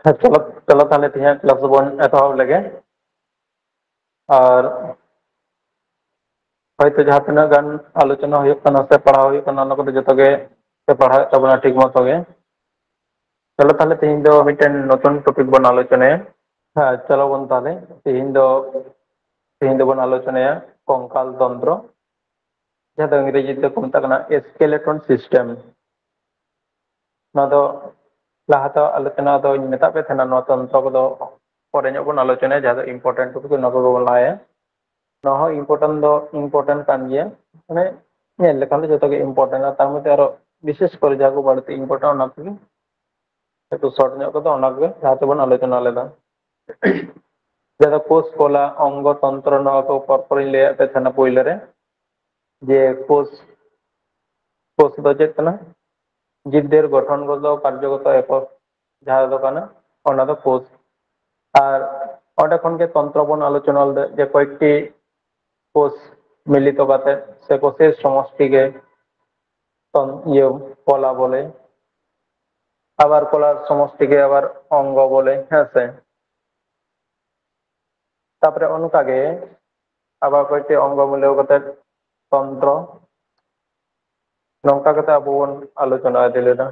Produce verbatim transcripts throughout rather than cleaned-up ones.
ᱦᱮᱸ, ᱪᱚᱞᱚ, ᱪᱚᱞᱚ ᱛᱟᱦᱚᱞᱮ ᱛᱮᱦᱮᱧᱟᱜ ᱠᱞᱟᱥ ᱫᱚᱵᱚᱱ ᱮᱛᱚᱦᱚᱵ ᱞᱮᱜᱮ᱾ ᱟᱨ ᱦᱚᱭᱛᱳ ᱡᱟᱦᱟᱸ ᱛᱤᱱᱟᱹᱜ ᱜᱟᱱ ᱟᱞᱳᱪᱚᱱᱟ ᱦᱩᱭᱩᱜ ᱠᱟᱱᱟ ᱥᱮ ᱯᱟᱲᱦᱟᱣ ᱦᱩᱭᱩᱜ ᱠᱟᱱᱟ, ᱚᱱᱟ ᱠᱚᱫᱚ ᱡᱚᱛᱚ ᱜᱮ ᱯᱮ ᱯᱟᱲᱦᱟᱣᱮᱫ ᱛᱟᱵᱚᱱᱟ ᱴᱷᱤᱠ ᱢᱚᱛᱚ ᱜᱮ᱾ ᱪᱚᱞᱚ ᱛᱟᱦᱚᱞᱮ ᱛᱮᱦᱮᱧ ᱫᱚ ᱢᱤᱫᱴᱮᱱ ᱱᱚᱛᱩᱱ ᱴᱚᱯᱤᱠ ᱵᱚᱱ ᱟᱞᱳᱪᱚᱱᱟᱭᱟ᱾ ᱦᱮᱸ, ᱪᱚᱞᱚ ᱵᱚᱱ ᱛᱟᱦᱚᱞᱮ ᱛᱮᱦᱮᱧ ᱫᱚ, ᱛᱮᱦᱮᱧ ᱫᱚᱵᱚᱱ ᱟᱞᱳᱪᱚᱱᱟᱭᱟ ᱠᱚᱝᱠᱟᱞ ᱛᱚᱱᱛᱨᱚ, ᱡᱟᱦᱟᱸ ᱫᱚ ᱤᱝᱨᱮᱡᱤ ᱛᱮᱠᱚ ᱢᱮᱛᱟᱜ ᱠᱟᱱᱟ skeleton system᱾ ᱱᱚᱣᱟ ᱫᱚ ᱞᱟᱦᱟᱛᱮ ᱟᱞᱳᱪᱚᱱᱟ ᱫᱚᱧ ᱢᱮᱛᱟᱜ ᱯᱮ ᱛᱟᱦᱮᱱᱟ, ᱱᱚᱣᱟ ᱛᱚᱱᱛᱨᱚ ᱠᱚᱫᱚ ᱯᱚᱨᱮ ᱧᱚᱜ ᱵᱚᱱ ᱟᱞᱳᱪᱚᱱᱟᱭᱟ, ᱡᱟᱦᱟᱸ ᱫᱚ important ᱴᱚᱯᱤᱠ, ᱱᱚᱣᱟ ᱠᱚᱜᱮ ᱵᱚᱱ ᱞᱟᱦᱟᱭᱟ᱾ ᱱᱚᱣᱟ ᱦᱚᱸ important ᱫᱚ important ᱠᱟᱱ ᱜᱮᱭᱟ, ᱢᱟᱱᱮ ᱧᱮᱞ ᱞᱮᱠᱷᱟᱱ ᱫᱚ ᱡᱚᱛᱚ ᱜᱮ important, ᱟᱨ ᱛᱟᱨ ᱢᱚᱫᱽᱫᱷᱮ ᱟᱨᱚ ᱵᱤᱥᱮᱥ ᱠᱚᱨᱮ ᱡᱟᱦᱟᱸ ᱠᱚ ᱵᱟᱹᱲᱛᱤ important, ᱚᱱᱟ ᱠᱚᱜᱮ ᱮᱠᱴᱩ short ᱧᱚᱜ ᱠᱚᱫᱚ ᱚᱱᱟ ᱠᱚᱜᱮ ᱞᱟᱦᱟ ᱛᱮᱵᱚᱱ ᱟᱞᱳᱪᱚᱱᱟ ᱞᱮᱫᱟ᱾ ᱡᱟᱦᱟᱸ ᱫᱚ ᱠᱳᱥ, ᱠᱚᱞᱟ, ᱚᱝᱜᱚ, ᱛᱚᱱᱛᱨᱚ, ᱱᱚᱣᱟ ᱠᱚ ᱯᱚᱨ ᱯᱚᱨᱤᱧ ᱞᱟᱹᱭᱟᱫ ᱯᱮ ᱛᱟᱦᱮᱱᱟ ᱯᱳᱭᱞᱳ ᱨᱮ, ᱡᱮ ᱠᱳᱥ, ᱠᱳᱥ ᱫᱚ ᱪᱮᱫ ᱠᱟᱱᱟ? ᱡᱤᱵᱽᱫᱮᱨ ᱜᱚᱴᱷᱚᱱᱜᱚᱛᱚ ᱠᱟᱨᱡᱚᱜᱚᱛᱚ ᱮᱠᱚᱠ ᱡᱟᱦᱟᱸ ᱫᱚ ᱠᱟᱱᱟ, ᱚᱱᱟ ᱫᱚ ᱠᱳᱥ᱾ ᱟᱨ ᱚᱸᱰᱮ ᱠᱷᱚᱱ ᱜᱮ ᱛᱚᱱᱛᱨᱚ ᱵᱚᱱ ᱟᱞᱳᱪᱚᱱᱟ ᱞᱮᱫᱟ, ᱡᱮ ᱠᱚᱭᱮᱠᱴᱤ ᱠᱳᱥ ᱢᱤᱞᱤᱛᱚ ᱠᱟᱛᱮ ᱥᱮ ᱠᱳᱥᱮᱨ ᱥᱚᱢᱚᱥᱴᱤ ᱜᱮ ᱛᱚᱱ-, ᱤᱭᱟᱹ, ᱠᱚᱞᱟ ᱵᱚᱞᱮ, ᱟᱵᱟᱨ ᱠᱚᱞᱟᱨ ᱥᱚᱢᱚᱥᱴᱤ ᱜᱮ ᱟᱵᱟᱨ ᱚᱝᱜᱚ ᱵᱚᱞᱮ, ᱦᱮᱸ ᱥᱮ? ᱛᱟᱯᱚᱨᱮ ᱚᱱᱠᱟ ᱜᱮ ᱟᱵᱟᱨ ᱠᱚᱭᱮᱠᱴᱤ ᱚᱝᱜᱚ ᱢᱤᱞᱟᱹᱣ ᱠᱟᱛᱮ ᱛᱚᱱᱛᱨᱚ, ᱱᱚᱝᱠᱟ ᱠᱟᱛᱮ ᱟᱵᱚ ᱵᱚᱱ ᱟᱞᱳᱪᱚᱱᱟ ᱤᱫᱤ ᱞᱮᱫᱟ᱾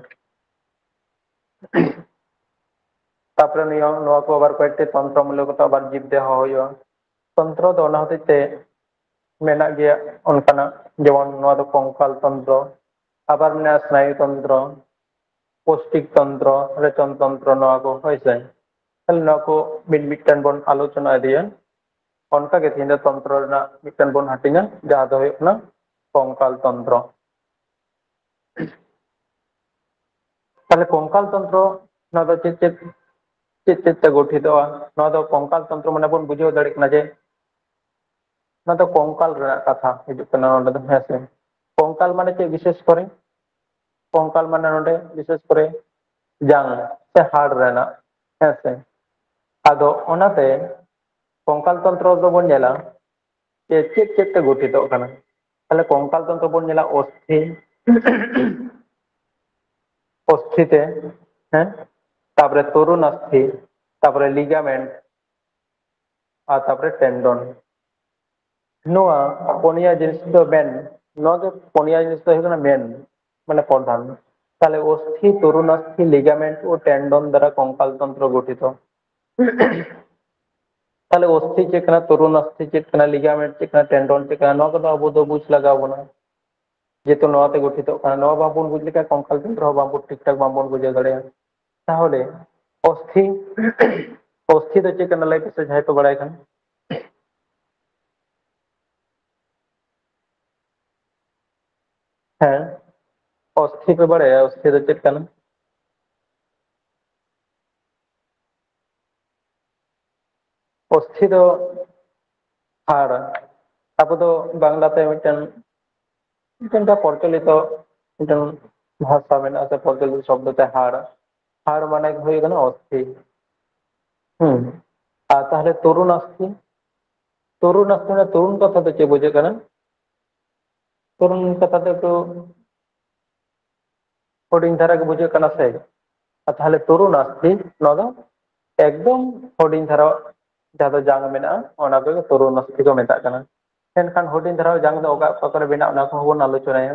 ᱛᱟᱯᱚᱨᱮ ᱱᱤᱭᱟᱹ, ᱱᱚᱣᱟ ᱠᱚ ᱟᱵᱟᱨ ᱠᱚᱭᱮᱠᱴᱤ ᱛᱚᱱᱛᱨᱚ ᱢᱤᱞᱟᱹᱣ ᱠᱟᱛᱮ ᱟᱵᱟᱨ ᱡᱤᱵᱽ ᱫᱮᱦᱚ ᱦᱩᱭᱩᱜᱼᱟ᱾ ᱛᱚᱱᱛᱨᱚ ᱫᱚ ᱚᱱᱟ ᱦᱚᱛᱮᱡ ᱛᱮ ᱢᱮᱱᱟᱜ ᱜᱮᱭᱟ ᱚᱱᱠᱟᱱᱟᱜ, ᱡᱮᱢᱚᱱ ᱱᱚᱣᱟ ᱫᱚ ᱠᱚᱝᱠᱟᱞ ᱛᱚᱱᱛᱨᱚ, ᱟᱵᱟᱨ ᱢᱮᱱᱟᱜᱼᱟ ᱥᱱᱟᱭᱩ ᱛᱚᱱᱛᱨᱚ, ᱯᱳᱥᱴᱤᱠ ᱛᱚᱱᱛᱨᱚ, ᱨᱮᱪᱚᱱ ᱛᱚᱱᱛᱨᱚ, ᱱᱚᱣᱟ ᱠᱚ, ᱦᱳᱭ ᱥᱮ᱾ ᱛᱟᱦᱞᱮ ᱱᱚᱣᱟ ᱠᱚ ᱢᱤᱫ ᱢᱤᱫᱴᱮᱱ ᱵᱚᱱ ᱟᱞᱳᱪᱚᱱᱟ ᱤᱫᱤᱭᱟ᱾ ᱚᱱᱠᱟ ᱜᱮ ᱛᱮᱦᱮᱧ ᱫᱚ ᱛᱚᱱᱛᱨᱚ ᱨᱮᱱᱟᱜ ᱢᱤᱫᱴᱮᱱ ᱵᱚᱱ ᱦᱟᱹᱴᱤᱧᱟ, ᱡᱟᱦᱟᱸ ᱫᱚ ᱦᱩᱭᱩᱜ ᱠᱟᱱᱟ ᱠᱚᱝᱠᱟᱞ ᱛᱚᱱᱛᱨᱚ᱾ ᱛᱟᱦᱞᱮ ᱠᱚᱝᱠᱟᱞ ᱛᱚᱱᱛᱨᱚ, ᱱᱚᱣᱟ ᱫᱚ ᱪᱮᱫ ᱪᱮᱫ, ᱪᱮᱫ ᱪᱮᱫ ᱛᱮ ᱜᱚᱴᱷᱤᱛᱚᱜᱼᱟ? ᱱᱚᱣᱟ ᱫᱚ ᱠᱚᱝᱠᱟᱞ ᱛᱚᱱᱛᱨᱚ ᱢᱟᱱᱮ ᱵᱚᱱ ᱵᱩᱡᱷᱟᱹᱣ ᱫᱟᱲᱮᱭᱟᱜ ᱠᱟᱱᱟ ᱡᱮ ᱱᱚᱣᱟ ᱫᱚ ᱠᱚᱝᱠᱟᱞ ᱨᱮᱱᱟᱜ ᱠᱟᱛᱷᱟ ᱦᱤᱡᱩᱜ ᱠᱟᱱᱟ ᱱᱚᱰᱮ ᱫᱚ, ᱦᱮᱸ ᱥᱮ? ᱠᱚᱝᱠᱟᱞ ᱢᱟᱱᱮ ᱪᱮᱫ? ᱵᱤᱥᱮᱥ ᱠᱚᱨᱮ ᱠᱚᱝᱠᱟᱞ ᱢᱟᱱᱮ ᱱᱚᱰᱮ ᱵᱤᱥᱮᱥ ᱠᱚᱨᱮ ᱡᱟᱝ ᱥᱮ ᱦᱟᱲ ᱨᱮᱱᱟᱜ, ᱦᱮᱸ ᱥᱮ? ᱟᱫᱚ ᱚᱱᱟᱛᱮ ᱠᱚᱝᱠᱟᱞ ᱛᱚᱱᱛᱨᱚ ᱫᱚᱵᱚᱱ ᱧᱮᱞᱟ ᱡᱮ ᱪᱮᱫ ᱪᱮᱫ ᱛᱮ ᱜᱚᱴᱷᱤᱛᱚᱜ ᱠᱟᱱᱟ᱾ ᱛᱟᱦᱞᱮ ᱠᱚᱝᱠᱟᱞ ᱛᱚᱱᱛᱨᱚ ᱵᱚᱱ ᱧᱮᱞᱟ ᱚᱥᱛᱷᱤ, ᱚᱥᱛᱷᱤ ᱛᱮ, ᱦᱮᱸ, ᱛᱟᱯᱚᱨᱮ ᱛᱚᱨᱩᱱ ᱟᱥᱛᱷᱤ, ᱛᱟᱯᱚᱨᱮ ᱞᱤᱜᱟᱢᱮᱱᱴ, ᱟᱨ ᱛᱟᱯᱚᱨᱮ ᱴᱮᱱᱰᱚᱱ᱾ ᱱᱚᱣᱟ ᱯᱩᱱᱭᱟ ᱡᱤᱱᱤᱥ ᱫᱚ ᱢᱮᱱ, ᱱᱚᱣᱟ ᱜᱮ ᱯᱩᱱᱭᱟ ᱡᱤᱱᱤᱥ ᱫᱚ ᱦᱩᱭᱩᱜ ᱠᱟᱱᱟ ᱢᱮᱱ, ᱢᱟᱱᱮ ᱯᱨᱚᱫᱷᱟᱱ᱾ ᱛᱟᱦᱞᱮ ᱚᱥᱛᱷᱤ, ᱛᱚᱨᱩᱱ ᱟᱥᱛᱷᱤ, ᱞᱤᱜᱟᱢᱮᱱᱴ ᱳ ᱴᱮᱱᱰᱚᱱ ᱫᱟᱨᱟ ᱠᱚᱝᱠᱟᱞ ᱛᱚᱱᱛᱨᱚ ᱜᱚᱴᱷᱤᱛᱚ᱾ ᱛᱟᱦᱞᱮ ᱚᱥᱛᱷᱤ ᱪᱮᱫ ᱠᱟᱱᱟ, ᱛᱚᱨᱩᱱ ᱟᱥᱛᱷᱤ ᱪᱮᱫ ᱠᱟᱱᱟ, ᱞᱤᱜᱟᱢᱮᱱᱴ ᱪᱮᱫ ᱠᱟᱱᱟ, ᱴᱮᱱᱰᱚᱱ ᱪᱮᱫ ᱠᱟᱱᱟ, ᱱᱚᱣᱟ ᱠᱚᱫᱚ ᱟᱵᱚ ᱫᱚ ᱵᱩᱡᱽ ᱞᱟᱜᱟᱣ ᱵᱚᱱᱟ᱾ ᱡᱮᱦᱮᱛᱩ ᱱᱚᱣᱟ ᱛᱮ ᱜᱚᱴᱷᱤᱛᱚᱜ ᱠᱟᱱᱟ, ᱱᱚᱣᱟ ᱵᱟᱝᱵᱚᱱ ᱵᱩᱡᱽ ᱞᱮᱠᱷᱟᱱ ᱠᱚᱝᱠᱟᱞ ᱛᱚᱱᱛᱨᱚ ᱦᱚᱸ ᱵᱟᱝᱵᱚᱱ ᱴᱷᱤᱠ ᱴᱷᱟᱠ ᱵᱟᱝᱵᱚᱱ ᱵᱩᱡᱷᱟᱹᱣ ᱫᱟᱲᱮᱭᱟᱜᱼᱟ᱾ ᱛᱟᱦᱚᱞᱮ ᱚᱥᱛᱷᱤ, ᱚᱥᱛᱷᱤ ᱫᱚ ᱪᱮᱫ ᱠᱟᱱᱟ ᱞᱟᱹᱭ ᱯᱮᱥᱮ ᱡᱟᱦᱟᱸᱭ ᱯᱮ ᱵᱟᱲᱟᱭ ᱠᱷᱟᱱ? ᱦᱮᱸ, ᱚᱥᱛᱷᱤ ᱯᱮ ᱵᱟᱲᱟᱭᱟ ᱚᱥᱛᱷᱤ ᱫᱚ ᱪᱮᱫ ᱠᱟᱱᱟ? ᱚᱥᱛᱷᱤ ᱫᱚ ᱦᱟᱲ᱾ ᱟᱵᱚ ᱫᱚ ᱵᱟᱝᱞᱟᱛᱮ ᱢᱤᱫᱴᱮᱱ, ᱢᱤᱫᱴᱮᱱ ᱯᱨᱚᱪᱚᱞᱤᱛᱚ ᱢᱤᱫᱴᱮᱱ ᱵᱷᱟᱥᱟ ᱢᱮᱱᱟᱜᱼᱟ ᱥᱮ ᱯᱨᱚᱪᱚᱞᱤᱛᱚ ᱥᱚᱵᱫᱚ ᱛᱮ ᱦᱟᱲ᱾ ᱦᱟᱲ ᱢᱟᱱᱮ ᱦᱩᱭᱩᱜ ᱠᱟᱱᱟ ᱚᱥᱛᱷᱤ᱾ ᱦᱩᱸ᱾ ᱟᱨ ᱛᱟᱦᱚᱞᱮ ᱛᱚᱨᱩᱱ ᱟᱥᱛᱷᱤ, ᱛᱚᱨᱩᱱ ᱟᱥᱛᱷᱤ ᱢᱟᱱᱮ ᱛᱚᱨᱩᱱ ᱠᱟᱛᱷᱟ ᱫᱚ ᱪᱮᱫ ᱵᱩᱡᱷᱟᱹᱜ ᱠᱟᱱᱟ? ᱛᱚᱨᱩᱱ ᱠᱟᱛᱷᱟ ᱫᱚ ᱮᱠᱴᱩ ᱦᱩᱰᱤᱧ ᱫᱷᱟᱨᱟ ᱜᱮ ᱵᱩᱡᱷᱟᱹᱜ ᱠᱟᱱᱟ ᱥᱮ? ᱟᱨ ᱛᱟᱦᱚᱞᱮ ᱛᱚᱨᱩᱱ ᱟᱥᱛᱷᱤ, ᱱᱚᱣᱟ ᱫᱚ ᱮᱠᱫᱚᱢ ᱦᱩᱰᱤᱧ ᱫᱷᱟᱨᱟ ᱡᱟᱦᱟᱸ ᱫᱚ ᱡᱟᱝ ᱢᱮᱱᱟᱜᱼᱟ, ᱚᱱᱟ ᱠᱚᱜᱮ ᱛᱚᱨᱩᱱ ᱟᱥᱛᱷᱤ ᱠᱚ ᱢᱮᱛᱟᱜ ᱠᱟᱱᱟ᱾ ᱢᱮᱱᱠᱷᱟᱱ ᱦᱩᱰᱤᱧ ᱫᱷᱟᱨᱟ ᱡᱟᱝ ᱫᱚ ᱚᱠᱟ ᱚᱠᱟ ᱠᱚᱨᱮ ᱵᱮᱱᱟᱜᱼᱟ, ᱚᱱᱟ ᱠᱚᱦᱚᱸ ᱵᱚᱱ ᱟᱞᱳᱪᱚᱱᱟᱭᱟ᱾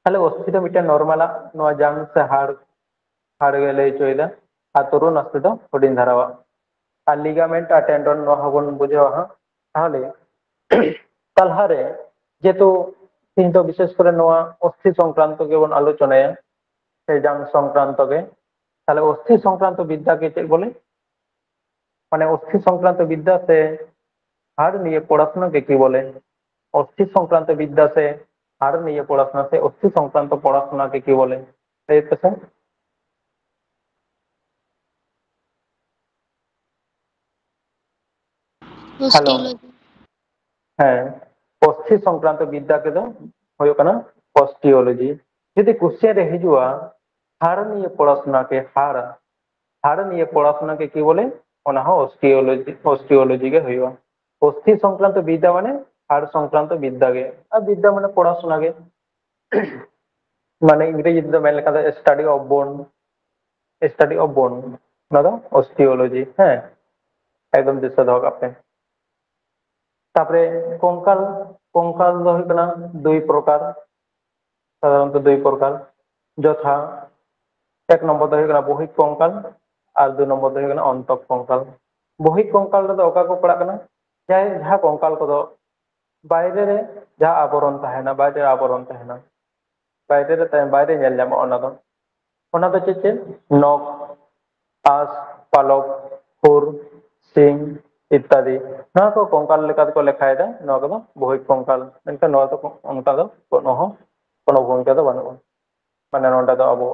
ᱛᱟᱦᱚᱞᱮ ᱚᱥᱛᱷᱤ ᱫᱚ ᱢᱤᱫᱴᱮᱱ ᱱᱚᱨᱢᱟᱞᱟᱜ ᱱᱚᱣᱟ ᱡᱟᱝ ᱥᱮ ᱦᱟᱲ, ᱦᱟᱲ ᱜᱮ ᱞᱟᱹᱭ ᱦᱚᱪᱚᱭᱮᱫᱟ᱾ ᱟᱨ ᱛᱚᱨᱩᱱ ᱟᱥᱛᱷᱤ ᱫᱚ ᱦᱩᱰᱤᱧ ᱫᱷᱟᱨᱟᱣᱟᱜ᱾ ᱟᱨ ᱞᱤᱜᱟᱢᱮᱱᱴ ᱟᱨ ᱴᱮᱱᱰᱚᱱ ᱱᱚᱣᱟ ᱦᱚᱸᱵᱚᱱ ᱵᱩᱡᱷᱟᱹᱣᱟ ᱦᱟᱸᱜ᱾ ᱛᱟᱦᱚᱞᱮ ᱛᱟᱞᱦᱟ ᱨᱮ ᱡᱮᱦᱮᱛᱩ ᱛᱮᱦᱮᱧ ᱫᱚ ᱵᱤᱥᱮᱥ ᱠᱚᱨᱮ ᱱᱚᱣᱟ ᱚᱥᱛᱷᱤ ᱥᱚᱝᱠᱨᱟᱱᱛᱚ ᱜᱮᱵᱚᱱ ᱟᱞᱳᱪᱚᱱᱟᱭᱟ, ᱥᱮ ᱡᱟᱝ ᱥᱚᱝᱠᱨᱟᱱᱛᱚ ᱜᱮ᱾ ᱛᱟᱦᱚᱞᱮ ᱚᱥᱛᱷᱤ ᱥᱚᱝᱠᱨᱟᱱᱛᱚ ᱵᱤᱫᱽᱫᱟ ᱜᱮ ᱪᱮᱫ ᱵᱚᱞᱮ? ᱢᱟᱱᱮ ᱚᱥᱛᱷᱤ ᱥᱚᱝᱠᱨᱟᱱᱛᱚ ᱵᱤᱫᱽᱫᱟ ᱥᱮ ᱦᱟᱲ ᱱᱤᱭᱮ ᱯᱚᱲᱟᱥᱩᱱᱟ ᱜᱮ ᱠᱤ ᱵᱚᱞᱮ? ᱚᱥᱛᱷᱤ ᱥᱚᱝᱠᱨᱟᱱᱛᱚ ᱵᱤᱫᱽᱫᱟ ᱥᱮ ᱦᱟᱲ ᱱᱤᱭᱮ ᱯᱚᱲᱟᱥᱩᱱᱟ ᱥᱮ ᱚᱥᱛᱷᱤ ᱥᱚᱝᱠᱨᱟᱱᱛᱚ ᱯᱚᱲᱟᱥᱩᱱᱟ ᱜᱮ ᱠᱤ ᱵᱚᱞᱮ? ᱞᱟᱹᱭ ᱯᱮᱥᱮ᱾ ᱦᱮᱞᱳ᱾ Osteology. ᱦᱮᱸ, ᱚᱥᱛᱷᱤ ᱥᱚᱝᱠᱨᱟᱱᱛᱚ ᱵᱤᱫᱽᱫᱟ ᱠᱚᱫᱚ ᱦᱩᱭᱩᱜ ᱠᱟᱱᱟ ᱚᱥᱴᱤᱭᱳᱞᱚᱡᱤ᱾ ᱡᱩᱫᱤ ᱠᱚᱥᱪᱮᱱ ᱨᱮ ᱦᱤᱡᱩᱜᱼᱟ, ᱦᱟᱲ ᱱᱤᱭᱮ ᱯᱚᱲᱟᱥᱩᱱᱟ ᱠᱮ ᱦᱟᱲ, ᱦᱟᱲ ᱱᱤᱭᱮ ᱯᱚᱲᱟᱥᱩᱱᱟ ᱠᱮ ᱠᱤ ᱵᱚᱞᱮ, ᱚᱱᱟ ᱦᱚᱸ ᱚᱥᱴᱤᱭᱳᱞᱚᱡᱤ, ᱚᱥᱴᱤᱭᱳᱞᱚᱡᱤ ᱜᱮ ᱦᱩᱭᱩᱜᱼᱟ᱾ ᱚᱥᱛᱷᱤ ᱥᱚᱝᱠᱨᱟᱱᱛᱚ ᱵᱤᱫᱽᱫᱟ ᱢᱟᱱᱮ ᱦᱟᱲ ᱥᱚᱝᱠᱨᱟᱱᱛᱚ ᱵᱤᱫᱽᱫᱟ ᱜᱮ, ᱟᱨ ᱵᱤᱫᱽᱫᱟ ᱢᱟᱱᱮ ᱯᱚᱲᱟᱥᱩᱱᱟ ᱜᱮ᱾ ᱢᱟᱱᱮ ᱤᱝᱨᱮᱡᱤ ᱛᱮᱫᱚ ᱢᱮᱱ ᱞᱮᱠᱷᱟᱱ ᱫᱚ study of bone᱾ study of bone, ᱚᱱᱟ ᱫᱚ osteology᱾ ᱦᱮᱸ, ᱮᱠᱫᱚᱢ ᱫᱤᱥᱟᱹ ᱫᱚᱦᱚ ᱠᱟᱜ ᱯᱮ᱾ ᱛᱟᱯᱚᱨᱮ ᱠᱚᱝᱠᱟᱞ, ᱠᱚᱝᱠᱟᱞ ᱫᱚ ᱦᱩᱭᱩᱜ ᱠᱟᱱᱟ ᱫᱩᱭ ᱯᱨᱚᱠᱟᱨ, ᱥᱟᱫᱷᱟᱨᱚᱱᱛᱚ ᱫᱩᱭ ᱯᱨᱚᱠᱟᱨ, ᱡᱚᱛᱷᱟ, ᱮᱠ ᱱᱚᱢᱵᱚᱨ ᱫᱚ ᱦᱩᱭᱩᱜ ᱠᱟᱱᱟ ᱵᱚᱦᱤᱠ ᱠᱚᱝᱠᱟᱞ ᱟᱨ ᱫᱩᱭ ᱱᱚᱢᱵᱚᱨ ᱫᱚ ᱦᱩᱭᱩᱜ ᱠᱟᱱᱟ ᱚᱱᱛᱚᱠ ᱠᱚᱝᱠᱟᱞ᱾ ᱵᱚᱦᱤᱠ ᱠᱚᱝᱠᱟᱞ ᱨᱮᱫᱚ ᱚᱠᱟ ᱠᱚ ᱯᱟᱲᱟᱜ ᱠᱟᱱᱟ? ᱡᱟᱦᱟᱸ, ᱡᱟᱦᱟᱸ ᱠᱚᱝᱠᱟᱞ ᱠᱚᱫᱚ ᱵᱟᱭᱨᱮ ᱨᱮ ᱡᱟᱦᱟᱸ ᱟᱵᱚᱨᱚᱱ ᱛᱟᱦᱮᱱᱟ, ᱵᱟᱭᱨᱮ ᱨᱮ ᱟᱵᱚᱨᱚᱱ ᱛᱟᱦᱮᱱᱟ, ᱵᱟᱭᱨᱮ ᱨᱮ ᱛᱟᱦᱮᱸ, ᱵᱟᱭᱨᱮ ᱧᱮᱞ ᱧᱟᱢᱚᱜᱼᱟ᱾ ᱚᱱᱟ ᱫᱚ, ᱚᱱᱟ ᱫᱚ ᱪᱮᱫ ᱪᱮᱫ? ᱱᱚᱠ, ᱟᱸᱥ, ᱯᱟᱞᱚᱠ, ᱠᱷᱩᱨ, ᱥᱤᱝ ᱤᱛᱛᱟᱫᱤ᱾ ᱱᱚᱣᱟ ᱠᱚ ᱠᱚᱝᱠᱟᱞ ᱞᱮᱠᱟ ᱛᱮᱠᱚ ᱞᱮᱠᱷᱟᱭᱮᱫᱟ, ᱱᱚᱣᱟ ᱠᱚᱫᱚ ᱵᱚᱦᱤᱠ ᱠᱚᱝᱠᱟᱞ, ᱢᱮᱱᱠᱷᱟᱱ ᱱᱚᱣᱟ ᱫᱚ ᱚᱱᱠᱟ ᱫᱚ ᱠᱳᱱᱳ ᱦᱚᱸ, ᱠᱳᱱᱳ ᱵᱷᱩᱢᱤᱠᱟ ᱫᱚ ᱵᱟᱹᱱᱩᱜᱼᱟ᱾ ᱢᱟᱱᱮ ᱱᱚᱰᱮ ᱫᱚ ᱟᱵᱚ,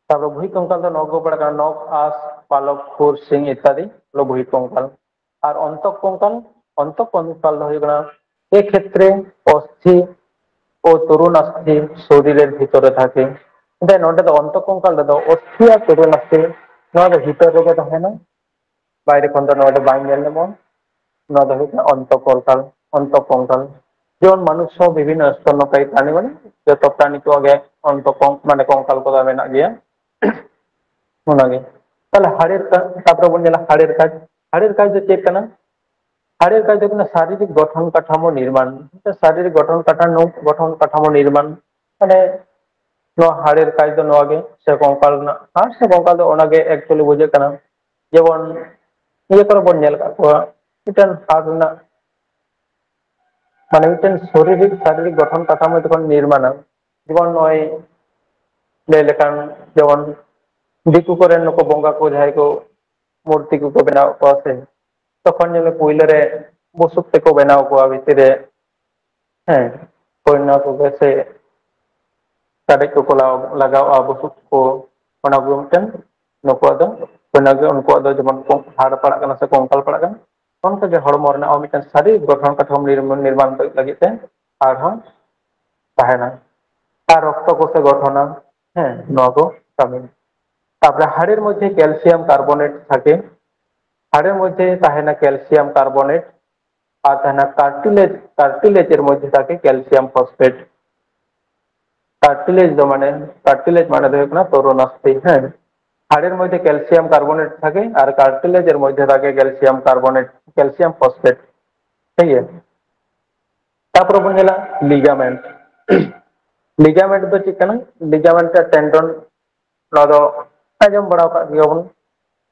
ᱛᱟᱨᱯᱚᱨᱮ ᱵᱚᱦᱤᱠ ᱠᱚᱝᱠᱟᱞ ᱫᱚ ᱱᱚᱣᱟ ᱠᱚ ᱯᱟᱲᱟᱜ ᱠᱟᱱᱟ, ᱱᱚᱠ, ᱟᱸᱥ, ᱯᱟᱞᱚᱠ, ᱠᱷᱩᱨ, ᱥᱤᱝ ᱤᱛᱛᱟᱫᱤ ᱦᱚᱞᱚ ᱵᱚᱦᱤᱠ ᱠᱚᱝᱠᱟᱞ᱾ ᱟᱨ ᱚᱱᱛᱚᱠ ᱠᱚᱝᱠᱟᱞ, ᱚᱱᱛᱚᱠ ᱠᱚᱝᱠᱟᱞ ᱫᱚ ᱦᱩᱭᱩᱜ ᱠᱟᱱᱟ, ᱮ ᱠᱷᱮᱛᱨᱮ ᱚᱥᱛᱷᱤ ᱚ ᱛᱚᱨᱩᱱ ᱟᱥᱛᱷᱤ ᱥᱚᱨᱤᱨᱮᱨ ᱵᱷᱤᱛᱚᱨᱮ ᱛᱷᱟᱠᱮ᱾ ᱮᱱᱛᱮ ᱱᱚᱰᱮ ᱫᱚ ᱚᱱᱛᱚ ᱠᱚᱝᱠᱟᱞ ᱨᱮᱫᱚ ᱚᱥᱛᱷᱤ ᱟᱨ ᱛᱚᱨᱩᱱ ᱟᱥᱛᱷᱤ ᱱᱚᱣᱟ ᱫᱚ ᱵᱷᱤᱛᱚᱨ ᱨᱮᱜᱮ ᱛᱟᱦᱮᱱᱟ, ᱵᱟᱭᱨᱮ ᱠᱷᱚᱱ ᱫᱚ ᱱᱚᱣᱟ ᱫᱚ ᱵᱟᱝ ᱧᱮᱞ ᱧᱟᱢᱚᱜᱼᱟ᱾ ᱱᱚᱣᱟ ᱫᱚ ᱦᱩᱭᱩᱜ ᱠᱟᱱᱟ ᱚᱱᱛᱚ ᱠᱚᱝᱠᱟᱞ, ᱚᱱᱛᱚ ᱠᱚᱝᱠᱟᱞ᱾ ᱡᱮᱢᱚᱱ ᱢᱟᱱᱩᱥ ᱦᱚᱸ ᱵᱤᱵᱷᱤᱱᱱᱚ ᱥᱛᱚᱱᱱᱚ ᱠᱟᱭᱤ ᱯᱨᱟᱱᱤ, ᱢᱟᱱᱮ ᱡᱚᱛᱚ ᱯᱨᱟᱱᱤ ᱠᱚᱣᱟᱜ ᱜᱮ ᱚᱱᱛᱚ ᱠᱚᱝ-, ᱢᱟᱱᱮ ᱠᱚᱝᱠᱟᱞ ᱠᱚᱫᱚ ᱢᱮᱱᱟᱜ ᱜᱮᱭᱟ᱾ ᱚᱱᱟᱜᱮ᱾ ᱛᱟᱦᱞᱮ ᱦᱟᱲᱮᱨ ᱠᱟ-, ᱛᱟᱯᱚᱨᱮ ᱵᱚᱱ ᱧᱮᱞᱟ ᱦᱟᱲᱮᱨ ᱠᱟᱡᱽ᱾ ᱦᱟᱲᱮᱨ ᱠᱟᱡᱽ ᱫᱚ ᱪᱮᱫ ᱠᱟᱱᱟ? ᱦᱟᱲᱮᱨ ᱠᱟᱡᱽ ᱫᱚ ᱠᱟᱱᱟ ᱥᱟᱨᱤᱨᱤᱠ ᱜᱚᱴᱷᱚᱱ ᱠᱟᱴᱷᱟᱢᱳ ᱱᱤᱨᱢᱟᱱ᱾ ᱥᱟᱨᱤᱨᱤᱠ ᱜᱚᱴᱷᱚᱱ ᱠᱟᱴᱷᱟᱢᱳ, ᱜᱚᱴᱷᱚᱱ ᱠᱟᱴᱷᱟᱢᱳ ᱱᱤᱨᱢᱟᱱ᱾ ᱢᱟᱱᱮ ᱱᱚᱣᱟ ᱦᱟᱲᱮᱨ ᱠᱟᱡᱽ ᱫᱚ ᱱᱚᱣᱟ ᱜᱮ, ᱥᱮ ᱠᱚᱝᱠᱟᱞ ᱨᱮᱱᱟᱜ ᱦᱟᱲ ᱥᱮ ᱠᱚᱝᱠᱟᱞ ᱫᱚ ᱚᱱᱟ ᱜᱮ actually ᱵᱩᱡᱷᱟᱹᱜ ᱠᱟᱱᱟ᱾ ᱡᱮᱢᱚᱱ ᱤᱭᱟᱹ ᱠᱚᱨᱮ ᱵᱚᱱ ᱧᱮᱞ ᱟᱠᱟᱫ ᱠᱚᱣᱟ, ᱢᱤᱫᱴᱮᱱ ᱦᱟᱲ ᱨᱮᱱᱟᱜ, ᱢᱟᱱᱮ ᱢᱤᱫᱴᱮᱱ ᱥᱟᱨᱤᱨᱤᱠ, ᱥᱟᱨᱤᱨᱤᱠ ᱜᱚᱴᱷᱚᱱ ᱠᱟᱴᱷᱟᱢᱳ ᱡᱚᱠᱷᱚᱱ ᱱᱤᱨᱢᱟᱱᱟ, ᱡᱮᱢᱚᱱ ᱱᱚᱜᱼᱚᱭ ᱞᱟᱹᱭ ᱞᱮᱠᱷᱟᱱ ᱡᱮᱢᱚᱱ ᱫᱤᱠᱩ ᱠᱚᱨᱮᱱ ᱱᱩᱠᱩ ᱵᱚᱸᱜᱟ ᱠᱚ ᱡᱟᱦᱟᱸᱭ ᱠᱚ ᱢᱩᱨᱛᱤ ᱠᱚᱠᱚ ᱵᱮᱱᱟᱣ ᱠᱚᱣᱟ ᱥᱮ, ᱛᱚᱠᱷᱚᱱ ᱧᱮᱞ ᱢᱮ ᱯᱩᱭᱞᱟᱹ ᱨᱮ ᱵᱩᱥᱩᱵ ᱛᱮᱠᱚ ᱵᱮᱱᱟᱣ ᱠᱚᱣᱟ ᱵᱷᱤᱛᱤᱨ ᱨᱮ, ᱦᱮᱸ, ᱦᱳᱭ ᱚᱱᱟ ᱠᱚᱜᱮ ᱥᱮ ᱠᱟᱰᱮᱡ ᱠᱚᱠᱚ ᱞᱟᱜᱟᱣ-, ᱞᱟᱜᱟᱣᱟᱜᱼᱟ, ᱵᱩᱥᱩᱵ ᱠᱚ, ᱚᱱᱟ ᱠᱚ ᱢᱤᱫᱴᱮᱱ ᱱᱩᱠᱩᱣᱟᱜ ᱫᱚ, ᱚᱱᱟᱜᱮ ᱩᱱᱠᱩᱣᱟᱜ ᱫᱚ ᱡᱮᱢᱚᱱ ᱠᱚ ᱦᱟᱲ ᱯᱟᱲᱟᱜ ᱠᱟᱱᱟ ᱥᱮ ᱠᱚᱝᱠᱟᱞ ᱯᱟᱲᱟᱜ ᱠᱟᱱᱟ, ᱚᱱᱠᱟᱜᱮ ᱦᱚᱲᱢᱚ ᱨᱮᱱᱟᱜ ᱦᱚᱸ ᱢᱤᱫᱴᱮᱱ ᱥᱟᱹᱨᱤ ᱜᱚᱴᱷᱚᱱ ᱠᱟᱴᱷᱟᱢᱳ ᱱᱤᱨᱢᱟᱱ, ᱱᱤᱨᱢᱟᱱ ᱞᱟᱹᱜᱤᱫ ᱛᱮ ᱦᱟᱲ ᱦᱚᱸ ᱛᱟᱦᱮᱱᱟ᱾ ᱟᱨ ᱨᱚᱠᱛᱚ ᱠᱚ ᱥᱮ ᱜᱚᱴᱷᱚᱱᱟ, ᱦᱮᱸ, ᱱᱚᱣᱟ ᱠᱚ ᱠᱟᱹᱢᱤ᱾ ᱛᱟᱯᱚᱨᱮ ᱦᱟᱲᱮᱨ ᱢᱚᱫᱽᱫᱷᱮ calcium carbonate ᱛᱷᱟᱠᱮ, ᱦᱟᱲᱮᱨ ᱢᱚᱫᱽᱫᱷᱮ ᱛᱟᱦᱮᱱᱟ calcium carbonate, ᱟᱨ ᱛᱟᱦᱮᱱᱟ cartilage, cartilage ᱮᱨ ᱢᱚᱫᱽᱫᱷᱮ ᱛᱷᱟᱠᱮ calcium phosphate᱾ ᱠᱟᱨᱴᱤᱞᱮᱡᱽ ᱫᱚ ᱢᱟᱱᱮ, ᱠᱟᱨᱴᱤᱞᱮᱡᱽ ᱢᱟᱱᱮ ᱫᱚ ᱦᱩᱭᱩᱜ ᱠᱟᱱᱟ ᱛᱚᱨᱩᱱ ᱚᱥᱛᱷᱤ, ᱦᱮᱸ᱾ ᱦᱟᱲᱮᱨ ᱢᱚᱫᱽᱫᱷᱮ ক্যালসিয়াম কার্বনেট থাকে, আর কার্টিলেজের মধ্যে থাকে ক্যালসিয়াম কার্বনেট, ক্যালসিয়াম ফসফেট, ᱴᱷᱤᱠ ᱜᱮᱭᱟ᱾ ᱛᱟᱯᱚᱨᱮ ᱵᱚᱱ ᱧᱮᱞᱟ ᱞᱤᱜᱟᱢᱮᱱᱴ᱾ ᱞᱤᱜᱟᱢᱮᱱᱴ ᱫᱚ ᱪᱮᱫ ᱠᱟᱱᱟ? ᱞᱤᱜᱟᱢᱮᱱᱴ ᱥᱮ ᱴᱮᱱᱰᱚᱱ, ᱱᱚᱣᱟ ᱫᱚ ᱟᱸᱡᱚᱢ ᱵᱟᱲᱟ ᱟᱠᱟᱫ ᱜᱮᱭᱟ ᱵᱚᱱ,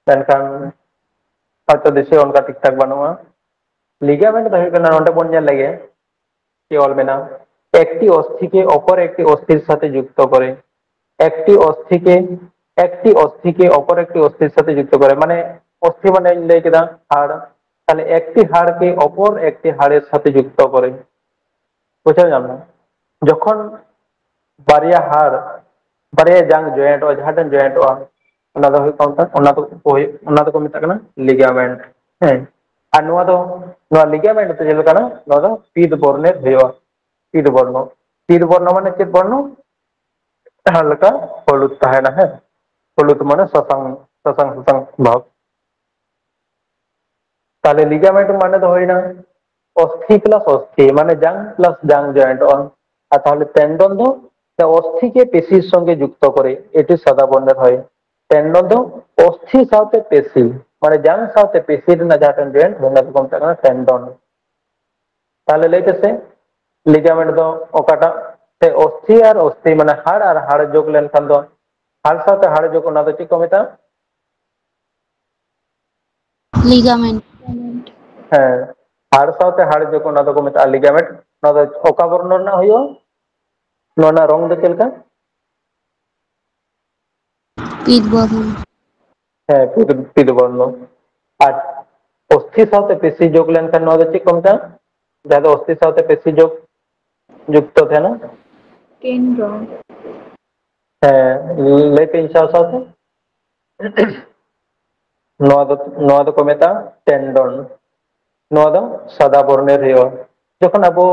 ᱢᱮᱱᱠᱷᱟᱱ ᱦᱚᱭᱛᱚ ᱫᱤᱥᱟᱹ ᱚᱱᱠᱟ ᱴᱷᱤᱠ ᱴᱷᱟᱠ ᱵᱟᱹᱱᱩᱜᱼᱟ᱾ ᱞᱤᱜᱟᱢᱮᱱᱴ ᱫᱚ ᱦᱩᱭᱩᱜ ᱠᱟᱱᱟ, ᱱᱚᱰᱮ ᱵᱚᱱ ᱧᱮᱞ ᱞᱮᱜᱮ, ᱪᱮᱫ ᱚᱞ ᱢᱮᱱᱟᱜᱼᱟ, একটি অস্থিকে অপর একটি অস্থির সাথে যুক্ত করে। একটি অস্থিকে একটি অস্থিকে অপর একটি অস্থির সাথে যুক্ত করে, মানে অস্থি মানে ᱞᱟᱹᱭ ᱠᱮᱫᱟ ᱦᱟᱲ, ᱛᱟᱦᱞᱮ একটি হাড়কে অপর একটি হাড়ের সাথে যুক্ত করে। ᱵᱩᱡᱷᱟᱹᱣ ᱧᱟᱢ ᱮᱱᱟ? ᱡᱚᱠᱷᱚᱱ ᱵᱟᱨᱭᱟ ᱦᱟᱲ, ᱵᱟᱨᱭᱟ ᱡᱟᱝ ᱡᱚᱭᱮᱱᱴᱚᱜᱼᱟ, ᱡᱟᱦᱟᱸ ᱴᱷᱮᱱ ᱡᱚᱭᱮᱱᱴᱚᱜᱼᱟ, ᱚᱱᱟ ᱫᱚ ᱦᱩᱭᱩᱜ ᱠᱟᱱᱟ, ᱚᱱᱟ ᱫᱚ ᱦᱩᱭᱩᱜ, ᱚᱱᱟ ᱫᱚᱠᱚ ᱢᱮᱛᱟᱜ ᱠᱟᱱᱟ ᱞᱤᱜᱟᱢᱮᱱᱴ᱾ ᱦᱮᱸ, ᱟᱨ ᱱᱚᱣᱟ ᱫᱚ, ᱱᱚᱣᱟ ᱞᱤᱜᱟᱢᱮᱱᱴ ᱫᱚ ᱪᱮᱫ ᱞᱮᱠᱟᱱᱟ? ᱱᱚᱣᱟ ᱫᱚ ᱯᱤᱛ ᱵᱚᱨᱱᱮᱨ ᱦᱩᱭᱩᱜᱼᱟ, ᱯᱤᱛ ᱵᱚᱨᱱᱚ᱾ ᱯᱤᱛ ᱵᱚᱨᱱᱚ ᱢᱟᱱᱮ ᱪᱮᱫ ᱵᱚᱨᱱᱚ? ᱡᱟᱦᱟᱸ ᱞᱮᱠᱟ ᱦᱚᱞᱩᱫ ᱛᱟᱦᱮᱱᱟ, ᱦᱮᱸ, ᱦᱚᱞᱩᱫ ᱢᱟᱱᱮ ᱥᱟᱥᱟᱝ, ᱥᱟᱥᱟᱝ ᱥᱟᱥᱟᱝ ᱵᱷᱟᱵᱽ᱾ ᱛᱟᱦᱞᱮ ᱞᱤᱜᱟᱢᱮᱱᱴ ᱢᱟᱱᱮ ᱫᱚ ᱦᱩᱭᱱᱟ ᱚᱥᱛᱷᱤ ᱯᱞᱟᱥ ᱚᱥᱛᱷᱤ, ᱢᱟᱱᱮ ᱡᱟᱝ ᱯᱞᱟᱥ ᱡᱟᱝ ᱡᱚᱭᱮᱱᱴᱚᱜᱼᱟ᱾ ᱟᱨ ᱛᱟᱦᱞᱮ ᱴᱮᱱᱰᱚᱱ ᱫᱚ ᱚᱥᱛᱷᱤ ᱠᱮ ᱯᱮᱥᱤ ᱥᱚᱝᱜᱮ ᱡᱩᱠᱛᱚ ᱠᱚᱨᱮ, ᱮᱴᱤ ᱥᱟᱫᱟ ᱵᱚᱨᱱᱮᱨ ᱦᱚᱭ᱾ ᱴᱮᱱᱰᱚᱱ ᱫᱚ ᱚᱥᱛᱷᱤ ᱥᱟᱶᱛᱮ ᱯᱮᱥᱤ, ᱢᱟᱱᱮ ᱡᱟᱝ ᱥᱟᱶᱛᱮ ᱯᱮᱥᱤ ᱨᱮᱱᱟᱜ ᱡᱟᱦᱟᱸ ᱴᱷᱮᱱ ᱡᱚᱭᱮᱱᱴ, ᱚᱱᱟ ᱫᱚᱠᱚ ᱢᱮᱛᱟᱜ ᱠᱟᱱᱟ ᱴᱮᱱᱰᱚᱱ᱾ ᱛᱟᱦᱞᱮ ᱞᱟᱹᱭ ᱯᱮᱥᱮ, ᱞᱤᱜᱟᱢᱮᱱᱴ ᱫᱚ ᱚᱠᱟᱴᱟᱜ? ᱥᱮ ᱚᱥᱛᱷᱤ ᱟᱨ ᱚᱥᱛᱷᱤ, ᱢᱟᱱᱮ ᱦᱟᱲ ᱟᱨ ᱦᱟᱲ ᱡᱳᱜ ᱞᱮᱱᱠᱷᱟᱱ ᱫᱚ, ᱦᱟᱲ ᱥᱟᱶᱛᱮ ᱦᱟᱲ ᱡᱳᱜ, ᱚᱱᱟ ᱫᱚ ᱪᱮᱫ ᱠᱚ ᱢᱮᱛᱟᱜᱼᱟ? ᱞᱤᱜᱟᱢᱮᱱᱴ᱾ ᱦᱮᱸ, ᱦᱟᱲ ᱥᱟᱶᱛᱮ ᱦᱟᱲ ᱡᱳᱜ, ᱚᱱᱟ ᱫᱚᱠᱚ ᱢᱮᱛᱟᱜᱼᱟ ᱞᱤᱜᱟᱢᱮᱱᱴ᱾ ᱱᱚᱣᱟ ᱫᱚ ᱚᱠᱟ ᱵᱚᱨᱱᱚ ᱨᱮᱱᱟᱜ ᱦᱩᱭᱩᱜᱼᱟ? ᱱᱚᱣᱟ ᱨᱮᱱᱟᱜ ᱨᱚᱝ ᱫᱚ ᱪᱮᱫ ᱞᱮᱠᱟ? ᱯᱤᱛ ᱵᱚᱨᱱᱚ᱾ ᱦᱮᱸ, ᱯᱤᱛ, ᱯᱤᱛ ᱵᱚᱨᱱᱚ᱾ ᱟᱨ ᱚᱥᱛᱷᱤ ᱥᱟᱶᱛᱮ ᱯᱮᱥᱤ ᱡᱳᱜ ᱞᱮᱱᱠᱷᱟᱱ ᱱᱚᱣᱟ ᱫᱚ ᱪᱮᱫ ᱠᱚ ᱢᱮᱛᱟᱜᱼᱟ? ᱡᱟᱦᱟᱸ ᱫᱚ ᱚᱥᱛᱷᱤ ᱥᱟᱶᱛᱮ ᱯᱮᱥᱤ ᱡᱳᱜ ᱡᱩᱠᱛᱚ ᱛᱟᱦᱮᱱᱟ᱾ ᱴᱮᱱᱰᱚᱱ᱾ ᱦᱮᱸ, ᱞᱟᱹᱭ ᱯᱮ ᱤᱧ ᱥᱟᱶ ᱥᱟᱶᱛᱮ᱾ ᱱᱚᱣᱟ ᱫᱚ, ᱱᱚᱣᱟ ᱫᱚᱠᱚ ᱢᱮᱛᱟᱜᱼᱟ ᱴᱮᱱᱰᱚᱱ᱾ ᱱᱚᱣᱟ ᱫᱚ ᱥᱟᱫᱟ ᱵᱚᱨᱱᱮᱨ ᱦᱩᱭᱩᱜᱼᱟ᱾ ᱡᱚᱠᱷᱚᱱ ᱟᱵᱚ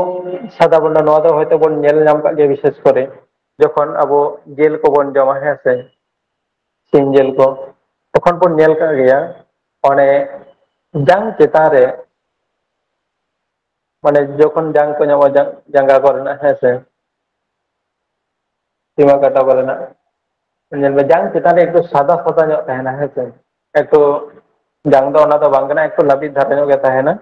ᱥᱟᱫᱟ ᱵᱚᱨᱱᱚ, ᱱᱚᱣᱟ ᱫᱚ ᱦᱚᱭᱛᱚ ᱵᱚᱱ ᱧᱮᱞ ᱧᱟᱢ ᱠᱟᱜ ᱜᱮᱭᱟ, ᱵᱤᱥᱮᱥ ᱠᱚᱨᱮ ᱡᱚᱠᱷᱚᱱ ᱟᱵᱚ ᱡᱤᱞ ᱠᱚᱵᱚᱱ ᱡᱚᱢᱟ, ᱦᱮᱸ ᱥᱮ, ᱥᱤᱢ ᱡᱤᱞ ᱠᱚ, ᱛᱚᱠᱷᱚᱱ ᱵᱚᱱ ᱧᱮᱞ ᱠᱟᱜ ᱜᱮᱭᱟ, ᱚᱱᱮ ᱡᱟᱝ ᱪᱮᱛᱟᱱ ᱨᱮ, ᱢᱟᱱᱮ ᱡᱚᱠᱷᱚᱱ ᱡᱟᱝ ᱠᱚ ᱧᱟᱢᱚᱜᱼᱟ, ᱡᱟᱝ-, ᱡᱟᱸᱜᱟ ᱠᱚᱨᱮᱱᱟᱜ, ᱦᱮᱸ ᱥᱮ, ᱥᱤᱢᱟ ᱠᱟᱴᱟ ᱠᱚᱨᱮᱱᱟᱜ᱾ ᱧᱮᱞ ᱢᱮ, ᱡᱟᱝ ᱪᱮᱛᱟᱱ ᱨᱮ ᱮᱠᱴᱩ ᱥᱟᱫᱟ ᱥᱟᱫᱟ ᱧᱚᱜ ᱛᱟᱦᱮᱱᱟ, ᱦᱮᱸ ᱥᱮ? ᱮᱠᱴᱩ ᱡᱟᱝ ᱫᱚ ᱚᱱᱟ ᱫᱚ ᱵᱟᱝ ᱠᱟᱱᱟ, ᱮᱠᱴᱩ ᱞᱟᱹᱵᱤᱫ ᱫᱷᱟᱨᱟ ᱧᱚᱜ ᱜᱮ ᱛᱟᱦᱮᱱᱟ᱾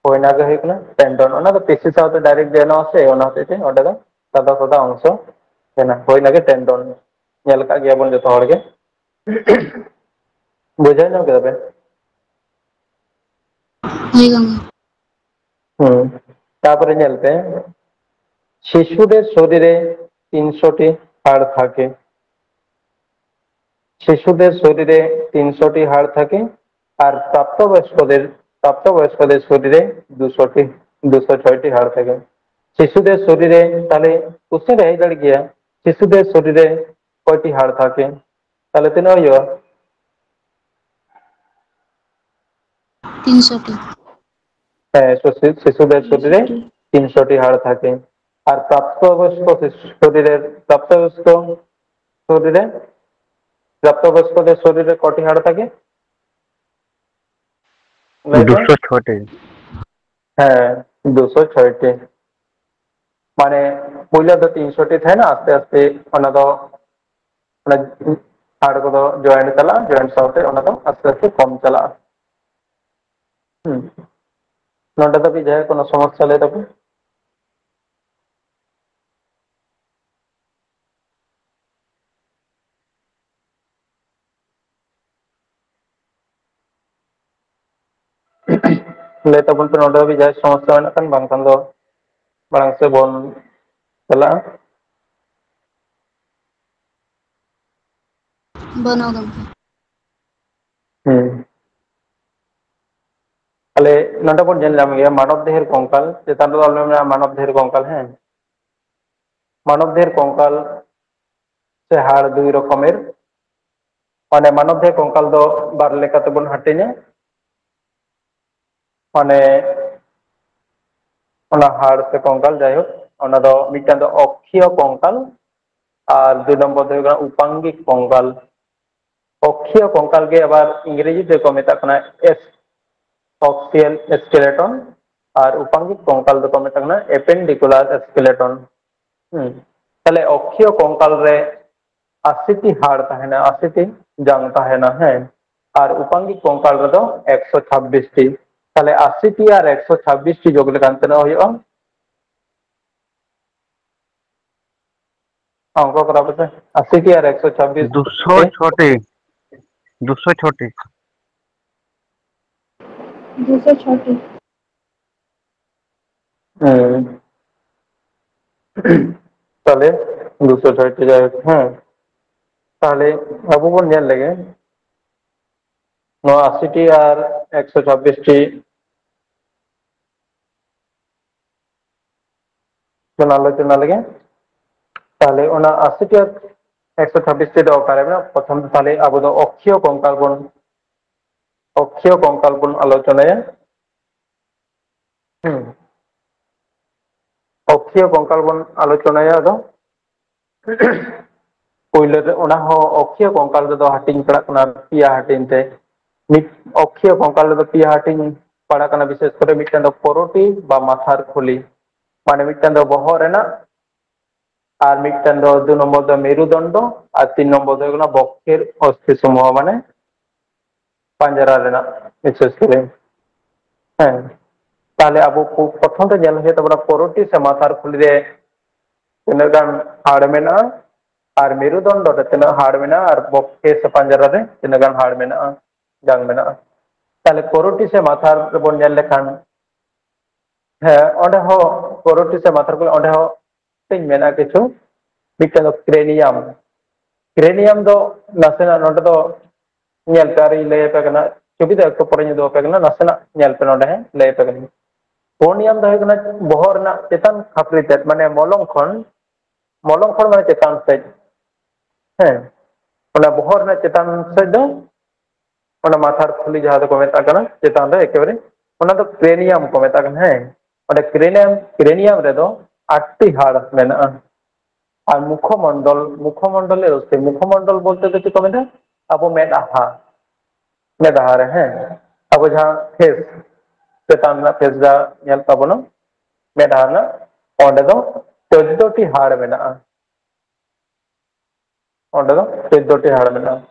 ᱦᱳᱭ, ᱚᱱᱟ ᱜᱮ ᱦᱩᱭᱩᱜ ᱠᱟᱱᱟ ᱴᱮᱱᱰᱚᱱ᱾ ᱚᱱᱟ ᱫᱚ ᱯᱮᱥᱤ ᱥᱟᱶᱛᱮ ᱰᱟᱭᱨᱮᱠᱴ ᱡᱚᱭᱮᱱᱚᱜᱼᱟ ᱥᱮ, ᱚᱱᱟ ᱦᱚᱛᱮᱡ ᱛᱮ ᱚᱸᱰᱮ ᱫᱚ ᱥᱟᱫᱟ ᱥᱟᱫᱟ ᱚᱝᱥᱚ ᱛᱟᱦᱮᱱᱟ᱾ ᱦᱳᱭ, ᱚᱱᱟ ᱜᱮ ᱴᱮᱱᱰᱚᱱ᱾ ᱧᱮᱞ ᱟᱠᱟᱫ ᱜᱮᱭᱟ ᱵᱚᱱ ᱡᱚᱛᱚ ᱦᱚᱲ ᱜᱮ᱾ ᱵᱩᱡᱷᱟᱹᱣ ᱧᱟᱢ ᱠᱮᱫᱟ ᱯᱮ? ᱦᱳᱭ ᱜᱚᱢᱠᱮ᱾ ᱦᱩᱸ᱾ ᱛᱟᱯᱚᱨᱮ ᱧᱮᱞ ᱯᱮ, ᱥᱤᱥᱩ ᱫᱮᱨ ᱥᱚᱨᱤᱨᱮ ᱛᱤᱱᱥᱚ ᱴᱤ ᱦᱟᱲ ᱛᱷᱟᱠᱮ᱾ ᱥᱤᱥᱩ ᱫᱮᱨ ᱥᱚᱨᱤᱨᱮ ᱛᱤᱱᱥᱚ ᱴᱤ ᱦᱟᱲ ᱛᱷᱟᱠᱮ, ᱟᱨ ᱯᱨᱟᱯᱛᱚ ᱵᱚᱭᱚᱥᱠᱚ ᱫᱮᱨ, ᱯᱨᱟᱯᱛᱚ ᱵᱚᱭᱚᱥᱠᱚ ᱫᱮᱨ ᱥᱚᱨᱤᱨᱮ ᱫᱩᱥᱚ ᱴᱤ, ᱫᱩᱥᱚ ᱪᱷᱚᱭ ᱴᱤ ᱦᱟᱲ ᱛᱷᱟᱠᱮ᱾ ᱥᱤᱥᱩ ᱫᱮᱨ ᱥᱚᱨᱤᱨᱮ, ᱛᱟᱦᱞᱮ ᱠᱩᱥᱪᱮᱱ ᱨᱮ ᱦᱮᱡ ᱫᱟᱲᱮ ᱜᱮᱭᱟ, ᱥᱤᱥᱩ ᱫᱮᱨ ᱥᱚᱨᱤᱨᱮ ᱠᱚᱭᱴᱤ ᱦᱟᱲ ᱛᱷᱟᱠᱮ? ᱛᱟᱦᱞᱮ ᱛᱤᱱᱟᱹᱜ ᱦᱩᱭᱩᱜᱼᱟ? ᱛᱤᱱᱥᱚ ᱴᱤ᱾ ᱦᱮᱸ, ᱥᱤᱥᱩ, ᱥᱤᱥᱩ ᱫᱮᱨ ᱥᱚᱨᱤᱨᱮ ᱛᱤᱱᱥᱚ ᱴᱤ ᱦᱟᱲ ᱛᱷᱟᱠᱮ᱾ ᱟᱨ ᱯᱨᱟᱯᱛᱚ ᱵᱚᱭᱚᱥᱠᱚ ᱥᱤᱥᱩ ᱥᱚᱨᱤᱨᱮ, ᱯᱨᱟᱯᱛᱚ ᱵᱚᱭᱚᱥᱠᱚ ᱥᱚᱨᱤᱨᱮ, ᱯᱨᱟᱯᱛᱚ ᱵᱚᱭᱚᱥᱠᱚ ᱫᱮᱨ ᱥᱚᱨᱤᱨᱮ ᱠᱚᱴᱤ ᱦᱟᱲ ᱛᱷᱟᱠᱮ? ᱞᱟᱹᱭ ᱯᱮ᱾ ᱫᱩᱥᱚ ᱪᱷᱚᱴᱤ᱾ ᱦᱮᱸ, ᱫᱩᱥᱚ ᱪᱷᱚᱭ ᱴᱤ᱾ ᱢᱟᱱᱮ, ᱯᱩᱭᱞᱩ ᱫᱚ ᱛᱤᱱᱥᱚ ᱴᱤ ᱛᱟᱦᱮᱱᱟ, ᱟᱥᱛᱮ ᱟᱥᱛᱮ ᱚᱱᱟ ᱫᱚ, ᱚᱱᱟ ᱦᱟᱲ ᱠᱚᱫᱚ ᱡᱚᱭᱮᱱᱴ ᱪᱟᱞᱟᱜᱼᱟ, ᱡᱚᱭᱮᱱᱴ ᱥᱟᱶᱛᱮ ᱚᱱᱟ ᱫᱚ ᱟᱥᱛᱮ ᱟᱥᱛᱮ ᱠᱚᱢ ᱪᱟᱞᱟᱜᱼᱟ᱾ ᱦᱩᱸ᱾ ᱱᱚᱰᱮ ᱫᱷᱟᱹᱵᱤᱡ ᱡᱟᱦᱟᱸᱭ ᱠᱳᱱᱳ ᱥᱚᱢᱚᱥᱥᱟ ᱞᱟᱹᱭ ᱛᱟᱵᱚᱱ? ᱞᱟᱹᱭ ᱛᱟᱵᱚᱱ ᱯᱮ ᱱᱚᱰᱮ ᱦᱟᱹᱵᱤᱡ ᱡᱟᱦᱟᱸᱭ ᱥᱚᱢᱚᱥᱥᱟ ᱢᱮᱱᱟᱜ ᱠᱷᱟᱱ, ᱵᱟᱝᱠᱷᱟᱱ ᱫᱚ ᱢᱟᱲᱟᱝ ᱥᱮᱫ ᱵᱚᱱ ᱪᱟᱞᱟᱜᱼᱟ᱾ ᱵᱟᱹᱱᱩᱜᱼᱟ ᱜᱚᱢᱠᱮ᱾ ᱦᱩᱸ᱾ ᱛᱟᱦᱞᱮ ᱱᱚᱰᱮ ᱵᱚᱱ ᱧᱮᱞ ᱧᱟᱢ ᱜᱮᱭᱟ ᱢᱟᱱᱚᱵ ᱫᱮᱦᱮᱨ ᱠᱚᱝᱠᱟᱞ, ᱪᱮᱛᱟᱱ ᱨᱮᱫᱚ ᱚᱞ ᱢᱮᱱᱟᱜᱼᱟ ᱢᱟᱱᱚᱵ ᱫᱮᱦᱮᱨ ᱠᱚᱝᱠᱟᱞ, ᱦᱮᱸ᱾ ᱢᱟᱱᱚᱵ ᱫᱮᱦᱮᱨ ᱠᱚᱝᱠᱟᱞ ᱥᱮ ᱦᱟᱲ ᱫᱩᱭ ᱨᱚᱠᱚᱢᱮᱨ᱾ ᱢᱟᱱᱮ ᱢᱟᱱᱚᱵ ᱫᱮᱦᱮᱨ ᱠᱚᱝᱠᱟᱞ ᱫᱚ ᱵᱟᱨ ᱞᱮᱠᱟ ᱛᱮᱵᱚᱱ ᱦᱟᱹᱴᱤᱧᱟ᱾ ᱢᱟᱱᱮ ᱚᱱᱟ ᱦᱟᱲ ᱥᱮ ᱠᱚᱝᱠᱟᱞ, ᱡᱟᱭᱦᱳᱠ, ᱚᱱᱟ ᱫᱚ ᱢᱤᱫᱴᱟᱝ ᱫᱚ ᱚᱠᱠᱷᱤᱭᱚ ᱠᱚᱝᱠᱟᱞ ᱟᱨ ᱫᱩᱭ ᱱᱚᱢᱵᱚᱨ ᱫᱚ ᱦᱩᱭᱩᱜ ᱠᱟᱱᱟ ᱩᱯᱟᱝᱜᱤᱠ ᱠᱚᱝᱠᱟᱞ᱾ ᱚᱠᱠᱷᱤᱭᱚ ᱠᱚᱝᱠᱟᱞ ᱜᱮ ᱟᱵᱟᱨ ᱤᱝᱨᱮᱡᱤ ᱛᱮᱠᱚ ᱢᱮᱛᱟᱜ ᱠᱟᱱᱟ ᱮᱥ ᱚᱠᱥᱤᱭᱟᱞ ᱥᱠᱮᱞᱮᱴᱚᱱ, ᱟᱨ ᱩᱯᱟᱝᱜᱤᱠ ᱠᱚᱝᱠᱟᱞ ᱫᱚᱠᱚ ᱢᱮᱛᱟᱜ ᱠᱟᱱᱟ ᱮᱯᱮᱱᱰᱤᱠᱩᱞᱟᱨ ᱥᱠᱮᱞᱮᱴᱚᱱ᱾ ᱦᱩᱸ᱾ ᱛᱟᱦᱞᱮ ᱚᱠᱠᱷᱤᱭᱚ ᱠᱚᱝᱠᱟᱞ ᱨᱮ ᱟᱥᱤ ᱴᱤ ᱦᱟᱲ ᱛᱟᱦᱮᱱᱟ, ᱟᱥᱤ ᱴᱤ ᱡᱟᱝ ᱛᱟᱦᱮᱱᱟ, ᱦᱮᱸ, ᱟᱨ ᱩᱯᱟᱝᱜᱤᱠ ᱠᱚᱝᱠᱟᱞ ᱨᱮᱫᱚ ᱮᱠᱥᱚ ᱪᱷᱟᱵᱵᱤᱥ ᱴᱤ᱾ ᱛᱟᱦᱞᱮ ᱟᱥᱤ ᱴᱤ ᱟᱨ ᱮᱠᱥᱚ ᱪᱷᱟᱵᱵᱤᱥ ᱴᱤ ᱡᱳᱜᱽ ᱞᱮᱠᱷᱟᱱ ᱛᱤᱱᱟᱹᱜ ᱦᱩᱭᱩᱜᱼᱟ? ᱚᱝᱠᱚ ᱠᱚᱨᱟᱣ ᱯᱮᱥᱮ᱾ ᱟᱥᱤ ᱴᱤ ᱟᱨ ᱮᱠᱥᱚ ᱪᱷᱟᱵᱵᱤᱥ ᱫᱩᱥᱚ ᱴᱤ᱾ ᱪᱷᱚᱴᱤ᱾ ᱫᱩᱥᱚ ᱪᱷᱚᱴᱤ᱾ ᱫᱩᱥᱚ ᱪᱷᱚᱴᱤ᱾ ᱦᱮᱸ᱾ ᱛᱟᱦᱞᱮ ᱫᱩᱥᱚ ᱪᱷᱚᱴᱤ, ᱡᱟᱭᱦᱳᱠ, ᱦᱮᱸ᱾ ᱛᱟᱦᱞᱮ ᱟᱵᱚ ᱵᱚᱱ ᱧᱮᱞ ᱞᱮᱜᱮ ᱱᱚᱣᱟ ᱟᱥᱤ ᱴᱤ ᱟᱨ ᱮᱠᱥᱚ ᱪᱷᱟᱵᱵᱤᱥ ᱴᱤ ᱵᱚᱱ ᱟᱞᱳᱪᱚᱱᱟ ᱞᱮᱜᱮ᱾ ᱛᱟᱦᱞᱮ ᱚᱱᱟ ᱟᱥᱤ ᱴᱤ ᱟᱨ ᱮᱠᱥᱚ ᱪᱷᱟᱵᱵᱤᱥ ᱴᱤ ᱫᱚ ᱚᱠᱟᱨᱮ ᱢᱮᱱᱟᱜᱼᱟ? ᱯᱨᱚᱛᱷᱚᱢ ᱛᱟᱦᱞᱮ ᱟᱵᱚ ᱫᱚ ᱚᱠᱠᱷᱤᱭᱚ ᱠᱚᱝᱠᱟᱞ ᱵᱚᱱ, ᱚᱠᱠᱷᱤᱭᱚ ᱠᱚᱝᱠᱟᱞ ᱵᱚᱱ ᱟᱞᱳᱪᱚᱱᱟᱭᱟ᱾ ᱦᱩᱸ᱾ ᱚᱠᱠᱷᱤᱭᱚ ᱠᱚᱝᱠᱟᱞ ᱵᱚᱱ ᱟᱞᱳᱪᱚᱱᱟᱭᱟ ᱟᱫᱚ᱾ ᱯᱳᱭᱞᱳ ᱨᱮ ᱚᱱᱟ ᱦᱚᱸ ᱚᱠᱠᱷᱤᱭᱚ ᱠᱚᱝᱠᱟᱞ ᱨᱮᱫᱚ ᱦᱟᱹᱴᱤᱧ ᱯᱟᱲᱟᱜ ᱠᱟᱱᱟ ᱯᱮᱭᱟ ᱦᱟᱹᱴᱤᱧ ᱛᱮ᱾ ᱢᱤᱫ ᱚᱠᱠᱷᱤᱭᱚ ᱠᱚᱝᱠᱟᱞ ᱨᱮᱫᱚ ᱯᱮᱭᱟ ᱦᱟᱹᱴᱤᱧ ᱯᱟᱲᱟᱜ ᱠᱟᱱᱟ, ᱵᱤᱥᱮᱥ ᱠᱚᱨᱮ ᱢᱤᱫᱴᱟᱝ ᱫᱚ ᱯᱚᱨᱚᱴᱤ ᱵᱟ ᱢᱟᱛᱷᱟᱨ ᱠᱷᱩᱞᱤ, ᱢᱟᱱᱮ ᱢᱤᱫᱴᱟᱝ ᱫᱚ ᱵᱚᱦᱚᱜ ᱨᱮᱱᱟᱜ, ᱟᱨ ᱢᱤᱫᱴᱟᱝ ᱫᱚ ᱫᱩ ᱱᱚᱢᱵᱚᱨ ᱫᱚ ᱢᱮᱨᱩᱫᱚᱱᱰᱚ, ᱟᱨ ᱛᱤᱱ ᱱᱚᱢᱵᱚᱨ ᱫᱚ ᱦᱩᱭᱩᱜ ᱠᱟᱱᱟ ᱵᱚᱠᱠᱷᱮᱨ ᱚᱥᱛᱷᱤ ᱥᱚᱢᱩᱦᱚ, ᱢᱟᱱᱮ ᱯᱟᱸᱡᱽᱨᱟ ᱨᱮᱱᱟᱜ ᱵᱤᱥᱮᱥ ᱠᱚᱨᱮ᱾ ᱦᱮᱸ, ᱛᱟᱦᱞᱮ ᱟᱵᱚ ᱯᱨᱚᱛᱷᱚᱢ ᱨᱮ ᱧᱮᱞ ᱦᱩᱭᱩᱜ ᱛᱟᱵᱚᱱᱟ ᱯᱚᱨᱚᱴᱤ ᱥᱮ ᱢᱟᱛᱷᱟᱨ ᱠᱷᱩᱞᱤ ᱨᱮ ᱛᱤᱱᱟᱹᱜ ᱜᱟᱱ ᱦᱟᱲ ᱢᱮᱱᱟᱜᱼᱟ, ᱟᱨ ᱢᱮᱨᱩᱫᱚᱱᱰᱚ ᱨᱮ ᱛᱤᱱᱟᱹᱜ ᱦᱟᱲ ᱢᱮᱱᱟᱜᱼᱟ, ᱟᱨ ᱵᱚᱠᱠᱷᱮ ᱥᱮ ᱯᱟᱸᱡᱽᱨᱟ ᱨᱮ ᱛᱤᱱᱟᱹᱜ ᱜᱟᱱ ᱦᱟᱲ ᱢᱮᱱᱟᱜᱼᱟ, ᱡᱟᱝ ᱢᱮᱱᱟᱜᱼᱟ᱾ ᱛᱟᱦᱞᱮ ᱯᱚᱨᱚᱴᱤ ᱥᱮ ᱢᱟᱛᱷᱟᱨ ᱨᱮᱵᱚᱱ ᱧᱮᱞ ᱞᱮᱠᱷᱟᱱ, ᱦᱮᱸ, ᱚᱸᱰᱮ ᱦᱚᱸ ᱯᱚᱨᱚᱴᱤ ᱥᱮ ᱢᱟᱛᱷᱟᱨ ᱠᱷᱩᱞᱤ, ᱚᱸᱰᱮ ᱦᱚᱸ ᱤᱧ ᱢᱮᱱᱟ ᱠᱤᱪᱷᱩ, ᱢᱤᱫᱴᱟᱝ ᱫᱚ ᱠᱨᱮᱱᱤᱭᱟᱢ᱾ ᱠᱨᱮᱱᱤᱭᱟᱢ ᱫᱚ ᱱᱟᱥᱮᱱᱟᱜ ᱱᱚᱰᱮ ᱫᱚ ᱧᱮᱞ ᱯᱮ, ᱟᱨᱤᱧ ᱞᱟᱹᱭ ᱟᱯᱮ ᱠᱟᱱᱟ, ᱥᱩᱵᱤᱫᱷᱟ ᱮᱠᱴᱩ ᱯᱚᱨᱮᱧ ᱩᱫᱩᱜ ᱟᱯᱮ ᱠᱟᱱᱟ, ᱱᱟᱥᱮᱱᱟᱜ ᱧᱮᱞ ᱯᱮ ᱱᱚᱰᱮ, ᱦᱮᱸ, ᱞᱟᱹᱭ ᱟᱯᱮ ᱠᱟᱹᱱᱟᱹᱧ᱾ ᱠᱨᱮᱱᱤᱭᱟᱢ ᱫᱚ ᱦᱩᱭᱩᱜ ᱠᱟᱱᱟ ᱵᱚᱦᱚᱜ ᱨᱮᱱᱟᱜ ᱪᱮᱛᱟᱱ ᱠᱷᱟᱯᱨᱤ ᱛᱮᱫ, ᱢᱟᱱᱮ ᱢᱚᱞᱚᱝ ᱠᱷᱚᱱ, ᱢᱚᱞᱚᱝ ᱠᱷᱚᱱ ᱢᱟᱱᱮ ᱪᱮᱛᱟᱱ ᱥᱮᱫ, ᱦᱮᱸ, ᱚᱱᱟ ᱵᱚᱦᱚᱜ ᱨᱮᱱᱟᱜ ᱪᱮᱛᱟᱱ ᱥᱮᱫ ᱫᱚ ᱚᱱᱟ ᱢᱟᱛᱷᱟᱨ ᱠᱷᱩᱞᱤ ᱡᱟᱦᱟᱸ ᱫᱚᱠᱚ ᱢᱮᱛᱟᱜ ᱠᱟᱱᱟ, ᱪᱮᱛᱟᱱ ᱨᱮ ᱮᱠᱮᱵᱟᱨᱮ, ᱚᱱᱟ ᱫᱚ ᱠᱨᱮᱱᱤᱭᱟᱢ ᱠᱚ ᱢᱮᱛᱟᱜ ᱠᱟᱱᱟ᱾ ᱦᱮᱸ, ᱚᱸᱰᱮ ᱠᱨᱮᱱᱤᱭᱟᱢ, ᱠᱨᱮᱱᱤᱭᱟᱢ ᱨᱮᱫᱚ ᱟᱴᱴᱤ ᱦᱟᱲ ᱢᱮᱱᱟᱜᱼᱟ᱾ ᱟᱨ ᱢᱩᱠᱷᱚᱢᱚᱱᱰᱚᱞ, ᱢᱩᱠᱷᱚᱢᱚᱱᱰᱚᱞ ᱮ ᱨᱚᱥᱢᱤ, ᱢᱩᱠᱷᱚᱢᱚᱱᱰᱚᱞ ᱵᱚᱞᱛᱮ ᱫᱚ ᱪᱮᱫ ᱠᱚ ᱢᱮᱱᱟ? ᱟᱵᱚ ᱢᱮᱫᱦᱟ, ᱢᱮᱫᱦᱟ ᱨᱮ, ᱦᱮᱸ, ᱟᱵᱚ ᱡᱟᱦᱟᱸ ᱯᱷᱮᱥ, ᱪᱮᱛᱟᱱ ᱨᱮᱱᱟᱜ ᱯᱷᱮᱥ ᱡᱟᱦᱟᱸ ᱧᱮᱞ ᱛᱟᱵᱚᱱᱟ ᱢᱮᱫᱦᱟ ᱨᱮᱱᱟᱜ, ᱚᱸᱰᱮ ᱫᱚ ᱪᱳᱫᱽᱫᱳ ᱴᱤ ᱦᱟᱲ ᱢᱮᱱᱟᱜᱼᱟ᱾ ᱚᱸᱰᱮ ᱫᱚ ᱪᱳᱫᱽᱫᱳ ᱴᱤ ᱦᱟᱲ ᱢᱮᱱᱟᱜᱼᱟ᱾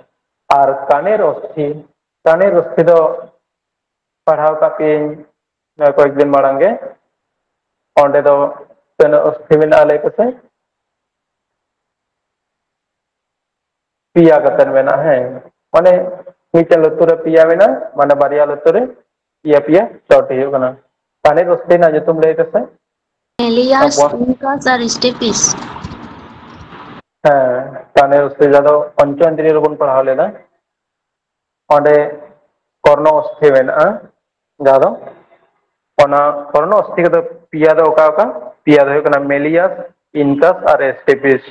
ᱟᱨ ᱠᱟᱱᱮᱨ ᱚᱥᱛᱷᱤ, ᱠᱟᱱᱮᱨ ᱚᱥᱛᱷᱤ ᱫᱚ ᱯᱟᱲᱦᱟᱣ ᱠᱟᱜ ᱯᱤᱭᱟᱹᱧ ᱱᱚᱣᱟ ᱠᱚᱭᱮᱠ ᱫᱤᱱ ᱢᱟᱲᱟᱝ ᱜᱮ᱾ ᱚᱸᱰᱮ ᱫᱚ ᱛᱤᱱᱟᱹᱜ ᱚᱥᱛᱷᱤ ᱢᱮᱱᱟᱜᱼᱟ ᱞᱟᱹᱭ ᱯᱮᱥᱮ? ᱯᱮᱭᱟ ᱠᱟᱛᱮ ᱢᱮᱱᱟᱜᱼᱟ᱾ ᱦᱮᱸ, ᱢᱟᱱᱮ ᱢᱤᱫᱴᱮᱱ ᱞᱩᱛᱩᱨ ᱨᱮ ᱯᱮᱭᱟ ᱢᱮᱱᱟᱜᱼᱟ, ᱢᱟᱱᱮ ᱵᱟᱨᱭᱟ ᱞᱩᱛᱩᱨ ᱨᱮ ᱯᱮᱭᱟ ᱯᱮᱭᱟ ᱪᱷᱚᱴᱤ ᱦᱩᱭᱩᱜ ᱠᱟᱱᱟ᱾ ᱠᱟᱱᱮᱨ ᱚᱥᱛᱷᱤ ᱨᱮᱱᱟᱜ ᱧᱩᱛᱩᱢ ᱞᱟᱹᱭ ᱯᱮᱥᱮ? ᱢᱮᱞᱤᱭᱟᱥ, ᱟᱵᱚ- ᱤᱱᱠᱟᱥ ᱟᱨ ᱥᱴᱮᱯᱤᱥ᱾ ᱦᱮᱸ, ᱠᱟᱱᱮᱨ ᱚᱥᱛᱷᱤ ᱡᱟᱦᱟᱸ ᱫᱚ ᱯᱚᱧᱪᱚ ᱤᱱᱫᱨᱤᱭᱚ ᱨᱮᱵᱚᱱ ᱯᱟᱲᱦᱟᱣ ᱞᱮᱫᱟ᱾ ᱚᱸᱰᱮ ᱠᱚᱨᱱᱚ ᱚᱥᱛᱷᱤ ᱢᱮᱱᱟᱜᱼᱟ, ᱡᱟᱦᱟᱸ ᱫᱚ ᱚᱱᱟ ᱠᱚᱨᱱᱚ ᱚᱥᱛᱷᱤ ᱠᱚᱫᱚ ᱯᱮᱭᱟ ᱫᱚ ᱚᱠᱟ ᱚᱠᱟ? ᱯᱮᱭᱟ ᱫᱚ ᱦᱩᱭᱩᱜ ᱠᱟᱱᱟ ᱢᱮᱞᱤᱭᱟᱥ, ᱤᱱᱠᱟᱥ ᱟᱨ ᱮᱥᱴᱤᱯᱤᱥ᱾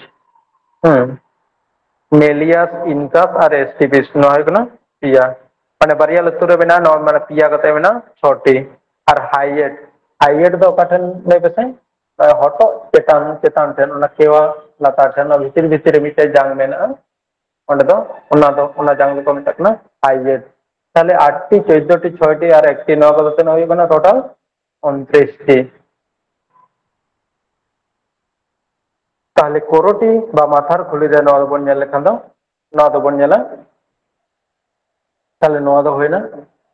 ᱦᱮᱸ, ᱢᱮᱞᱤᱭᱟᱥ, ᱤᱱᱠᱟᱥ ᱟᱨ ᱮᱥᱴᱤᱯᱤᱥ, ᱱᱚᱣᱟ ᱦᱩᱭᱩᱜ ᱠᱟᱱᱟ ᱯᱮᱭᱟ᱾ ᱢᱟᱱᱮ ᱵᱟᱨᱭᱟ ᱞᱩᱛᱩᱨ ᱨᱮ ᱢᱮᱱᱟᱜᱼᱟ, ᱱᱚᱣᱟ ᱢᱟᱱᱮ ᱯᱮᱭᱟ ᱠᱟᱛᱮ ᱢᱮᱱᱟᱜᱼᱟ ᱪᱷᱚᱴᱤ᱾ ᱟᱨ ᱦᱟᱭᱮᱴ, ᱦᱟᱭᱮᱴ ᱫᱚ ᱚᱠᱟ ᱴᱷᱮᱱ ᱞᱟᱹᱭ ᱯᱮᱥᱮ? ᱦᱚᱴᱚᱜ ᱪᱮᱛᱟᱱ, ᱪᱮᱛᱟᱱ ᱴᱷᱮᱱ, ᱚᱱᱟ ᱠᱮᱣᱟ ᱞᱟᱛᱟᱨ ᱴᱷᱮᱱ, ᱚᱱᱟ ᱵᱷᱤᱛᱤᱨ ᱵᱷᱤᱛᱤᱨ ᱨᱮ ᱢᱤᱫᱴᱮᱡ ᱡᱟᱝ ᱢᱮᱱᱟᱜᱼᱟ᱾ ᱚᱸᱰᱮ ᱫᱚ, ᱚᱱᱟ ᱫᱚ, ᱚᱱᱟ ᱡᱟᱝ ᱫᱚᱠᱚ ᱢᱮᱛᱟᱜ ᱠᱟᱱᱟ ᱦᱟᱭᱮᱴ᱾ ᱛᱟᱦᱞᱮ ᱟᱴ ᱴᱤ, ᱪᱳᱫᱽᱫᱳ ᱴᱤ, ᱪᱷᱚᱭ ᱴᱤ ᱟᱨ ᱮᱠ ᱴᱤ, ᱱᱚᱣᱟ ᱠᱚᱫᱚ ᱛᱤᱱᱟᱹᱜ ᱦᱩᱭᱩᱜ ᱠᱟᱱᱟ ᱴᱳᱴᱟᱞ? ᱩᱱᱛᱨᱤᱥ ᱴᱤ᱾ ᱛᱟᱦᱞᱮ ᱠᱚᱨᱚᱴᱤ ᱵᱟ ᱢᱟᱛᱷᱟᱨ ᱠᱷᱩᱞᱤ ᱨᱮ ᱱᱚᱣᱟ ᱫᱚᱵᱚᱱ ᱧᱮᱞ ᱞᱮᱠᱷᱟᱱ ᱫᱚ, ᱱᱚᱣᱟ ᱫᱚᱵᱚᱱ ᱧᱮᱞᱟ᱾ ᱛᱟᱦᱞᱮ ᱱᱚᱣᱟ ᱫᱚ ᱦᱩᱭᱱᱟ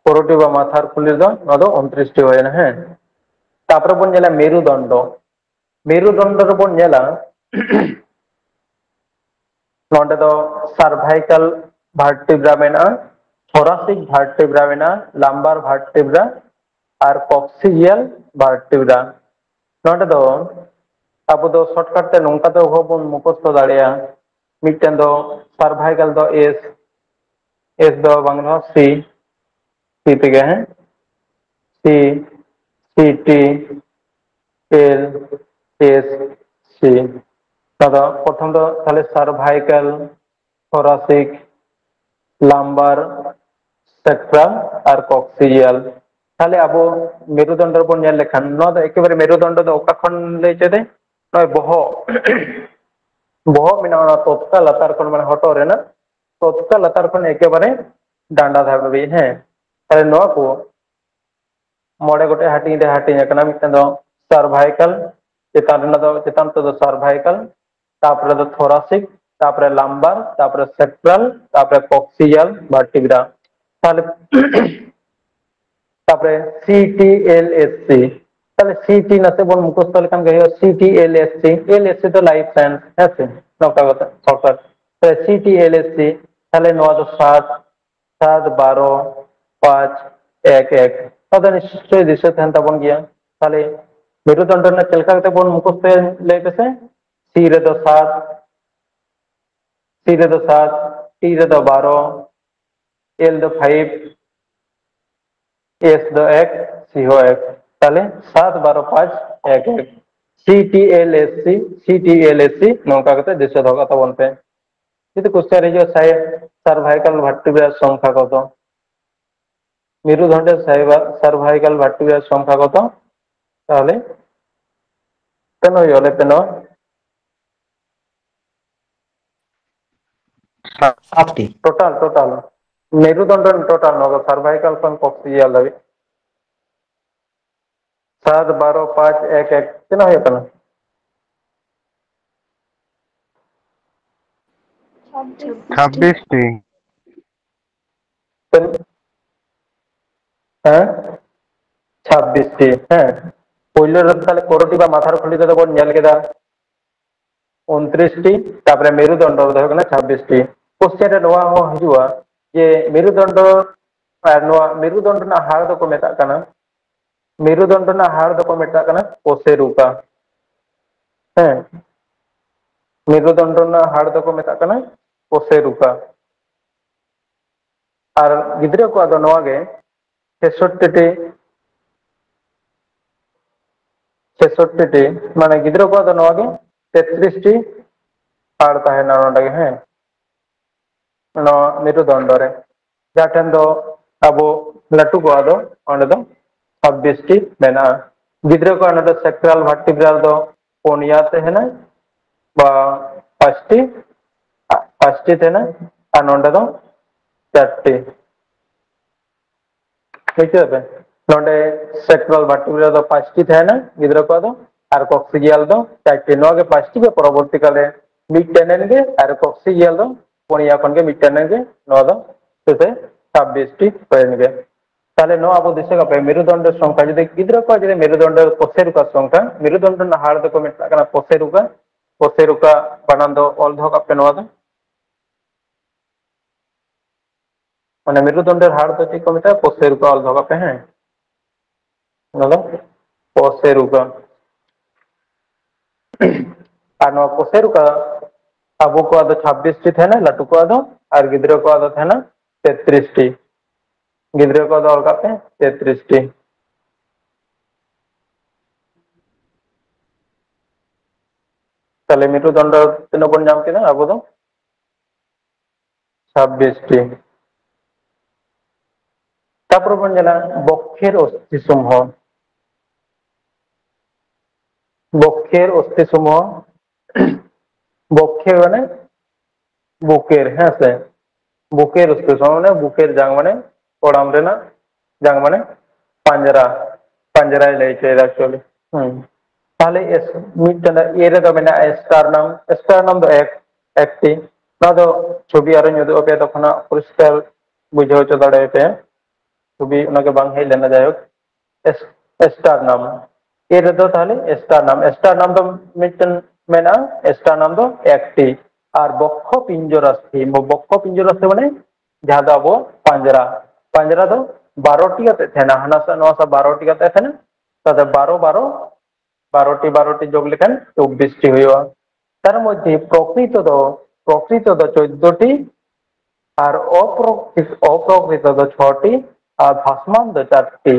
ᱠᱚᱨᱚᱴᱤ ᱵᱟ ᱢᱟᱛᱷᱟᱨ ᱠᱷᱩᱞᱤ ᱨᱮᱫᱚ ᱱᱚᱣᱟ ᱫᱚ ᱩᱱᱛᱨᱤᱥ ᱴᱤ ᱦᱩᱭᱱᱟ᱾ ᱦᱮᱸ, ᱛᱟᱨᱯᱚᱨᱮ ᱵᱚᱱ ᱧᱮᱞᱟ ᱢᱮᱨᱩᱫᱚᱱᱰᱚ᱾ ᱢᱮᱨᱩᱫᱚᱱᱰᱚ ᱨᱮᱵᱚᱱ ᱧᱮᱞᱟ, ᱱᱚᱰᱮ ᱫᱚ ᱥᱟᱨᱵᱷᱟᱭᱠᱟᱞ ᱵᱷᱟᱨᱴᱤᱵᱨᱟ ᱢᱮᱱᱟᱜᱼᱟ, ᱛᱷᱚᱨᱟᱥᱤᱠ ᱵᱷᱟᱨᱴᱤᱵᱨᱟ ᱢᱮᱱᱟᱜᱼᱟ, ᱞᱟᱢᱵᱟᱨ ᱵᱷᱟᱨᱴᱤᱵᱨᱟ ᱟᱨ ᱠᱚᱠᱥᱤᱡᱤᱭᱟᱞ ᱵᱷᱟᱨᱴᱤᱵᱨᱟ᱾ ᱱᱚᱰᱮ ᱫᱚ ᱟᱵᱚ ᱫᱚ ᱥᱚᱨᱴᱠᱟᱴ ᱛᱮ ᱱᱚᱝᱠᱟ ᱫᱚ ᱚᱦᱚ ᱵᱚᱱ ᱢᱩᱠᱷᱚᱥᱛᱚ ᱫᱟᱲᱮᱭᱟᱜᱼᱟ᱾ ᱢᱤᱫᱴᱮᱱ ᱫᱚ ᱥᱟᱨᱵᱷᱟᱭᱠᱟᱞ ᱫᱚ ᱮᱥ, ᱮᱥ ᱫᱚ ᱵᱟᱝ ᱨᱮᱦᱚᱸ ᱥᱤ, ᱥᱤ ᱛᱮᱜᱮ, ᱦᱮᱸ, ᱥᱤ, ᱥᱤ ᱴᱤ, ᱮᱞ, ᱮᱥ, ᱥᱤ᱾ ᱱᱚᱣᱟ ᱫᱚ ᱯᱨᱚᱛᱷᱚᱢ ᱫᱚ ᱛᱟᱦᱞᱮ ᱥᱟᱨᱵᱷᱟᱭᱠᱟᱞ, ᱛᱷᱚᱨᱟᱥᱤᱠ, ᱞᱟᱢᱵᱟᱨ, ᱥᱮᱠᱴᱨᱟᱞ ᱟᱨ ᱠᱚᱠᱥᱤᱭᱟᱞ᱾ ᱛᱟᱦᱞᱮ ᱟᱵᱚ ᱢᱮᱨᱩᱫᱚᱱᱰᱚ ᱨᱮᱵᱚᱱ ᱧᱮᱞ ᱞᱮᱠᱷᱟᱱ ᱱᱚᱣᱟ ᱫᱚ ᱮᱠᱮᱵᱟᱨᱮ ᱢᱮᱨᱩᱫᱚᱱᱰᱚ ᱫᱚ ᱚᱠᱟ ᱠᱷᱚᱱ ᱞᱟᱹᱭ ᱦᱚᱪᱚᱭ ᱫᱟᱭ? ᱱᱚᱜᱼᱚᱭ ᱵᱚᱦᱚᱜ, ᱵᱚᱦᱚᱜ ᱢᱮᱱᱟᱜᱼᱟ ᱚᱱᱟ ᱛᱚᱛᱠᱟ ᱞᱟᱛᱟᱨ ᱠᱷᱚᱱ, ᱢᱟᱱᱮ ᱦᱚᱴᱚᱜ ᱨᱮᱱᱟᱜ ᱛᱚᱛᱠᱟ ᱞᱟᱛᱟᱨ ᱠᱷᱚᱱ ᱮᱠᱮᱵᱟᱨᱮ ᱰᱟᱸᱰᱟ ᱫᱷᱟᱹᱵᱤᱡ᱾ ᱦᱮᱸ, ᱛᱟᱦᱞᱮ ᱱᱚᱣᱟ ᱠᱚ ᱢᱚᱬᱮ ᱜᱚᱴᱮᱡ ᱦᱟᱹᱴᱤᱧ ᱨᱮ ᱦᱟᱹᱴᱤᱧ ᱟᱠᱟᱱᱟ᱾ ᱢᱤᱫᱴᱟᱝ ᱫᱚ ᱥᱟᱨᱵᱷᱟᱭᱠᱟᱞ, ᱪᱮᱛᱟᱱ ᱨᱮᱱᱟᱜ ᱫᱚ, ᱪᱮᱛᱟᱱ ᱛᱮᱫᱚ ᱥᱟᱨᱵᱷᱟᱭᱠᱟᱞ, ᱛᱟᱨᱯᱚᱨᱮ ᱫᱚ ᱛᱷᱚᱨᱟᱥᱤᱠ, ᱛᱟᱯᱚᱨᱮ lumbar, ᱛᱟᱯᱚᱨᱮ sacral, ᱛᱟᱯᱚᱨᱮ coccygeal vertebra᱾ ᱛᱟᱦᱚᱞᱮ ᱛᱟᱯᱚᱨᱮ C T L S C, ᱛᱟᱦᱚᱞᱮ C T ᱱᱟᱥᱮ ᱵᱚᱱ ᱢᱩᱠᱷᱚᱥᱛᱚ ᱞᱮᱠᱷᱟᱱ ᱜᱮ ᱦᱩᱭᱩᱜᱼᱟ, C T L S C, L S C ᱫᱚ life science, ᱦᱮᱸ ᱥᱮ, ᱱᱚᱝᱠᱟ ᱠᱟᱛᱮ shortcut᱾ ᱛᱟᱦᱚᱞᱮ C T L S C, ᱛᱟᱦᱚᱞᱮ ᱱᱚᱣᱟ ᱫᱚ ᱥᱟᱛ, ᱥᱟᱛ, ᱵᱟᱨᱚ, ᱯᱟᱸᱪ, ᱮᱠ, ᱮᱠ᱾ ᱱᱚᱣᱟ ᱫᱚ ᱱᱤᱥᱪᱚᱭ ᱫᱤᱥᱟᱹ ᱛᱟᱦᱮᱱ ᱛᱟᱵᱚᱱ ᱜᱮᱭᱟ᱾ ᱛᱟᱦᱚᱞᱮ ᱢᱮᱨᱩᱫᱚᱱᱰᱚ ᱨᱮᱱᱟᱜ ᱪᱮᱫ ᱞᱮᱠᱟ ᱠᱟᱛᱮ ᱵᱚᱱ ᱢᱩᱠᱷᱚᱥᱛᱚᱭᱟ ᱞᱟᱹᱭ ᱯᱮᱥᱮ? C ᱨᱮᱫᱚ ᱥᱟᱛ, C ᱨᱮᱫᱚ ᱥᱟᱛ, T ᱨᱮᱫᱚ ᱵᱟᱨᱚ, L ᱫᱚ ᱯᱷᱟᱭᱤᱵᱷ, S ᱫᱚ ᱮᱠ, C ᱦᱚᱸ ᱮᱠ᱾ ᱛᱟᱦᱚᱞᱮ ᱥᱟᱛ, ᱵᱟᱨᱚ, ᱯᱟᱸᱪ, ᱮᱠ, ᱮᱠ᱾ C T L S C, C T L S C, ᱱᱚᱝᱠᱟ ᱠᱟᱛᱮ ᱫᱤᱥᱟᱹ ᱫᱚᱦᱚ ᱠᱟᱜ ᱛᱟᱵᱚᱱ ᱯᱮ᱾ ᱡᱩᱫᱤ question ᱨᱮ ᱦᱤᱡᱩᱜᱼᱟ, ᱥᱟᱭ-, cervical vertebra ᱥᱚᱝᱠᱷᱟ ᱠᱚᱫᱚ, ᱢᱮᱨᱩᱫᱚᱱᱰᱚ ᱥᱟᱭᱵᱟ-, cervical vertebra ᱥᱚᱝᱠᱷᱟ ᱠᱚᱫᱚ, ᱛᱟᱦᱚᱞᱮ ᱛᱤᱱᱟᱹᱜ ᱦᱩᱭᱩᱜᱼᱟ, ᱞᱟᱹᱭ ᱯᱮ ᱱᱚᱣᱟ? ᱥᱟᱛᱴᱤ᱾ Total, total᱾ ᱢᱮᱨᱩᱫᱚᱱᱰᱚ ᱨᱮᱱ total ᱱᱚᱣᱟ ᱫᱚ cervical ᱠᱷᱚᱱ coccygeal ᱫᱷᱟᱹᱵᱤᱡ᱾ ᱥᱟᱛ, ᱵᱟᱨᱚ, ᱯᱟᱸᱪ, ᱮᱠ, ᱮᱠ᱾ ᱛᱤᱱᱟᱹᱜ ᱦᱩᱭᱩᱜ ᱠᱟᱱᱟ? ᱪᱷᱟᱵᱵᱤᱥ ᱴᱤ᱾ ᱛᱤᱱ-, ᱦᱮᱸ? ᱪᱷᱟᱵᱵᱤᱥ ᱴᱤ, ᱦᱮᱸ᱾ ᱯᱳᱭᱞᱳ ᱨᱮ ᱛᱟᱦᱞᱮ ᱠᱚᱨᱚᱴᱤ ᱵᱟ ᱢᱟᱛᱷᱟᱨ ᱠᱷᱩᱞᱤ ᱛᱮᱫᱚ ᱵᱚᱱ ᱧᱮᱞ ᱠᱮᱫᱟ ᱩᱱᱛᱨᱤᱥ ᱴᱤ, ᱛᱟᱯᱚᱨᱮ ᱢᱮᱨᱩᱫᱚᱱᱰᱚ ᱨᱮᱫᱚ ᱦᱩᱭᱩᱜ ᱠᱟᱱᱟ ᱪᱷᱟᱵᱵᱤᱥ ᱴᱤ᱾ Question ᱨᱮ ᱱᱚᱣᱟ ᱦᱚᱸ ᱦᱤᱡᱩᱜᱼᱟ ᱡᱮ ᱢᱮᱨᱩᱫᱚᱱᱰᱚ, ᱟᱨ ᱱᱚᱣᱟ ᱢᱮᱨᱩᱫᱚᱱᱰᱚ ᱨᱮᱱᱟᱜ ᱦᱟᱲ ᱫᱚᱠᱚ ᱢᱮᱛᱟᱜ ᱠᱟᱱᱟ, ᱢᱮᱨᱩᱫᱚᱱᱰᱚ ᱨᱮᱱᱟᱜ ᱦᱟᱲ ᱫᱚᱠᱚ ᱢᱮᱛᱟᱜ ᱠᱟᱱᱟ ᱚᱥᱮᱨᱩᱠᱟ᱾ ᱦᱮᱸ, ᱢᱮᱨᱩᱫᱚᱱᱰᱚ ᱨᱮᱱᱟᱜ ᱦᱟᱲ ᱫᱚᱠᱚ ᱢᱮᱛᱟᱜ ᱠᱟᱱᱟ ᱚᱥᱮᱨᱩᱠᱟ᱾ ᱟᱨ ᱜᱤᱫᱽᱨᱟᱹ ᱠᱚᱣᱟᱜ ᱫᱚ ᱱᱚᱣᱟ ᱜᱮ ᱪᱷᱮᱥᱚᱴᱴᱤ ᱴᱤ, ᱪᱷᱮᱥᱚᱴᱴᱤ ᱴᱤ, ᱢᱟᱱᱮ ᱜᱤᱫᱽᱨᱟᱹ ᱠᱚᱣᱟᱜ ᱫᱚ ᱱᱚᱣᱟ ᱜᱮ ᱛᱮᱛᱨᱤᱥ ᱴᱤ ᱦᱟᱲ ᱛᱟᱦᱮᱱᱟ ᱱᱚᱰᱮ ᱜᱮ, ᱦᱮᱸ, ᱱᱚᱣᱟ ᱢᱮᱨᱩᱫᱚᱱᱰᱚ ᱨᱮ, ᱡᱟᱦᱟᱸ ᱴᱷᱮᱱ ᱫᱚ ᱟᱵᱚ ᱞᱟᱹᱴᱩ ᱠᱚᱣᱟᱜ ᱫᱚ ᱚᱸᱰᱮ ᱫᱚ ᱪᱷᱟᱵᱵᱤᱥ ᱴᱤ ᱢᱮᱱᱟᱜᱼᱟ᱾ ᱜᱤᱫᱽᱨᱟᱹ ᱠᱚᱣᱟᱜ ᱱᱚᱰᱮ sacral vertebra ᱫᱚ ᱯᱩᱱᱭᱟ ᱛᱟᱦᱮᱱᱟ, ᱵᱟ ᱯᱟᱸᱪᱴᱤ, ᱯᱟᱸᱪᱴᱤ ᱛᱟᱦᱮᱱᱟ, ᱟᱨ ᱱᱚᱰᱮ ᱫᱚ ᱪᱟᱨᱴᱤ᱾ ᱵᱩᱡᱷᱟᱹᱣ ᱯᱮ, ᱱᱚᱰᱮ sacral vertebra ᱫᱚ ᱯᱟᱸᱪᱴᱤ ᱛᱟᱦᱮᱱᱟ ᱜᱤᱫᱽᱨᱟᱹ ᱠᱚᱣᱟᱜ ᱫᱚ, ᱟᱨ coccygeal ᱫᱚ ᱪᱟᱨᱴᱤ᱾ ᱱᱚᱣᱟ ᱜᱮ ᱯᱟᱸᱪᱴᱤ ᱜᱮ ᱯᱚᱨᱚᱵᱚᱨᱛᱤ ᱠᱟᱞᱨᱮ ᱢᱤᱫᱴᱮᱱ ᱮᱱ ᱜᱮ, ᱟᱨ ᱠᱚᱠᱥᱤᱡᱤᱭᱟᱞ ᱫᱚ ᱯᱩᱱᱭᱟ ᱠᱷᱚᱱ ᱜᱮ ᱢᱤᱫᱴᱮᱱ ᱮᱱ ᱜᱮ, ᱱᱚᱣᱟ ᱫᱚ ᱥᱮᱥᱮ ᱪᱷᱟᱵᱵᱤᱥ ᱴᱤ ᱦᱩᱭᱮᱱ ᱜᱮ᱾ ᱛᱟᱦᱞᱮ ᱱᱚᱣᱟ ᱟᱵᱚ ᱫᱤᱥᱟᱹ ᱠᱟᱜ ᱯᱮ, ᱢᱮᱨᱩᱫᱚᱱᱰᱚ ᱥᱚᱝᱠᱷᱟ, ᱡᱩᱫᱤ ᱜᱤᱫᱽᱨᱟᱹ ᱠᱚᱣᱟᱜ ᱡᱩᱫᱤ ᱢᱮᱨᱩᱫᱚᱱᱰᱚ ᱯᱚᱥᱮᱨᱩᱠᱟ ᱥᱚᱝᱠᱷᱟ, ᱢᱮᱨᱩᱫᱚᱱᱰᱚ ᱨᱮᱱᱟᱜ ᱦᱟᱲ ᱫᱚᱠᱚ ᱢᱮᱛᱟᱜ ᱠᱟᱱᱟ ᱯᱚᱥᱮᱨᱩᱠᱟ, ᱯᱚᱥᱮᱨᱩᱠᱟ ᱵᱟᱱᱟᱢ ᱫᱚ ᱚᱞ ᱫᱚᱦᱚ ᱠᱟᱜ ᱯᱮ ᱱᱚᱣᱟ ᱫᱚ᱾ ᱢᱟᱱᱮ ᱢᱮᱨᱩᱫᱚᱱᱰᱚ ᱦᱟᱲ ᱫᱚ ᱪᱮᱫ ᱠᱚ ᱢᱮᱛᱟᱜᱼᱟ? ᱯᱚᱥᱮᱨᱩᱠᱟ ᱚᱞ ᱫᱚᱦᱚ ᱠᱟᱜ ᱯᱮ, ᱦᱮᱸ, ᱚᱱᱟ ᱫᱚ ᱯᱚᱥᱮᱨᱩᱠᱟ᱾ ᱟᱨ ᱱᱚᱣᱟ ᱯᱚᱥᱮᱨᱩᱠᱟ ᱟᱵᱚ ᱠᱚᱣᱟᱜ ᱫᱚ ᱪᱷᱟᱵᱵᱤᱥ ᱴᱤ ᱛᱟᱦᱮᱱᱟ, ᱞᱟᱹᱴᱩ ᱠᱚᱣᱟᱜ ᱫᱚ, ᱟᱨ ᱜᱤᱫᱽᱨᱟᱹ ᱠᱚᱣᱟᱜ ᱫᱚ ᱛᱟᱦᱮᱱᱟ ᱛᱮᱛᱨᱤᱥ ᱴᱤ᱾ ᱜᱤᱫᱽᱨᱟᱹ ᱠᱚᱣᱟᱜ ᱫᱚ ᱚᱞ ᱠᱟᱜ ᱯᱮ ᱛᱮᱛᱨᱤᱥ ᱴᱤ᱾ ᱛᱟᱦᱞᱮ ᱢᱮᱨᱩᱫᱚᱱᱰᱚ ᱛᱤᱱᱟᱹᱜ ᱵᱚᱱ ᱧᱟᱢ ᱠᱮᱫᱟ ᱟᱵᱚ ᱫᱚ? ᱪᱷᱟᱵᱵᱤᱥ ᱴᱤ᱾ ᱛᱟᱯᱚᱨᱮ ᱵᱚᱱ ᱧᱮᱞᱟ ᱵᱚᱠᱠᱷᱮᱨ ᱚᱥᱛᱷᱤ ᱥᱩᱢᱦᱚ᱾ ᱵᱚᱠᱠᱷᱮᱨ ᱚᱥᱛᱷᱤ ᱥᱩᱢᱦᱚ, ᱵᱚᱠᱠᱷᱮᱨ ᱢᱟᱱᱮ ᱵᱩᱠᱮᱨ, ᱦᱮᱸ ᱥᱮ? ᱵᱩᱠᱮᱨ ᱚᱥᱛᱷᱤ ᱥᱩᱢᱦᱚ ᱢᱟᱱᱮ ᱵᱩᱠᱮᱨ ᱡᱟᱝ, ᱢᱟᱱᱮ ᱠᱚᱲᱟᱢ ᱨᱮᱱᱟᱜ ᱡᱟᱝ, ᱢᱟᱱᱮ ᱯᱟᱸᱡᱽᱨᱟ, ᱯᱟᱸᱡᱽᱨᱟᱭ ᱞᱟᱹᱭ ᱦᱚᱪᱚᱭᱮᱫᱟ actually᱾ ᱦᱩᱸ᱾ ᱛᱟᱦᱞᱮ ᱮᱥ-, ᱢᱤᱫᱴᱮᱱ ᱮ ᱨᱮᱫᱚ ᱢᱮᱱᱟᱜᱼᱟ sternum, sternum ᱫᱚ ᱮᱠ, ᱮᱠᱴᱤ᱾ ᱱᱚᱣᱟ ᱫᱚ ᱪᱷᱚᱵᱤ ᱟᱨᱚᱧ ᱩᱫᱩᱜ ᱟᱯᱮᱭᱟ, ᱛᱚᱠᱷᱚᱱ ᱦᱟᱸᱜ ᱯᱚᱨᱤᱥᱠᱟᱨ ᱵᱩᱡᱷᱟᱹᱣ ᱦᱚᱪᱚ ᱫᱟᱲᱮᱭᱟᱯᱮᱭᱟ᱾ ᱪᱷᱚᱵᱤ ᱚᱱᱟᱜᱮ ᱵᱟᱝ ᱦᱮᱡ ᱞᱮᱱᱟ, ᱡᱟᱭᱦᱳᱠ᱾ ᱮᱥ-, sternum, ᱮ ᱨᱮᱫᱚ ᱛᱟᱦᱞᱮ sternum, sternum ᱫᱚ ᱢᱤᱫᱴᱮᱱ ᱢᱮᱱᱟᱜᱼᱟ, sternum ᱫᱚ ᱮᱠᱴᱤ᱾ ᱟᱨ ᱵᱚᱠᱠᱷᱚ ᱯᱤᱧᱡᱚᱨᱟᱥᱛᱷᱤ, ᱵᱚᱠᱠᱷᱚ ᱯᱤᱧᱡᱚᱨᱟᱥᱛᱷᱤ ᱢᱟᱱᱮ ᱡᱟᱦᱟᱸ ᱫᱚ ᱟᱵᱚ ᱯᱟᱸᱡᱽᱨᱟ, ᱯᱟᱸᱡᱽᱨᱟ ᱫᱚ ᱵᱟᱨᱚ ᱴᱤ ᱠᱟᱛᱮ ᱛᱟᱦᱮᱱᱟ, ᱦᱟᱱᱟ ᱥᱟ ᱱᱚᱣᱟ ᱥᱟ ᱵᱟᱨᱚ ᱴᱤ ᱠᱟᱛᱮ ᱛᱟᱦᱮᱱᱟ, ᱛᱟᱦᱞᱮ ᱵᱟᱨᱚ, ᱵᱟᱨᱚ, ᱵᱟᱨᱚ ᱴᱤ, ᱵᱟᱨᱚ ᱴᱤ ᱡᱳᱜᱽ ᱞᱮᱠᱷᱟᱱ ᱪᱚᱵᱵᱤᱥ ᱴᱤ ᱦᱩᱭᱩᱜᱼᱟ᱾ ᱛᱟᱨ ᱢᱚᱫᱽᱫᱷᱮ ᱯᱨᱚᱠᱨᱤᱛᱚ ᱫᱚ, ᱯᱨᱚᱠᱨᱤᱛᱚ ᱫᱚ ᱪᱳᱫᱽᱫᱳ ᱴᱤ, ᱟᱨ ᱚᱯᱨᱚᱠᱨᱤᱛ-, ᱚᱯᱨᱚᱠᱨᱤᱛᱚ ᱫᱚ ᱪᱷᱚ ᱴᱤ, ᱟᱨ ᱵᱷᱟᱥᱢᱟᱱ ᱫᱚ ᱪᱟᱨ ᱴᱤ᱾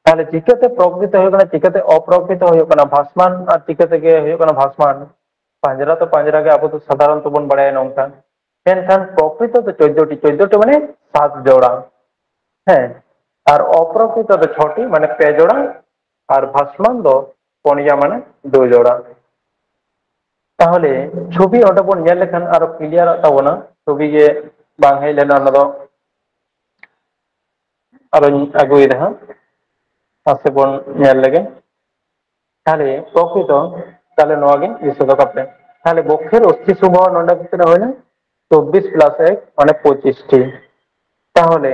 ᱛᱟᱦᱞᱮ ᱪᱤᱠᱟᱹᱛᱮ ᱯᱨᱚᱠᱨᱤᱛᱚ ᱦᱩᱭᱩᱜ ᱠᱟᱱᱟ, ᱪᱤᱠᱟᱹᱛᱮ ᱚᱯᱨᱚᱠᱨᱤᱛᱚ ᱦᱩᱭᱩᱜ ᱠᱟᱱᱟ ᱵᱷᱟᱥᱢᱟᱱ, ᱟᱨ ᱪᱤᱠᱟᱹ ᱛᱮᱜᱮ ᱦᱩᱭᱩᱜ ᱠᱟᱱᱟ ᱵᱷᱟᱥᱢᱟᱱ? ᱯᱟᱸᱡᱽᱨᱟ ᱛᱚ ᱯᱟᱸᱡᱽᱨᱟ ᱜᱮ, ᱟᱵᱚ ᱫᱚ ᱥᱟᱫᱷᱟᱨᱚᱱ ᱛᱮᱵᱚᱱ ᱵᱟᱲᱟᱭᱟ ᱱᱚᱝᱠᱟ᱾ ᱢᱮᱱᱠᱷᱟᱱ ᱯᱨᱚᱠᱨᱤᱛᱚ ᱫᱚ ᱪᱳᱫᱽᱫᱳ ᱴᱤ, ᱪᱳᱫᱽᱫᱳ ᱴᱤ ᱢᱟᱱᱮ ᱥᱟᱛ ᱡᱚᱲᱟ᱾ ᱦᱮᱸ, ᱟᱨ ᱚᱯᱨᱚᱠᱨᱤᱛᱚ ᱫᱚ ᱪᱷᱚ ᱴᱤ, ᱢᱟᱱᱮ ᱯᱮ ᱡᱚᱲᱟ, ᱟᱨ ᱵᱷᱟᱥᱢᱟᱱ ᱫᱚ ᱯᱚᱱᱭᱟ, ᱢᱟᱱᱮ ᱫᱩ ᱡᱚᱲᱟ᱾ ᱛᱟᱦᱚᱞᱮ ᱪᱷᱚᱵᱤ ᱚᱸᱰᱮ ᱵᱚᱱ ᱧᱮᱞ ᱞᱮᱠᱷᱟᱱ ᱟᱨᱚ ᱠᱞᱤᱭᱟᱨᱚᱜ ᱛᱟᱵᱚᱱᱟ, ᱪᱷᱚᱵᱤ ᱜᱮ ᱵᱟᱝ ᱦᱮᱡ ᱞᱮᱱᱟ, ᱚᱱᱟ ᱫᱚ ᱟᱨᱚᱧ ᱟᱹᱜᱩᱭᱮᱫᱟ ᱦᱟᱸᱜ, ᱢᱟᱥᱮ ᱵᱚᱱ ᱧᱮᱞ ᱞᱮᱜᱮ᱾ ᱛᱟᱦᱚᱞᱮ ᱯᱨᱚᱠᱨᱤᱛᱚ, ᱛᱟᱦᱚᱞᱮ ᱱᱚᱣᱟ ᱜᱮ ᱫᱤᱥᱟᱹ ᱫᱚᱦᱚ ᱠᱟᱜ ᱯᱮ᱾ ᱛᱟᱦᱚᱞᱮ ᱵᱚᱠᱷᱮᱨ ᱚᱥᱛᱷᱤ ᱥᱩᱢᱩᱦ ᱱᱚᱰᱮ ᱛᱤᱱᱟᱹᱜ ᱦᱩᱭᱱᱟ? ᱪᱚᱵᱵᱤᱥ ᱯᱞᱟᱥ ᱮᱠ, ᱢᱟᱱᱮ ᱯᱚᱸᱪᱤᱥ ᱴᱤ᱾ ᱛᱟᱦᱚᱞᱮ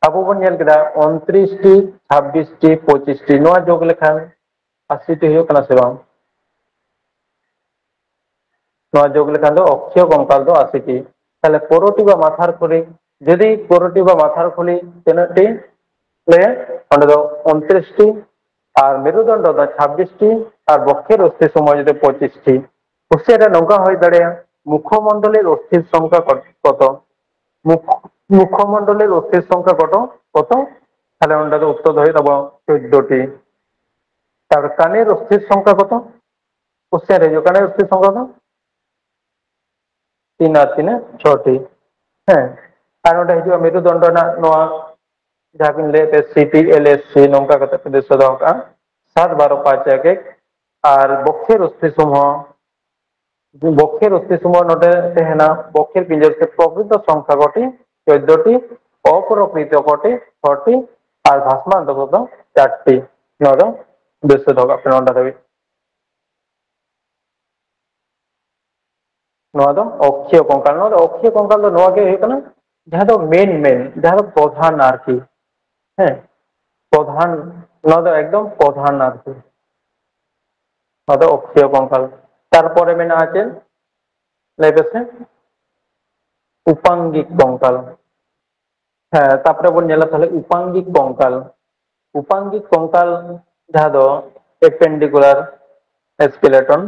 ᱟᱵᱚ ᱵᱚᱱ ᱧᱮᱞ ᱠᱮᱫᱟ ᱩᱱᱛᱨᱤᱥ ᱴᱤ, ᱪᱷᱟᱵᱵᱤᱥ ᱴᱤ, ᱯᱚᱸᱪᱤᱥ ᱴᱤ, ᱱᱚᱣᱟ ᱡᱳᱜᱽ ᱞᱮᱠᱷᱟᱱ ᱟᱥᱤ ᱴᱤ ᱦᱩᱭᱩᱜ ᱠᱟᱱᱟ ᱥᱮ ᱵᱟᱝ? ᱱᱚᱣᱟ ᱡᱳᱜᱽ ᱞᱮᱠᱷᱟᱱ ᱫᱚ ᱚᱠᱠᱷᱤᱭᱚ ᱠᱚᱝᱠᱟᱞ ᱫᱚ ᱟᱥᱤ ᱴᱤ᱾ ᱛᱟᱦᱚᱞᱮ ᱯᱚᱨᱚᱴᱤ ᱵᱟ ᱢᱟᱛᱷᱟᱨ ᱠᱷᱩᱞᱤ, ᱡᱩᱫᱤ ᱯᱚᱨᱚᱴᱤ ᱵᱟ ᱢᱟᱛᱷᱟᱨ ᱠᱷᱩᱞᱤ ᱛᱤᱱᱟᱹᱜ ᱴᱤ ᱞᱟᱹᱭᱟ? ᱚᱸᱰᱮ ᱫᱚ ᱩᱱᱛᱨᱤᱥ ᱴᱤ, ᱟᱨ ᱢᱮᱨᱩᱫᱚᱱᱰᱚ ᱫᱚ ᱪᱷᱟᱵᱵᱤᱥ ᱴᱤ, ᱟᱨ ᱵᱚᱠᱠᱷᱮᱨ ᱚᱥᱛᱷᱤ ᱥᱩᱢᱩᱦ ᱡᱩᱫᱤ ᱯᱚᱸᱪᱤᱥ ᱴᱤ᱾ ᱠᱚᱥᱪᱮᱱ ᱨᱮ ᱱᱚᱝᱠᱟ ᱦᱩᱭ ᱫᱟᱲᱮᱭᱟᱜᱼᱟ, ᱢᱩᱠᱷᱚᱢᱚᱱᱰᱚᱞᱤᱨ ᱚᱥᱛᱷᱤ ᱥᱚᱝᱠᱷᱟ ᱠᱚ-, ᱠᱚᱛᱚ? ᱢᱩᱠᱷ-, ᱢᱩᱠᱷᱚᱢᱚᱱᱰᱚᱞᱤᱨ ᱚᱥᱛᱷᱤ ᱥᱚᱝᱠᱷᱟ ᱠᱚᱛᱚ? ᱠᱚᱛᱚ? ᱛᱟᱦᱞᱮ ᱚᱸᱰᱮ ᱫᱚ ᱩᱛᱛᱚᱨ ᱫᱚ ᱦᱩᱭᱩᱜ ᱛᱟᱵᱚᱱᱟ ᱪᱳᱫᱽᱫᱳ ᱴᱤ᱾ ᱛᱟᱨᱯᱚᱨ ᱠᱟᱱᱤᱨ ᱚᱥᱛᱷᱤ ᱥᱚᱝᱠᱷᱟ ᱠᱚᱛᱚ? ᱠᱚᱥᱪᱮᱱ ᱨᱮ ᱦᱤᱡᱩᱜ ᱠᱟᱱᱟ ᱚᱥᱛᱷᱤ ᱥᱚᱝᱠᱷᱟ ᱫᱚ ᱛᱤᱱ ᱟᱨ ᱛᱤᱱᱟᱹᱜ? ᱪᱷᱚ ᱴᱤ᱾ ᱦᱮᱸ, ᱟᱨ ᱱᱚᱰᱮ ᱦᱤᱡᱩᱜᱼᱟ ᱢᱮᱨᱩᱫᱚᱱᱰᱚ ᱨᱮᱱᱟᱜ ᱱᱚᱣᱟ ᱡᱟᱦᱟᱸ ᱵᱤᱱ ᱞᱟᱹᱭᱮᱫ ᱛᱮ C T L S C, ᱱᱚᱝᱠᱟ ᱠᱟᱛᱮ ᱯᱮ ᱫᱤᱥᱟᱹ ᱫᱚᱦᱚ ᱠᱟᱜᱼᱟ, ᱥᱟᱛ ᱵᱟᱨᱚ ᱯᱟᱸᱪ ᱮᱠ ᱮᱠ᱾ ᱟᱨ ᱵᱚᱠᱠᱷᱮᱨ ᱚᱥᱛᱷᱤ ᱥᱩᱢᱩᱦ, ᱵᱚᱠᱠᱷᱮᱨ ᱚᱥᱛᱷᱤ ᱥᱩᱢᱩᱦ ᱱᱚᱰᱮ ᱛᱟᱦᱮᱱᱟ, ᱵᱚᱠᱠᱷᱮᱨ ᱯᱤᱧᱡᱚᱨ ᱥᱮ ᱯᱨᱚᱠᱨᱤᱛᱚ ᱥᱚᱝᱠᱷᱟ ᱠᱚᱴᱤ? ᱪᱳᱫᱽᱫᱳ ᱴᱤ, ᱚᱯᱨᱚᱠᱨᱤᱛᱚ ᱠᱚᱴᱤ? ᱪᱷᱚ ᱴᱤ, ᱟᱨ ᱵᱷᱟᱥᱢᱟᱱᱛᱚ ᱠᱚᱫᱚ ᱪᱟᱨ ᱴᱤ᱾ ᱱᱚᱣᱟ ᱫᱚ ᱫᱤᱥᱟᱹ ᱫᱚᱦᱚ ᱠᱟᱜ ᱯᱮ ᱱᱚᱰᱮ ᱫᱷᱟᱹᱵᱤᱡ᱾ ᱱᱚᱣᱟ ᱫᱚ ᱚᱠᱠᱷᱤᱭᱚ ᱠᱚᱝᱠᱟᱞ᱾ ᱱᱚᱣᱟ ᱫᱚ ᱚᱠᱠᱷᱤᱭᱚ ᱠᱚᱝᱠᱟᱞ ᱫᱚ ᱱᱚᱣᱟ ᱜᱮ ᱦᱩᱭᱩᱜ ᱠᱟᱱᱟ, ᱡᱟᱦᱟᱸ ᱫᱚ ᱢᱮᱱ, ᱢᱮᱱ, ᱡᱟᱦᱟᱸ ᱫᱚ ᱯᱨᱚᱫᱷᱟᱱ ᱟᱨᱠᱤ᱾ ᱦᱮᱸ, ᱯᱨᱚᱫᱷᱟᱱ, ᱱᱚᱣᱟ ᱫᱚ ᱮᱠᱫᱚᱢ ᱯᱨᱚᱫᱷᱟᱱ ᱟᱨᱠᱤ᱾ ᱱᱚᱣᱟ ᱫᱚ ᱚᱠᱠᱷᱤᱭᱚ ᱠᱚᱝᱠᱟᱞ᱾ ᱛᱟᱨᱯᱚᱨᱮ ᱢᱮᱱᱟᱜᱼᱟ ᱪᱮᱫ? ᱞᱟᱹᱭ ᱯᱮᱥᱮ᱾ ᱩᱯᱟᱝᱜᱤᱠ ᱠᱚᱝᱠᱟᱞ᱾ ᱦᱮᱸ, ᱛᱟᱨᱯᱚᱨᱮ ᱵᱚᱱ ᱧᱮᱞᱟ ᱛᱟᱦᱞᱮ ᱩᱯᱟᱝᱜᱤᱠ ᱠᱚᱝᱠᱟᱞ᱾ ᱩᱯᱟᱝᱜᱤᱠ ᱠᱚᱝᱠᱟᱞ, ᱡᱟᱦᱟᱸ ᱫᱚ ᱮᱯᱮᱱᱰᱤᱠᱩᱞᱟᱨ ᱥᱠᱮᱞᱮᱴᱚᱱ᱾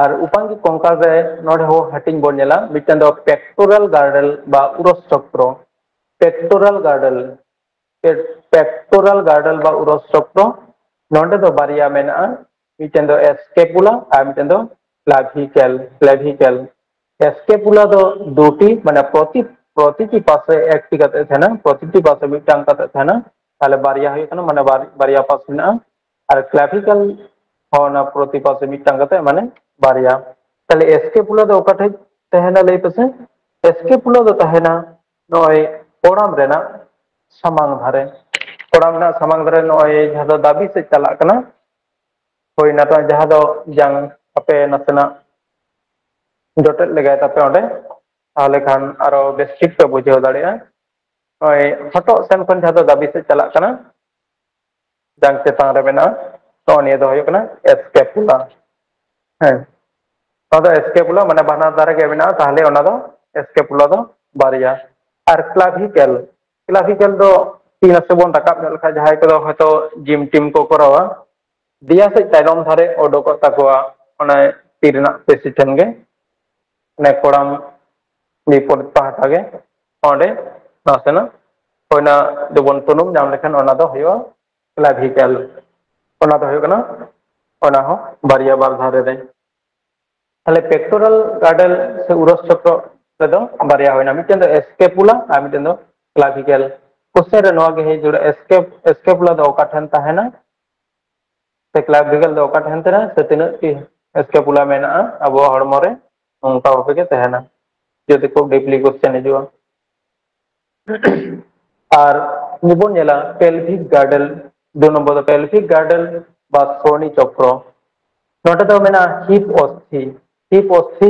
ᱟᱨ ᱩᱯᱟᱝᱜᱤᱠ ᱠᱚᱝᱠᱟᱞ ᱨᱮ ᱱᱚᱰᱮ ᱦᱚᱸ ᱦᱟᱹᱴᱤᱧ ᱵᱚᱱ ᱧᱮᱞᱟ, ᱢᱤᱫᱴᱮᱱ ᱫᱚ ᱯᱮᱠᱴᱳᱨᱟᱞ ᱜᱟᱨᱰᱮᱞ ᱵᱟ ᱩᱨᱚᱥ ᱪᱚᱠᱨᱚ᱾ ᱯᱮᱠᱴᱳᱨᱟᱞ ᱜᱟᱨᱰᱮᱞ, ᱯᱮᱠᱴᱳᱨᱟᱞ ᱜᱟᱨᱰᱮᱞ ᱵᱟ ᱩᱨᱚᱥ ᱪᱚᱠᱨᱚ, ᱱᱚᱰᱮ ᱫᱚ ᱵᱟᱨᱭᱟ ᱢᱮᱱᱟᱜᱼᱟ, ᱢᱤᱫᱴᱮᱱ ᱫᱚ ᱥᱠᱮᱯᱩᱞᱟ ᱟᱨ ᱢᱤᱫᱴᱮᱱ ᱫᱚ ᱠᱞᱟᱵᱷᱤᱠᱮᱞ, ᱠᱞᱟᱵᱷᱤᱠᱮᱞ᱾ ᱥᱠᱮᱯᱩᱞᱟ ᱫᱚ ᱫᱩᱴᱤ, ᱢᱟᱱᱮ ᱯᱨᱚᱛᱤ, ᱯᱨᱚᱛᱤᱴᱤ ᱯᱟᱥᱮ ᱮᱠᱴᱤ ᱠᱟᱛᱮ ᱛᱟᱦᱮᱱᱟ, ᱯᱨᱚᱛᱤᱴᱤ ᱯᱟᱥᱮ ᱢᱤᱫᱴᱟᱝ ᱠᱟᱛᱮ ᱛᱟᱦᱮᱱᱟ᱾ ᱛᱟᱦᱞᱮ ᱵᱟᱨᱭᱟ ᱦᱩᱭᱩᱜ ᱠᱟᱱᱟ, ᱢᱟᱱᱮ ᱵᱟᱨ-, ᱵᱟᱨᱭᱟ ᱯᱟᱥ ᱢᱮᱱᱟᱜᱼᱟ᱾ ᱟᱨ ᱠᱞᱟᱵᱷᱤᱠᱮᱞ ᱦᱚᱸ ᱚᱱᱟ ᱯᱨᱚᱛᱤ ᱯᱟᱥᱮ ᱢᱤᱫᱴᱟᱝ ᱠᱟᱛᱮ, ᱢᱟᱱᱮ ᱵᱟᱨᱭᱟ᱾ ᱛᱟᱦᱞᱮ ᱥᱠᱮᱯᱩᱞᱟ ᱫᱚ ᱚᱠᱟ ᱴᱷᱮᱡ ᱛᱟᱦᱮᱱᱟ ᱞᱟᱹᱭ ᱯᱮᱥᱮ? ᱥᱠᱮᱯᱩᱞᱟ ᱫᱚ ᱛᱟᱦᱮᱱᱟ ᱱᱚᱜᱼᱚᱭ ᱠᱚᱲᱟᱢ ᱨᱮᱱᱟᱜ ᱥᱟᱢᱟᱝ ᱫᱷᱟᱨᱮ, ᱠᱚᱲᱟᱢ ᱨᱮᱱᱟᱜ ᱥᱟᱢᱟᱝ ᱫᱷᱟᱨᱮ ᱱᱚᱜᱼᱚᱭ ᱡᱟᱦᱟᱸ ᱫᱚ ᱫᱟᱵᱤ ᱥᱮᱫ ᱪᱟᱞᱟᱜ ᱠᱟᱱᱟ, ᱦᱳᱭ, ᱚᱱᱟ ᱫᱚ ᱡᱟᱦᱟᱸ ᱫᱚ ᱡᱟᱝ ᱟᱯᱮ ᱱᱟᱥᱮᱱᱟᱜ ᱡᱚᱴᱮᱫ ᱞᱮᱜᱟᱭ ᱛᱟᱯᱮ ᱚᱸᱰᱮ, ᱛᱟᱦᱚᱞᱮ ᱠᱷᱟᱱ ᱟᱨᱚ ᱵᱮᱥ ᱴᱷᱤᱠ ᱯᱮ ᱵᱩᱡᱷᱟᱹᱣ ᱫᱟᱲᱮᱭᱟᱜᱼᱟ᱾ ᱱᱚᱜᱼᱚᱭ ᱦᱚᱴᱚᱜ ᱥᱮᱱ ᱠᱷᱚᱱ ᱡᱟᱦᱟᱸ ᱫᱚ ᱫᱟᱹᱵᱤ ᱥᱮᱫ ᱪᱟᱞᱟᱜ ᱠᱟᱱᱟ, ᱡᱟᱝ ᱪᱮᱛᱟᱱ ᱨᱮ ᱢᱮᱱᱟᱜᱼᱟ, ᱱᱚᱜᱼᱚ ᱱᱤᱭᱟᱹ ᱫᱚ ᱦᱩᱭᱩᱜ ᱠᱟᱱᱟ scapula᱾ ᱦᱮᱸ, ᱱᱚᱣᱟ ᱫᱚ scapula, ᱢᱟᱱᱮ ᱵᱟᱱᱟᱨ ᱫᱷᱟᱨᱮ ᱜᱮ ᱢᱮᱱᱟᱜᱼᱟ, ᱛᱟᱦᱚᱞᱮ ᱚᱱᱟ ᱫᱚ scapula ᱫᱚ ᱵᱟᱨᱭᱟ᱾ ᱟᱨ clavicle, clavicle ᱫᱚ ᱛᱤ ᱱᱟᱥᱮ ᱵᱚᱱ ᱨᱟᱠᱟᱵ ᱧᱚᱜ ᱞᱮᱠᱷᱟᱱ, ᱡᱟᱦᱟᱸᱭ ᱠᱚᱫᱚ ᱦᱚᱭᱛᱳ ᱡᱤᱢ ᱴᱤᱢ ᱠᱚ ᱠᱚᱨᱟᱣᱟ, ᱫᱮᱭᱟ ᱥᱮᱫ ᱛᱟᱭᱱᱚᱢ ᱫᱷᱟᱨᱮ ᱚᱰᱚᱠᱚᱜ ᱛᱟᱠᱚᱣᱟ, ᱚᱱᱟ ᱛᱤ ᱨᱮᱱᱟᱜ ᱯᱮᱥᱤ ᱴᱷᱮᱱ ᱜᱮ, ᱚᱱᱮ ᱠᱚᱲᱟᱢ ᱵᱤᱯᱚᱨᱤᱛ ᱯᱟᱦᱴᱟ ᱜᱮ, ᱚᱸᱰᱮ ᱱᱟᱥᱮᱱᱟᱜ ᱦᱩᱭᱱᱟ, ᱡᱮᱢᱚᱱ ᱛᱩᱱᱩᱢ ᱧᱟᱢ ᱞᱮᱠᱷᱟᱱ ᱚᱱᱟ ᱫᱚ ᱦᱩᱭᱩᱜᱼᱟ clavicle᱾ ᱚᱱᱟ ᱫᱚ ᱦᱩᱭᱩᱜ ᱠᱟᱱᱟ, ᱚᱱᱟ ᱦᱚᱸ ᱵᱟᱨᱭᱟ ᱵᱟᱨ ᱫᱷᱟᱨᱮ ᱨᱮ᱾ ᱛᱟᱦᱞᱮ pectoral girdle ᱥᱮ ᱩᱨᱚᱥ ᱪᱚᱠᱨᱚ ᱨᱮᱫᱚ ᱵᱟᱨᱭᱟ ᱦᱩᱭᱱᱟ, ᱢᱤᱫᱴᱮᱱ ᱫᱚ scapula ᱟᱨ ᱢᱤᱫᱴᱮᱱ ᱫᱚ clavicle᱾ ᱠᱚᱥᱪᱮᱱ ᱨᱮ ᱱᱚᱣᱟ ᱜᱮ ᱦᱮᱡ ᱫᱟᱲᱮᱭᱟᱜᱼᱟ, scap- scapula ᱫᱚ ᱚᱠᱟ ᱴᱷᱮᱱ ᱛᱟᱦᱮᱱᱟ ᱥᱮ clavicle ᱫᱚ ᱚᱠᱟ ᱴᱷᱮᱱ ᱛᱟᱦᱮᱱᱟ ᱥᱮ ᱛᱤᱱᱟᱹᱜ ᱴᱤ scapula ᱢᱮᱱᱟᱜᱼᱟ ᱟᱵᱚᱣᱟᱜ ᱦᱚᱲᱢᱚ ᱨᱮ, ᱚᱱᱠᱟ ᱵᱷᱟᱵᱮ ᱜᱮ ᱛᱟᱦᱮᱱᱟ᱾ ᱡᱩᱫᱤ ᱠᱷᱩᱵ deeply question ᱦᱤᱡᱩᱜᱼᱟ᱾ ᱟᱨ ᱱᱤᱭᱟᱹ ᱵᱚᱱ ᱧᱮᱞᱟ pelvic girdle, ᱫᱩ ᱱᱚᱢᱵᱚᱨ ᱫᱚ pelvic girdle ᱵᱟ ᱥᱨᱳᱱᱤ ᱪᱚᱠᱨᱚ᱾ ᱱᱚᱰᱮ ᱫᱚ ᱢᱮᱱᱟᱜᱼᱟ hip ᱚᱥᱛᱷᱤ, hip ᱚᱥᱛᱷᱤ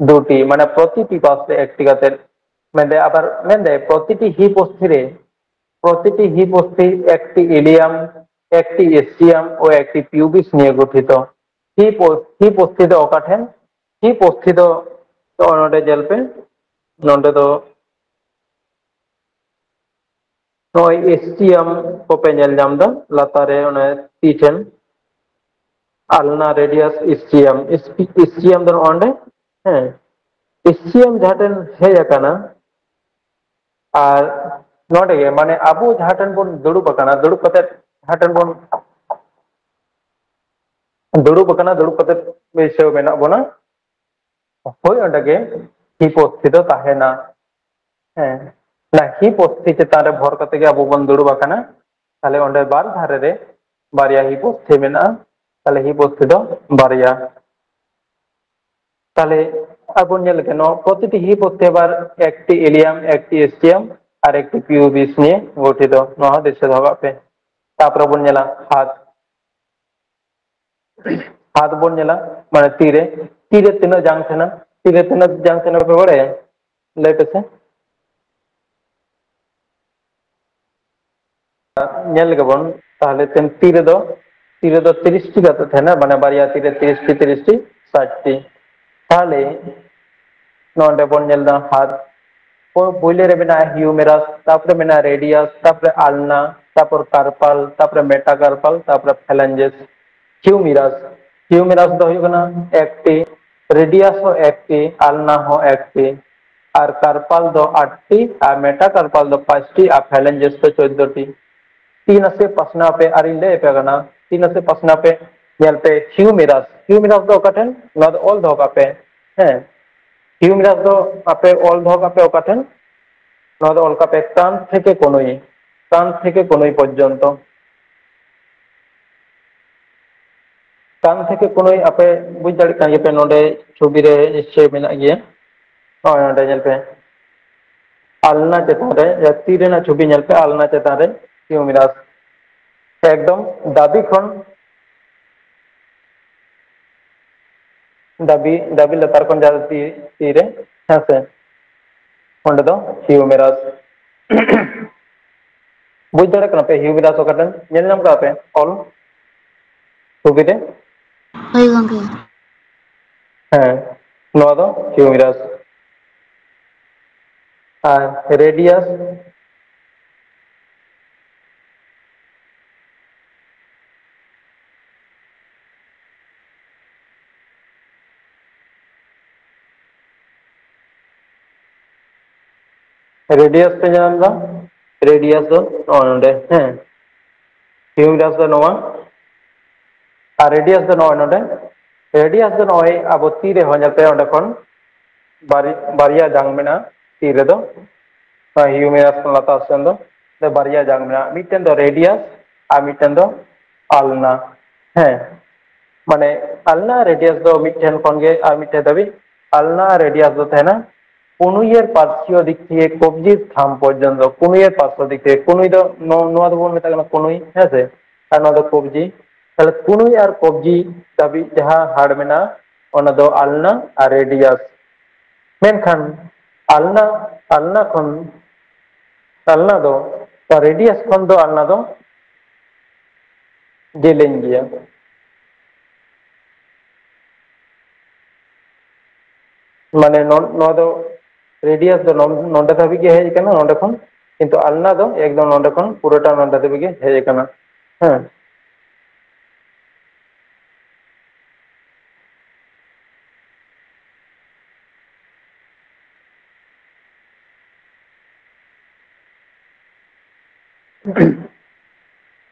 ᱫᱩᱴᱤ, ᱢᱟᱱᱮ ᱯᱨᱚᱛᱤᱴᱤ ᱯᱟᱥ ᱨᱮ ᱮᱠᱴᱤ ᱠᱟᱛᱮ᱾ ᱢᱮᱱᱫᱟᱭ ᱟᱵᱟᱨ, ᱢᱮᱱᱫᱟᱭ ᱯᱨᱚᱛᱤᱴᱤ hip ᱚᱥᱛᱷᱤ ᱨᱮ, ᱯᱨᱚᱛᱤᱴᱤ hip ᱚᱥᱛᱷᱤ ᱮᱠᱴᱤ ilium, ᱮᱠᱴᱤ ischium ও একটি pubis নিয়ে গঠিত। Hip ᱚᱥ- hip ᱚᱥᱛᱷᱤ ᱫᱚ ᱚᱠᱟ ᱴᱷᱮᱱ? Hip ᱚᱥᱛᱷᱤ ᱫᱚ ᱱᱚᱜᱼᱚ ᱱᱚᱰᱮ ᱧᱮᱞ ᱯᱮ, ᱱᱚᱰᱮ ᱫᱚ ᱱᱚᱜᱼᱚᱭ ischium ᱠᱚᱯᱮ ᱧᱮᱞ ᱧᱟᱢ ᱮᱫᱟ ᱞᱟᱛᱟᱨ ᱨᱮ, ᱚᱱᱮ ᱛᱤ ᱴᱷᱮᱱ, ulna radius ischium, is- ischium ᱫᱚ ᱱᱚᱜᱼᱚ ᱱᱚᱰᱮ, ᱦᱮᱸ, ischium ᱡᱟᱦᱟᱸ ᱴᱷᱮᱱ ᱦᱮᱡ ᱟᱠᱟᱱᱟ, ᱟᱨ ᱱᱚᱰᱮ ᱜᱮ, ᱢᱟᱱᱮ ᱟᱵᱚ ᱡᱟᱦᱟᱸ ᱴᱷᱮᱱ ᱵᱚᱱ ᱫᱩᱲᱩᱵ ᱟᱠᱟᱱᱟ, ᱫᱩᱲᱩᱵ ᱠᱟᱛᱮ ᱡᱟᱦᱟᱸ ᱴᱷᱮᱱ ᱵᱚᱱ ᱫᱩᱲᱩᱵ ᱟᱠᱟᱱᱟ, ᱫᱩᱲᱩᱵ ᱠᱟᱛᱮ ᱵᱟᱹᱭᱥᱟᱹᱣ ᱢᱮᱱᱟᱜ ᱵᱚᱱᱟ, ᱦᱳᱭ, ᱚᱸᱰᱮ ᱜᱮ hip ᱚᱥᱛᱷᱤ ᱫᱚ ᱛᱟᱦᱮᱱᱟ᱾ ᱦᱮᱸ, ᱚᱱᱟ hip ᱚᱥᱛᱷᱤ ᱪᱮᱛᱟᱱ ᱨᱮ ᱵᱷᱚᱨ ᱠᱟᱛᱮ ᱜᱮ ᱟᱵᱚ ᱵᱚᱱ ᱫᱩᱲᱩᱵ ᱟᱠᱟᱱᱟ᱾ ᱛᱟᱦᱞᱮ ᱚᱸᱰᱮ ᱵᱟᱨ ᱫᱷᱟᱨᱮ ᱨᱮ ᱵᱟᱨᱭᱟ hip ᱚᱥᱛᱷᱤ ᱢᱮᱱᱟᱜᱼᱟ᱾ ᱛᱟᱦᱞᱮ hip ᱚᱥᱛᱷᱤ ᱫᱚ ᱵᱟᱨᱭᱟ᱾ ᱛᱟᱦᱞᱮ ᱟᱵᱚ ᱧᱮᱞ ᱞᱮᱠᱷᱟᱱ ᱱᱚᱣᱟ ᱯᱨᱚᱛᱤᱴᱤ hip ᱚᱥᱛᱷᱤ ᱟᱵᱟᱨ ᱮᱠᱴᱤ ilium, ᱮᱠᱴᱤ ischium ᱟᱨ ᱮᱠᱴᱤ pubis নিয়ে গঠিত, ᱱᱚᱣᱟ ᱦᱚᱸ ᱫᱤᱥᱟᱹ ᱫᱚᱦᱚ ᱠᱟᱜ ᱯᱮ᱾ ᱛᱟᱯᱚᱨᱮ ᱵᱚᱱ ᱧᱮᱞᱟ ᱦᱟᱛ, ᱦᱟᱛ ᱵᱚᱱ ᱧᱮᱞᱟ, ᱢᱟᱱᱮ ᱛᱤ ᱨᱮ᱾ ᱛᱤᱨᱮ ᱛᱤᱱᱟᱹᱜ ᱡᱟᱝ ᱛᱟᱦᱮᱱᱟ? ᱛᱤᱨᱮ ᱛᱤᱱᱟᱹᱜ ᱡᱟᱝ ᱛᱟᱦᱮᱱᱟ ᱯᱮ ᱵᱟᱲᱟᱭᱟ? ᱞᱟᱹᱭ ᱯᱮᱥᱮ᱾ ᱧᱮᱞ ᱞᱮᱜᱮ ᱵᱚᱱ ᱛᱟᱦᱚᱞᱮ ᱛᱤᱱ ᱛᱤ ᱨᱮᱫᱚ, ᱛᱤ ᱨᱮᱫᱚ ᱛᱤᱨᱤᱥ ᱴᱤ ᱠᱟᱛᱮ ᱛᱟᱦᱮᱱᱟ, ᱢᱟᱱᱮ ᱵᱟᱨᱭᱟ ᱛᱤ ᱨᱮ ᱛᱤᱨᱤᱥ ᱴᱤ, ᱛᱤᱨᱤᱥ ᱴᱤ, ᱥᱟᱴ ᱴᱤ᱾ ᱛᱟᱦᱚᱞᱮ ᱱᱚᱰᱮ ᱵᱚᱱ ᱧᱮᱞ ᱮᱫᱟ ᱦᱟᱛ, ᱯᱳ-, ᱯᱳᱭᱞᱳ ᱨᱮ ᱢᱮᱱᱟᱜᱼᱟ ᱦᱤᱭᱩᱢᱮᱨᱟᱥ, ᱛᱟᱯᱚᱨᱮ ᱢᱮᱱᱟᱜᱼᱟ ᱨᱮᱰᱤᱭᱟᱥ, ᱛᱟᱯᱚᱨᱮ ᱟᱞᱱᱟ, ᱛᱟᱯᱚᱨ ᱠᱟᱨᱯᱟᱞ, ᱛᱟᱯᱚᱨᱮ ᱢᱮᱴᱟᱠᱟᱨᱯᱟᱞ, ᱛᱟᱯᱚᱨᱮ ᱯᱷᱮᱞᱮᱱᱡᱮᱥ᱾ ᱦᱤᱭᱩᱢᱮᱨᱟᱥ, ᱦᱤᱭᱩᱢᱮᱨᱟᱥ ᱫᱚ ᱦᱩᱭᱩᱜ ᱠᱟᱱᱟ ᱮᱠᱴᱤ, ᱨᱮᱰᱤᱭᱟᱥ ᱦᱚᱸ ᱮᱠᱴᱤ, ᱟᱞᱱᱟ ᱦᱚᱸ ᱮᱠᱴᱤ, ᱟᱨ ᱠᱟᱨᱯᱟᱞ ᱫᱚ ᱟᱴᱴᱤ, ᱟᱨ ᱢᱮᱴᱟᱠᱟᱨᱯᱟᱞ ᱫᱚ ᱯᱟᱸᱪᱴᱤ, ᱟᱨ ᱯᱷᱮᱞᱮᱱᱡᱮᱥ ᱫᱚ ᱪᱳᱫᱽᱫᱳ ᱴᱤ᱾ ᱛᱤ ᱱᱟᱥᱮ ᱯᱟᱥᱱᱟᱣ ᱯᱮ, ᱟᱨᱤᱧ ᱞᱟᱹᱭ ᱟᱯᱮ ᱠᱟᱱᱟ, ᱛᱤ ᱱᱟᱥᱮ ᱯᱟᱥᱱᱟᱣ ᱯᱮ᱾ ᱧᱮᱞ ᱯᱮ, ᱦᱤᱭᱩᱢᱮᱨᱟᱥ, ᱦᱤᱭᱩᱢᱮᱨᱟᱥ ᱫᱚ ᱚᱠᱟ ᱴᱷᱮᱱ? ᱱᱚᱣᱟ ᱫᱚ ᱚᱞ ᱫᱚᱦᱚ ᱠᱟᱜ ᱯᱮ᱾ ᱦᱮᱸ, ᱦᱤᱭᱩᱢᱮᱨᱟᱥ ᱫᱚ ᱟᱯᱮ ᱚᱞ ᱫᱚᱦᱚ ᱠᱟᱜ ᱯᱮ ᱚᱠᱟ ᱴᱷᱮᱱ? ᱱᱚᱣᱟ ᱫᱚ ᱚᱞ ᱠᱟᱜ ᱯᱮ, ᱠᱟᱱ ᱛᱷᱮᱠᱮ ᱠᱚᱱᱩᱭ, ᱠᱟᱱ ᱛᱷᱮᱠᱮ ᱠᱚᱱᱩᱭ ᱯᱚᱨᱡᱚᱱᱛᱚ᱾ ᱠᱟᱱ ᱛᱷᱮᱠᱮ ᱠᱚᱱᱩᱭ ᱟᱯᱮ ᱵᱩᱡᱽ ᱫᱟᱲᱮᱭᱟᱜ ᱠᱟᱱ ᱜᱮᱭᱟ ᱯᱮ, ᱱᱚᱰᱮ ᱪᱷᱚᱵᱤ ᱨᱮ ᱱᱤᱥᱪᱚᱭ ᱢᱮᱱᱟᱜ ᱜᱮᱭᱟ᱾ ᱱᱚᱜᱼᱚᱭ ᱱᱚᱰᱮ ᱧᱮᱞ ᱯᱮ, ᱟᱞᱱᱟ ᱪᱮᱛᱟᱱ ᱨᱮ, ᱛᱤ ᱨᱮᱱᱟᱜ ᱪᱷᱚᱵᱤ ᱧᱮᱞ ᱯᱮ, ᱟᱞᱱᱟ ᱪᱮᱛᱟᱱ ᱨᱮ ᱦᱤᱭᱩᱢᱮᱨᱟᱥ᱾ ᱮᱠᱫᱚᱢ ᱫᱟᱹᱵᱤ ᱠᱷᱚᱱ, ᱫᱟᱹᱵᱤ, ᱫᱟᱹᱵᱤ ᱞᱟᱛᱟᱨ ᱠᱷᱚᱱ ᱡᱟᱦᱟᱸ ᱛᱤ, ᱛᱤ ᱨᱮ, ᱦᱮᱸ ᱥᱮ, ᱚᱸᱰᱮ ᱫᱚ ᱦᱤᱭᱩᱢᱮᱨᱟᱥ᱾ ᱵᱩᱡᱽ ᱫᱟᱲᱮᱭᱟᱜ ᱠᱟᱱᱟ ᱯᱮ ᱦᱤᱭᱩᱢᱮᱨᱟᱥ ᱚᱠᱟᱴᱷᱮᱱ? ᱧᱮᱞ ᱧᱟᱢ ᱠᱟᱜᱼᱟ ᱯᱮ ᱚᱞ ᱪᱷᱚᱵᱤ ᱨᱮ? ᱦᱳᱭ ᱜᱚᱝᱠᱮ᱾ ᱦᱮᱸ, ᱱᱚᱣᱟ ᱫᱚ ᱦᱤᱭᱩᱢᱮᱨᱟᱥ᱾ ᱟᱨ ᱨᱮᱰᱤᱭᱟᱥ? ᱨᱮᱰᱤᱭᱟᱥ ᱯᱮ ᱧᱟᱢ ᱮᱫᱟ, ᱨᱮᱰᱤᱭᱟᱥ ᱫᱚ ᱱᱚᱜᱼᱚᱭ ᱱᱚᱰᱮ, ᱦᱮᱸ, ᱦᱤᱭᱩᱢᱮᱨᱟᱥ ᱫᱚ ᱱᱚᱣᱟ, ᱟᱨ ᱨᱮᱰᱤᱭᱟᱥ ᱫᱚ ᱱᱚᱜᱼᱚᱭ ᱱᱚᱰᱮ᱾ ᱨᱮᱰᱤᱭᱟᱥ ᱫᱚ ᱱᱚᱜᱼᱚᱭ ᱟᱵᱚ ᱛᱤ ᱨᱮᱦᱚᱸ ᱧᱮᱞ ᱯᱮ, ᱚᱸᱰᱮ ᱠᱷᱚᱱ ᱵᱟᱨ-, ᱵᱟᱨᱭᱟ ᱡᱟᱝ ᱢᱮᱱᱟᱜᱼᱟ ᱛᱤ ᱨᱮᱫᱚ, ᱱᱚᱣᱟ ᱦᱤᱭᱩᱢᱮᱨᱟᱥ ᱠᱷᱚᱱ ᱞᱟᱛᱟᱨ ᱥᱮᱱ ᱫᱚ ᱵᱟᱨᱭᱟ ᱡᱟᱝ ᱢᱮᱱᱟᱜᱼᱟ, ᱢᱤᱫᱴᱮᱱ ᱫᱚ ᱨᱮᱰᱤᱭᱟᱥ ᱟᱨ ᱢᱤᱫᱴᱮᱱ ᱫᱚ ᱟᱞᱱᱟ᱾ ᱦᱮᱸ, ᱢᱟᱱᱮ ᱟᱞᱱᱟ ᱨᱮᱰᱤᱭᱟᱥ ᱫᱚ ᱢᱤᱫᱴᱷᱮᱱ ᱠᱷᱚᱱ ᱜᱮ ᱟᱨ ᱢᱤᱫᱴᱷᱮᱱ ᱫᱷᱟᱹᱵᱤᱡ ᱟᱞᱱᱟ ᱨᱮᱰᱤᱭᱟᱥ ᱫᱚ ᱛᱟᱦᱮᱱᱟ᱾ ᱠᱩᱱᱩᱭᱮᱨ ᱯᱟᱨᱥᱤᱭᱚ ᱫᱤᱠ ᱛᱷᱮᱠᱮ ᱠᱚᱵᱡᱤ ᱥᱛᱷᱟᱱ ᱯᱚᱨᱡᱚᱱᱛᱚ, ᱠᱩᱱᱩᱭᱮᱨ ᱯᱟᱨᱥᱤᱭᱚ ᱫᱤᱠ ᱛᱷᱮᱠᱮ, ᱠᱩᱱᱩᱭ ᱫᱚ ᱱᱚ-, ᱱᱚᱣᱟ ᱫᱚᱵᱚᱱ ᱢᱮᱛᱟᱜ ᱠᱟᱱᱟ ᱠᱩᱱᱩᱭ, ᱦᱮᱸ ᱥᱮ, ᱟᱨ ᱱᱚᱣᱟ ᱫᱚ ᱠᱚᱵᱡᱤ᱾ ᱛᱟᱦᱞᱮ ᱠᱩᱱᱩᱭ ᱟᱨ ᱠᱚᱵᱡᱤ ᱫᱷᱟᱹᱵᱤᱡ ᱡᱟᱦᱟᱸ ᱦᱟᱲ ᱢᱮᱱᱟᱜᱼᱟ, ᱚᱱᱟ ᱫᱚ ᱟᱞᱱᱟ ᱟᱨ ᱨᱮᱰᱤᱭᱟᱥ᱾ ᱢᱮᱱᱠᱷᱟᱱ ᱟᱞᱱᱟ, ᱟᱞᱱᱟ ᱠᱷᱚᱱ, ᱟᱞᱱᱟ ᱫᱚ, ᱨᱮᱰᱤᱭᱟᱥ ᱠᱷᱚᱱ ᱫᱚ ᱟᱞᱱᱟ ᱫᱚ ᱡᱮᱞᱮᱧ ᱜᱮᱭᱟ᱾ ᱢᱟᱱᱮ ᱱᱚ-, ᱱᱚᱣᱟ ᱫᱚ ᱨᱮᱰᱤᱭᱟᱥ ᱫᱚ ᱱᱚ-, ᱱᱚᱰᱮ ᱫᱷᱟᱹᱵᱤᱡ ᱜᱮ ᱦᱮᱡ ᱟᱠᱟᱱᱟ, ᱱᱚᱰᱮ ᱠᱷᱚᱱ, ᱠᱤᱱᱛᱩ ᱟᱞᱱᱟ ᱫᱚ ᱮᱠᱫᱚᱢ ᱱᱚᱰᱮ ᱠᱷᱚᱱ ᱯᱩᱨᱟᱹᱴᱟ ᱱᱚᱰᱮ ᱫᱷᱟᱹᱵᱤᱡ ᱜᱮ ᱦᱮᱡ ᱟᱠᱟᱱᱟ᱾ ᱦᱮᱸ᱾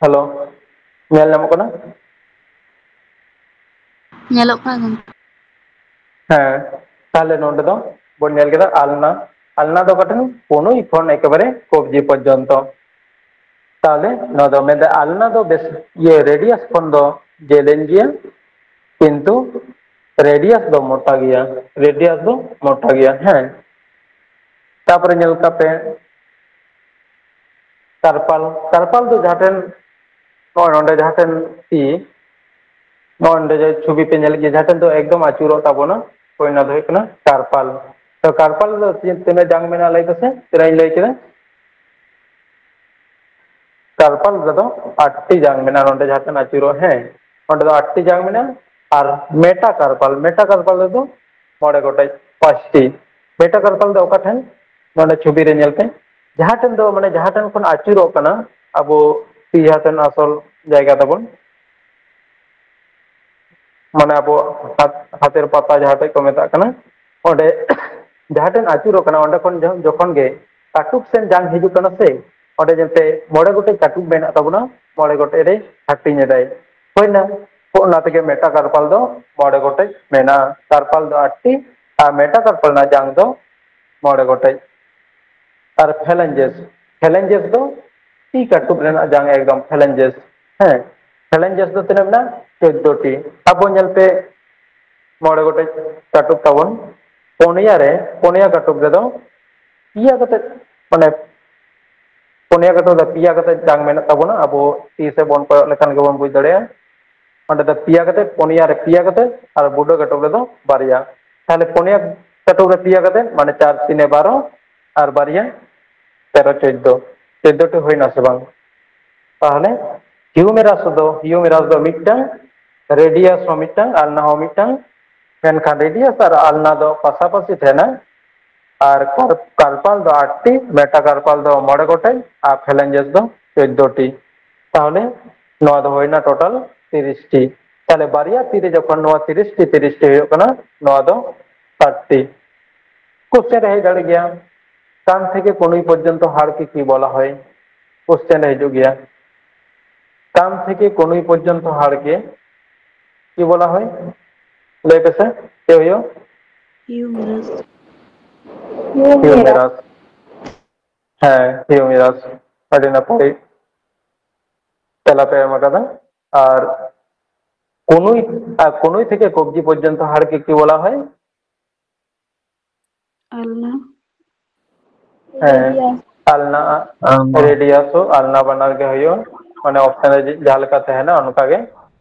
ᱦᱮᱞᱳ, ᱧᱮᱞ ᱧᱟᱢᱚᱜ ᱠᱟᱱᱟ? ᱧᱮᱞᱚᱜ ᱠᱟᱱᱟ ᱜᱚᱢᱠᱮ᱾ ᱦᱮᱸ, ᱛᱟᱦᱞᱮ ᱱᱚᱰᱮ ᱫᱚ ᱵᱚᱱ ᱧᱮᱞ ᱠᱮᱫᱟ ᱟᱞᱱᱟ᱾ ᱟᱞᱱᱟ ᱫᱚ ᱚᱠᱟᱴᱷᱮᱱ? ᱠᱳᱱᱩᱭ ᱠᱷᱚᱱ ᱮᱠᱮᱵᱟᱨᱮ ᱠᱚᱵᱡᱤ ᱯᱚᱨᱡᱚᱱᱛᱚ᱾ ᱛᱟᱦᱞᱮ ᱱᱚᱣᱟ ᱫᱚ ᱢᱮᱱᱫᱟ ᱟᱞᱱᱟ ᱫᱚ ᱵᱮᱥ, ᱤᱭᱟᱹ, ᱨᱮᱰᱤᱭᱟᱥ ᱠᱷᱚᱱ ᱫᱚ ᱡᱮᱞᱮᱧ ᱜᱮᱭᱟ, ᱠᱤᱱᱛᱩ ᱨᱮᱰᱤᱭᱟᱥ ᱫᱚ ᱢᱚᱴᱟ ᱜᱮᱭᱟ, ᱨᱮᱰᱤᱭᱟᱥ ᱫᱚ ᱢᱚᱴᱟ ᱜᱮᱭᱟ᱾ ᱦᱮᱸ, ᱛᱟᱯᱚᱨᱮ ᱧᱮᱞ ᱠᱟᱯᱮ ᱠᱟᱨᱯᱟᱞ, ᱠᱟᱨᱯᱟᱞ ᱫᱚ ᱡᱟᱦᱟᱸ ᱴᱷᱮᱱ, ᱱᱚᱜᱼᱚᱭ ᱱᱚᱰᱮ ᱡᱟᱦᱟᱸ ᱴᱷᱮᱱ ᱛᱤ, ᱱᱚᱜᱼᱚᱭ ᱱᱚᱰᱮ ᱡᱮ ᱪᱷᱚᱵᱤ ᱯᱮ ᱧᱮᱞ ᱜᱮᱭᱟ, ᱡᱟᱦᱟᱸ ᱴᱷᱮᱱ ᱫᱚ ᱮᱠᱫᱚᱢ ᱟᱹᱪᱩᱨᱚᱜ ᱛᱟᱵᱚᱱᱟ, ᱦᱳᱭ, ᱚᱱᱟ ᱫᱚ ᱦᱩᱭᱩᱜ ᱠᱟᱱᱟ ᱠᱟᱨᱯᱟᱞ᱾ ᱛᱚ ᱠᱟᱨᱯᱟᱞ ᱫᱚ ᱛᱤᱱ-, ᱛᱤᱱᱟᱹᱜ ᱡᱟᱝ ᱢᱮᱱᱟᱜᱼᱟ ᱞᱟᱹᱭ ᱯᱮᱥᱮ, ᱛᱤᱱᱟᱹᱜ ᱤᱧ ᱞᱟᱹᱭ ᱠᱮᱫᱟ? ᱠᱟᱨᱯᱟᱞ ᱨᱮᱫᱚ ᱟᱴᱴᱤ ᱡᱟᱝ ᱢᱮᱱᱟᱜᱼᱟ, ᱱᱚᱰᱮ ᱡᱟᱦᱟᱸ ᱴᱷᱮᱱ ᱟᱹᱪᱩᱨᱚᱜ, ᱦᱮᱸ, ᱚᱸᱰᱮ ᱫᱚ ᱟᱴᱴᱤ ᱡᱟᱝ ᱢᱮᱱᱟᱜᱼᱟ᱾ ᱟᱨ ᱢᱮᱴᱟᱠᱟᱨᱯᱟᱞ, ᱢᱮᱴᱟᱠᱟᱨᱯᱟᱞ ᱨᱮᱫᱚ ᱢᱚᱬᱮ ᱜᱚᱴᱮᱡ, ᱯᱟᱸᱪᱴᱤ᱾ ᱢᱮᱴᱟᱠᱟᱨᱯᱟᱞ ᱫᱚ ᱚᱠᱟ ᱴᱷᱮᱱ? ᱱᱚᱰᱮ ᱪᱷᱚᱵᱤ ᱨᱮ ᱧᱮᱞ ᱯᱮ, ᱡᱟᱦᱟᱸ ᱴᱷᱮᱱ ᱫᱚ, ᱢᱟᱱᱮ, ᱡᱟᱦᱟᱸ ᱴᱷᱮᱱ ᱠᱷᱚᱱ ᱟᱹᱪᱩᱨᱚᱜ ᱠᱟᱱᱟ ᱟᱵᱚ ᱛᱤ ᱡᱟᱦᱟᱸ ᱴᱷᱮᱱ ᱟᱥᱚᱞ ᱡᱟᱭᱜᱟ ᱛᱟᱵᱚᱱ, ᱢᱟᱱᱮ ᱟᱵᱚ ᱦᱟᱛ-, ᱦᱟᱛᱮᱨ ᱯᱟᱛᱟ ᱡᱟᱦᱟᱸ ᱴᱷᱮᱡ ᱠᱚ ᱢᱮᱛᱟᱜ ᱠᱟᱱᱟ, ᱚᱸᱰᱮ ᱡᱟᱦᱟᱸ ᱴᱷᱮᱱ ᱟᱹᱪᱩᱨᱚᱜ ᱠᱟᱱᱟ, ᱚᱸᱰᱮ ᱠᱷᱚᱱ ᱡᱚ-, ᱡᱚᱠᱷᱚᱱ ᱜᱮ ᱠᱟᱹᱴᱩᱵ ᱥᱮᱱ ᱡᱟᱝ ᱦᱤᱡᱩᱜ ᱠᱟᱱᱟ ᱥᱮ, ᱚᱸᱰᱮ ᱧᱮᱞ ᱯᱮ ᱢᱚᱬᱮ ᱜᱚᱴᱮᱡ ᱠᱟᱹᱴᱩᱵ ᱢᱮᱱᱟᱜ ᱛᱟᱵᱚᱱᱟ, ᱢᱚᱬᱮ ᱜᱚᱴᱮᱡ ᱨᱮ ᱦᱟᱹᱴᱤᱧ ᱮᱫᱟᱭ᱾ ᱦᱩᱭᱱᱟ? ᱚᱱᱟ ᱛᱮᱜᱮ ᱢᱮᱴᱟᱠᱟᱨᱯᱟᱞ ᱫᱚ ᱢᱚᱬᱮ ᱜᱚᱴᱮᱡ ᱢᱮᱱᱟᱜᱼᱟ, ᱠᱟᱨᱯᱟᱞ ᱫᱚ ᱟᱴᱴᱤ, ᱟᱨ ᱢᱮᱴᱟᱠᱟᱨᱯᱟᱞ ᱨᱮᱱᱟᱜ ᱡᱟᱝ ᱫᱚ ᱢᱚᱬᱮ ᱜᱚᱴᱮᱡ᱾ ᱟᱨ ᱯᱷᱮᱞᱮᱧᱡᱮᱥ, ᱯᱷᱮᱞᱮᱧᱡᱮᱥ ᱫᱚ ᱛᱤ ᱠᱟᱹᱴᱩᱵ ᱨᱮᱱᱟᱜ ᱡᱟᱝ, ᱮᱠᱫᱚᱢ ᱯᱷᱮᱞᱮᱧᱡᱮᱥ᱾ ᱦᱮᱸ, ᱯᱷᱮᱞᱮᱧᱡᱮᱥ ᱫᱚ ᱛᱤᱱᱟᱹᱜ ᱢᱮᱱᱟᱜᱼᱟ? ᱪᱳᱫᱽᱫᱳ ᱴᱤ᱾ ᱟᱵᱚ ᱧᱮᱞ ᱯᱮ, ᱢᱚᱬᱮ ᱜᱚᱴᱮᱡ ᱠᱟᱹᱴᱩᱵ ᱛᱟᱵᱚᱱ, ᱯᱩᱱᱭᱟ ᱨᱮ, ᱯᱩᱱᱭᱟ ᱠᱟᱹᱴᱩᱵ ᱨᱮᱫᱚ ᱯᱮᱭᱟ ᱠᱟᱛᱮ, ᱢᱟᱱᱮ, ᱯᱩᱱᱭᱟ ᱠᱟᱹᱴᱩᱵ ᱨᱮ ᱯᱮᱭᱟ ᱠᱟᱛᱮ ᱡᱟᱝ ᱢᱮᱱᱟᱜ ᱛᱟᱵᱚᱱᱟ᱾ ᱟᱵᱚ ᱛᱤ ᱥᱮᱫ ᱵᱚᱱ ᱠᱚᱭᱚᱜ ᱞᱮᱠᱷᱟᱱ ᱜᱮᱵᱚᱱ ᱵᱩᱡᱽ ᱫᱟᱲᱮᱭᱟᱜᱼᱟ᱾ ᱚᱸᱰᱮ ᱫᱚ ᱯᱮᱭᱟ ᱠᱟᱛᱮ, ᱯᱩᱱᱭᱟ ᱨᱮ ᱯᱮᱭᱟ ᱠᱟᱛᱮ, ᱟᱨ ᱵᱩᱰᱟᱹ ᱠᱟᱹᱴᱩᱵ ᱨᱮᱫᱚ ᱵᱟᱨᱭᱟ᱾ ᱛᱟᱦᱚᱞᱮ ᱯᱩᱱᱭᱟ ᱠᱟᱹᱴᱩᱵ ᱨᱮ ᱯᱮᱭᱟ ᱠᱟᱛᱮ, ᱢᱟᱱᱮ ᱪᱟᱨ ᱛᱤᱱᱮ ᱵᱟᱨᱚ, ᱟᱨ ᱵᱟᱨᱭᱟ ᱛᱮᱨᱚ, ᱪᱳᱫᱽᱫᱳ᱾ ᱪᱳᱫᱽᱫᱳ ᱴᱤ ᱦᱩᱭᱱᱟ ᱥᱮ ᱵᱟᱝ? ᱛᱟᱦᱚᱞᱮ ᱦᱤᱭᱩᱢᱮᱨᱟᱥ ᱫᱚ, ᱦᱤᱭᱩᱢᱮᱨᱟᱥ ᱫᱚ ᱢᱤᱫᱴᱟᱝ, ᱨᱮᱰᱤᱭᱟᱥ ᱦᱚᱸ ᱢᱤᱫᱴᱟᱝ, ᱟᱞᱱᱟ ᱦᱚᱸ ᱢᱤᱫᱴᱟᱝ, ᱢᱮᱱᱠᱷᱟᱱ ᱨᱮᱰᱤᱭᱟᱥ ᱟᱨ ᱟᱞᱱᱟ ᱫᱚ ᱯᱟᱥᱟᱯᱟᱥᱤ ᱛᱟᱦᱮᱱᱟ᱾ ᱟᱨ ᱠᱟᱨ-, ᱠᱟᱨᱯᱟᱞ ᱫᱚ ᱟᱴ ᱴᱤ, ᱢᱮᱴᱟᱠᱟᱨᱯᱟᱞ ᱫᱚ ᱢᱚᱬᱮ ᱜᱚᱴᱮᱡ, ᱟᱨ ᱯᱷᱮᱞᱮᱧᱡᱮᱥ ᱫᱚ ᱪᱳᱫᱽᱫᱳ ᱴᱤ᱾ ᱛᱟᱦᱚᱞᱮ ᱱᱚᱣᱟ ᱫᱚ ᱦᱩᱭᱱᱟ ᱴᱳᱴᱟᱞ ᱛᱤᱨᱤᱥ ᱴᱤ᱾ ᱛᱟᱦᱚᱞᱮ ᱵᱟᱨᱭᱟ ᱛᱤ ᱨᱮ ᱡᱚᱠᱷᱚᱱ ᱱᱚᱣᱟ ᱛᱤᱨᱤᱥ ᱴᱤ, ᱛᱤᱨᱤᱥ ᱴᱤ ᱦᱩᱭᱩᱜ ᱠᱟᱱᱟ, ᱱᱚᱣᱟ ᱫᱚ ᱥᱟᱴ ᱴᱤ᱾ ᱠᱚᱥᱪᱮᱱ ᱨᱮ ᱦᱮᱡ ᱫᱟᱲᱮ ᱜᱮᱭᱟ, ᱠᱟᱱ ᱛᱷᱮᱠᱮ ᱠᱚᱱᱩᱭ ᱯᱚᱨᱡᱚᱱᱛᱚ ᱦᱟᱲ ᱠᱮ ᱠᱤ ᱵᱚᱞᱟ ᱦᱚᱭ? ᱠᱚᱥᱪᱮᱱ ᱨᱮ ᱦᱤᱡᱩᱜ ᱜᱮᱭᱟ, ᱠᱟᱱ ᱛᱷᱮᱠᱮ ᱠᱚᱱᱩᱭ ᱯᱚᱨᱡᱚᱱᱛᱚ ᱦᱟᱲ ᱠᱮ ᱠᱤ ᱵᱚᱞᱟ ᱦᱚᱭ? ᱞᱟᱹᱭ ᱯᱮᱥᱮ, ᱪᱮᱫ ᱦᱩᱭᱩᱜ? ᱦᱤᱭᱩᱢᱮᱨᱟᱥ᱾ ᱦᱤᱭᱩᱢᱮᱨᱟᱥ᱾ ᱦᱮᱸ, ᱦᱤᱭᱩᱢᱮᱨᱟᱥ᱾ ᱟᱹᱰᱤ ᱱᱟᱯᱟᱭ ᱛᱮᱞᱟ ᱯᱮ ᱮᱢ ᱟᱠᱟᱫᱟ᱾ ᱟᱨ ᱠᱚᱱᱩᱭ, ᱟᱨ ᱠᱚᱱᱩᱭ ᱛᱷᱮᱠᱮ ᱠᱚᱵᱡᱤ ᱯᱚᱨᱡᱚᱱᱛᱚ ᱦᱟᱲ ᱠᱮ ᱠᱤ ᱵᱚᱞᱟ ᱦᱚᱭ? ᱟᱞᱱᱟ᱾ ᱦᱮᱸ, ᱨᱮᱰᱤᱭᱟᱥ᱾ ᱟᱞᱱᱟ, ᱟᱞᱱᱟ᱾ ᱨᱮᱰᱤᱭᱟᱥ ᱦᱚᱸ ᱟᱞᱱᱟ ᱵᱟᱱᱟᱨ ᱜᱮ ᱦᱩᱭᱩᱜᱼᱟ, ᱢᱟᱱᱮ ᱚᱯᱥᱮᱱ ᱨᱮ ᱡᱟᱦᱟᱸ ᱞᱮᱠᱟ ᱛᱟᱦᱮᱱᱟ ᱚᱱᱠᱟ ᱜᱮ᱾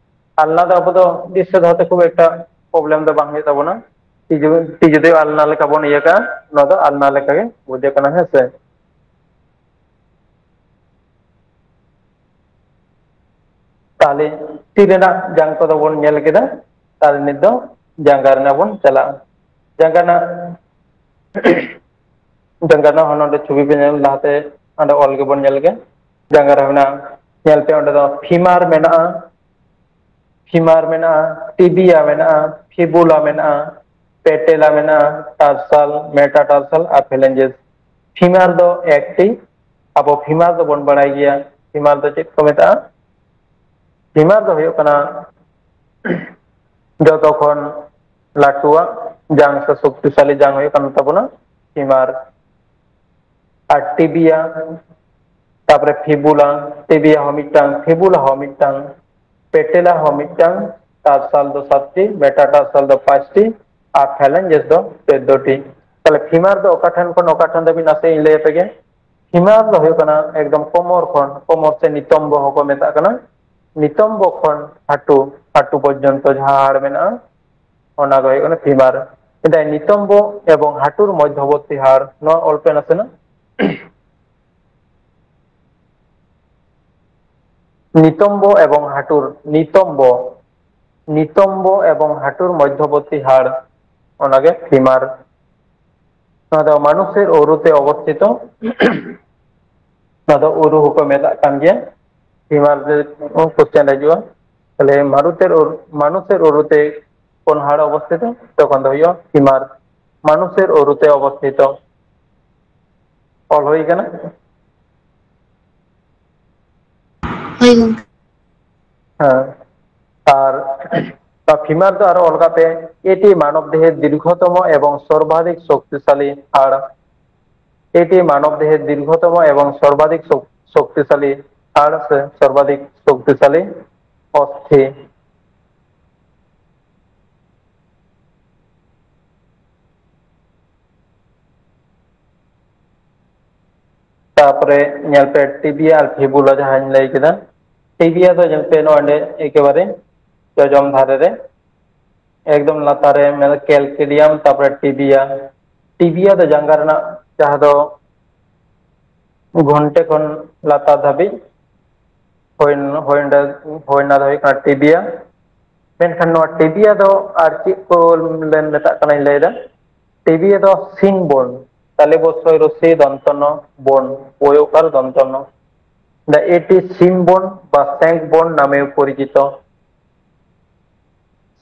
ᱟᱞᱱᱟ ᱫᱚ ᱟᱵᱚ ᱫᱚ ᱫᱨᱤᱥᱥᱚ ᱫᱷᱟᱨᱟᱛᱮ ᱠᱷᱩᱵ ᱮᱠᱴᱟ ᱯᱨᱚᱵᱞᱮᱢ ᱫᱚ ᱵᱟᱝ ᱦᱩᱭᱩᱜ ᱛᱟᱵᱚᱱᱟ᱾ ᱛᱤᱡᱩ, ᱛᱤᱡᱩ ᱫᱚ ᱟᱞᱱᱟ ᱞᱮᱠᱟ ᱵᱚᱱ ᱤᱭᱟᱹ ᱠᱟᱜᱼᱟ, ᱱᱚᱣᱟ ᱫᱚ ᱟᱞᱱᱟ ᱞᱮᱠᱟ ᱜᱮ ᱵᱩᱡᱷᱟᱹᱜ ᱠᱟᱱᱟ, ᱦᱮᱸ ᱥᱮ? ᱛᱟᱦᱞᱮ ᱛᱤ ᱨᱮᱱᱟᱜ ᱡᱟᱝ ᱠᱚᱫᱚ ᱵᱚᱱ ᱧᱮᱞ ᱠᱮᱫᱟ, ᱛᱟᱦᱞᱮ ᱱᱤᱛ ᱫᱚ ᱡᱟᱸᱜᱟ ᱨᱮᱱᱟᱜ ᱵᱚᱱ ᱪᱟᱞᱟᱜᱼᱟ᱾ ᱡᱟᱸᱜᱟ ᱨᱮᱱᱟᱜ, ᱡᱟᱸᱜᱟ ᱨᱮᱱᱟᱜ ᱦᱚᱸ ᱱᱚᱰᱮ ᱪᱷᱚᱵᱤ ᱯᱮ ᱧᱮᱞ ᱞᱟᱦᱟᱛᱮ ᱚᱸᱰᱮ ᱚᱞ ᱜᱮᱵᱚᱱ ᱧᱮᱞ ᱜᱮ᱾ ᱡᱟᱸᱜᱟ ᱨᱮ ᱢᱮᱱᱟᱜᱼᱟ, ᱧᱮᱞ ᱯᱮ ᱚᱸᱰᱮ ᱫᱚ femur ᱢᱮᱱᱟᱜᱼᱟ, femur ᱢᱮᱱᱟᱜᱼᱟ, tibia ᱢᱮᱱᱟᱜᱼᱟ, fibula ᱢᱮᱱᱟᱜᱼᱟ, patella ᱢᱮᱱᱟᱜᱼᱟ, tarsal, metatarsal ᱟᱨ phalanges᱾ femur ᱫᱚ ᱮᱠᱴᱤ, ᱟᱵᱚ femur ᱫᱚᱵᱚᱱ ᱵᱟᱲᱟᱭ ᱜᱮᱭᱟ, femur ᱫᱚ ᱪᱮᱫ ᱠᱚ ᱢᱮᱛᱟᱜᱼᱟ? femur ᱫᱚ ᱦᱩᱭᱩᱜ ᱠᱟᱱᱟ ᱡᱚᱛᱚ ᱠᱷᱚᱱ ᱞᱟᱹᱴᱩᱣᱟᱜ ᱡᱟᱝ ᱥᱮ ᱥᱚᱠᱛᱤᱥᱟᱞᱤ ᱡᱟᱝ ᱦᱩᱭᱩᱜ ᱠᱟᱱ ᱛᱟᱵᱚᱱᱟ femur᱾ ᱟᱨ tibia, ᱛᱟᱯᱚᱨᱮ fibula, tibia ᱦᱚᱸ ᱢᱤᱫᱴᱟᱝ, fibula ᱦᱚᱸ ᱢᱤᱫᱴᱟᱝ, patella ᱦᱚᱸ ᱢᱤᱫᱴᱟᱝ, tarsal ᱫᱚ ᱥᱟᱛᱴᱤ, metatarsal ᱫᱚ ᱯᱟᱸᱪᱴᱤ, ᱟᱨ phalanges ᱫᱚ ᱪᱳᱫᱽᱫᱳ ᱴᱤ᱾ ᱛᱟᱦᱞᱮ femur ᱫᱚ ᱚᱠᱟ ᱴᱷᱮᱱ ᱠᱷᱚᱱ ᱚᱠᱟ ᱴᱷᱮᱱ ᱫᱷᱟᱹᱵᱤᱡ ᱱᱟᱥᱮ ᱤᱧ ᱞᱟᱹᱭ ᱟᱯᱮ ᱜᱮ᱾ femur ᱫᱚ ᱦᱩᱭᱩᱜ ᱠᱟᱱᱟ ᱮᱠᱫᱚᱢ ᱠᱚᱢᱚᱨ ᱠᱷᱚᱱ, ᱠᱚᱢᱚᱨ ᱥᱮ ᱱᱤᱛᱚᱢᱵᱚ ᱦᱚᱸᱠᱚ ᱢᱮᱛᱟᱜ ᱠᱟᱱᱟ, ᱱᱤᱛᱚᱢᱵᱚ ᱠᱷᱚᱱ ᱦᱟᱹᱴᱩ, ᱦᱟᱹᱴᱩ ᱯᱚᱨᱡᱚᱱᱛᱚ ᱡᱟᱦᱟᱸ ᱦᱟᱲ ᱢᱮᱱᱟᱜᱼᱟ, ᱚᱱᱟ ᱫᱚ ᱦᱩᱭᱩᱜ ᱠᱟᱱᱟ femur᱾ ᱢᱮᱱᱫᱟᱭ ᱱᱤᱛᱚᱢᱵᱚ ᱮᱵᱚᱝ ᱦᱟᱹᱴᱩᱨ ᱢᱚᱫᱽᱫᱷᱚᱵᱚᱨᱛᱤ ᱦᱟᱲ, ᱱᱚᱣᱟ ᱚᱞ ᱯᱮ ᱱᱟᱥᱮᱱᱟᱜ᱾ ᱱᱤᱛᱚᱢᱵᱚ ᱮᱵᱚᱝ ᱦᱟᱹᱴᱩᱨ, ᱱᱤᱛᱚᱢᱵᱚ, ᱱᱤᱛᱚᱢᱵᱚ ᱮᱵᱚᱝ ᱦᱟᱹᱴᱩᱨ ᱢᱚᱫᱽᱫᱷᱚᱵᱚᱨᱛᱤ ᱦᱟᱲ, ᱚᱱᱟᱜᱮ femur᱾ ᱱᱚᱣᱟ ᱫᱚ ᱢᱟᱱᱩᱥᱮᱨ ᱩᱨᱩᱛᱮ ᱚᱵᱚᱥᱛᱷᱤᱛᱚ᱾ ᱱᱚᱣᱟ ᱫᱚ ᱩᱨᱩ ᱦᱚᱸᱠᱚ ᱢᱮᱛᱟᱜ ᱠᱟᱱ ᱜᱮᱭᱟ᱾ femur ᱨᱮ question ᱦᱤᱡᱩᱜᱼᱟ᱾ ᱛᱟᱦᱞᱮ ᱢᱟᱱᱩᱥᱮᱨ ᱩᱨ-, ᱢᱟᱱᱩᱥᱮᱨ ᱩᱨᱩᱛᱮ ᱠᱚᱱ ᱦᱟᱲ ᱚᱵᱚᱥᱛᱷᱤᱛᱚ? ᱛᱚᱠᱷᱚᱱ ᱫᱚ ᱦᱩᱭᱩᱜᱼᱟ femur᱾ ᱢᱟᱱᱩᱥᱮᱨ ᱩᱨᱩᱛᱮ ᱚᱵᱚᱥᱛᱷᱤᱛᱚ᱾ ᱚᱞ ᱦᱩᱭ ᱠᱟᱱᱟ? ᱦᱳᱭ ᱜᱚᱝᱠᱮ᱾ ᱦᱮᱸ, ᱟᱨ femur ᱫᱚ ᱟᱨᱚ ᱚᱞ ᱠᱟᱛᱮ, ᱮᱴᱤ ᱢᱟᱱᱚᱵ ᱫᱮᱦᱮ ᱫᱤᱨᱜᱷᱚᱛᱚᱢ ᱮᱵᱚᱝ ᱥᱚᱨᱵᱟᱫᱷᱤᱠ ᱥᱚᱠᱛᱤᱥᱟᱞᱤ ᱦᱟᱲ, ᱮᱴᱤ ᱢᱟᱱᱚᱵ ᱫᱮᱦᱮ ᱫᱤᱨᱜᱷᱚᱛᱚᱢ ᱮᱵᱚᱝ ᱥᱚᱨᱵᱟᱫᱷᱤᱠ ᱥᱚᱠ-, ᱥᱚᱠᱛᱤᱥᱟᱞᱤ ᱦᱟᱲ ᱥᱮ ᱥᱚᱨᱵᱟᱫᱷᱤᱠ ᱥᱚᱠᱛᱤᱥᱟᱞᱤ ᱚᱥᱛᱷᱤ᱾ ᱛᱟᱯᱚᱨᱮ ᱧᱮᱞ ᱯᱮ, ᱴᱤᱵᱤᱭᱟ ᱟᱨ ᱯᱷᱤᱵᱩᱞᱟ ᱡᱟᱦᱟᱸᱧ ᱞᱟᱹᱭ ᱠᱮᱫᱟ, ᱴᱤᱵᱤᱭᱟ ᱫᱚ ᱧᱮᱞ ᱯᱮ ᱱᱚᱰᱮ ᱮᱠᱮᱵᱟᱨᱮ ᱡᱚᱡᱚᱢ ᱫᱷᱟᱨᱮ ᱨᱮ, ᱮᱠᱫᱚᱢ ᱞᱟᱛᱟᱨ ᱨᱮ ᱢᱮᱱᱟᱜ ᱠᱮᱞᱠᱮᱰᱤᱭᱟᱢ, ᱛᱟᱯᱚᱨᱮ ᱴᱤᱵᱤᱭᱟ᱾ ᱴᱤᱵᱤᱭᱟ ᱫᱚ ᱡᱟᱸᱜᱟ ᱨᱮᱱᱟᱜ ᱡᱟᱦᱟᱸ ᱫᱚ ᱜᱷᱚᱱᱴᱮ ᱠᱷᱚᱱ ᱞᱟᱛᱟᱨ ᱫᱷᱟᱹᱵᱤᱡ ᱦᱳᱭ, ᱦᱳᱭ ᱚᱸᱰᱮ, ᱦᱳᱭ ᱚᱱᱟ ᱫᱚ ᱦᱩᱭᱩᱜ ᱠᱟᱱᱟ ᱴᱤᱵᱤᱭᱟ᱾ ᱢᱮᱱᱠᱷᱟᱱ ᱱᱚᱣᱟ ᱴᱤᱵᱤᱭᱟ ᱫᱚ ᱟᱨ ᱪᱮᱫ ᱠᱚ ᱞᱮ ᱢᱮᱛᱟᱜ ᱠᱟᱱᱟᱧ ᱞᱟᱹᱭᱫᱟ? ᱴᱤᱵᱤᱭᱟ ᱫᱚ ᱥᱤᱱ ᱵᱳᱱ, ᱛᱟᱞᱮ ᱵᱚᱥᱚᱭ ᱨᱚᱥᱮ ᱫᱚᱱᱛᱚᱱᱚ ᱵᱳᱱ, ᱳᱭᱳᱠᱟᱨ ᱫᱚᱱᱛᱚᱱᱚ᱾ The eighty shin bone বা shank bone নামেও পরিচিত।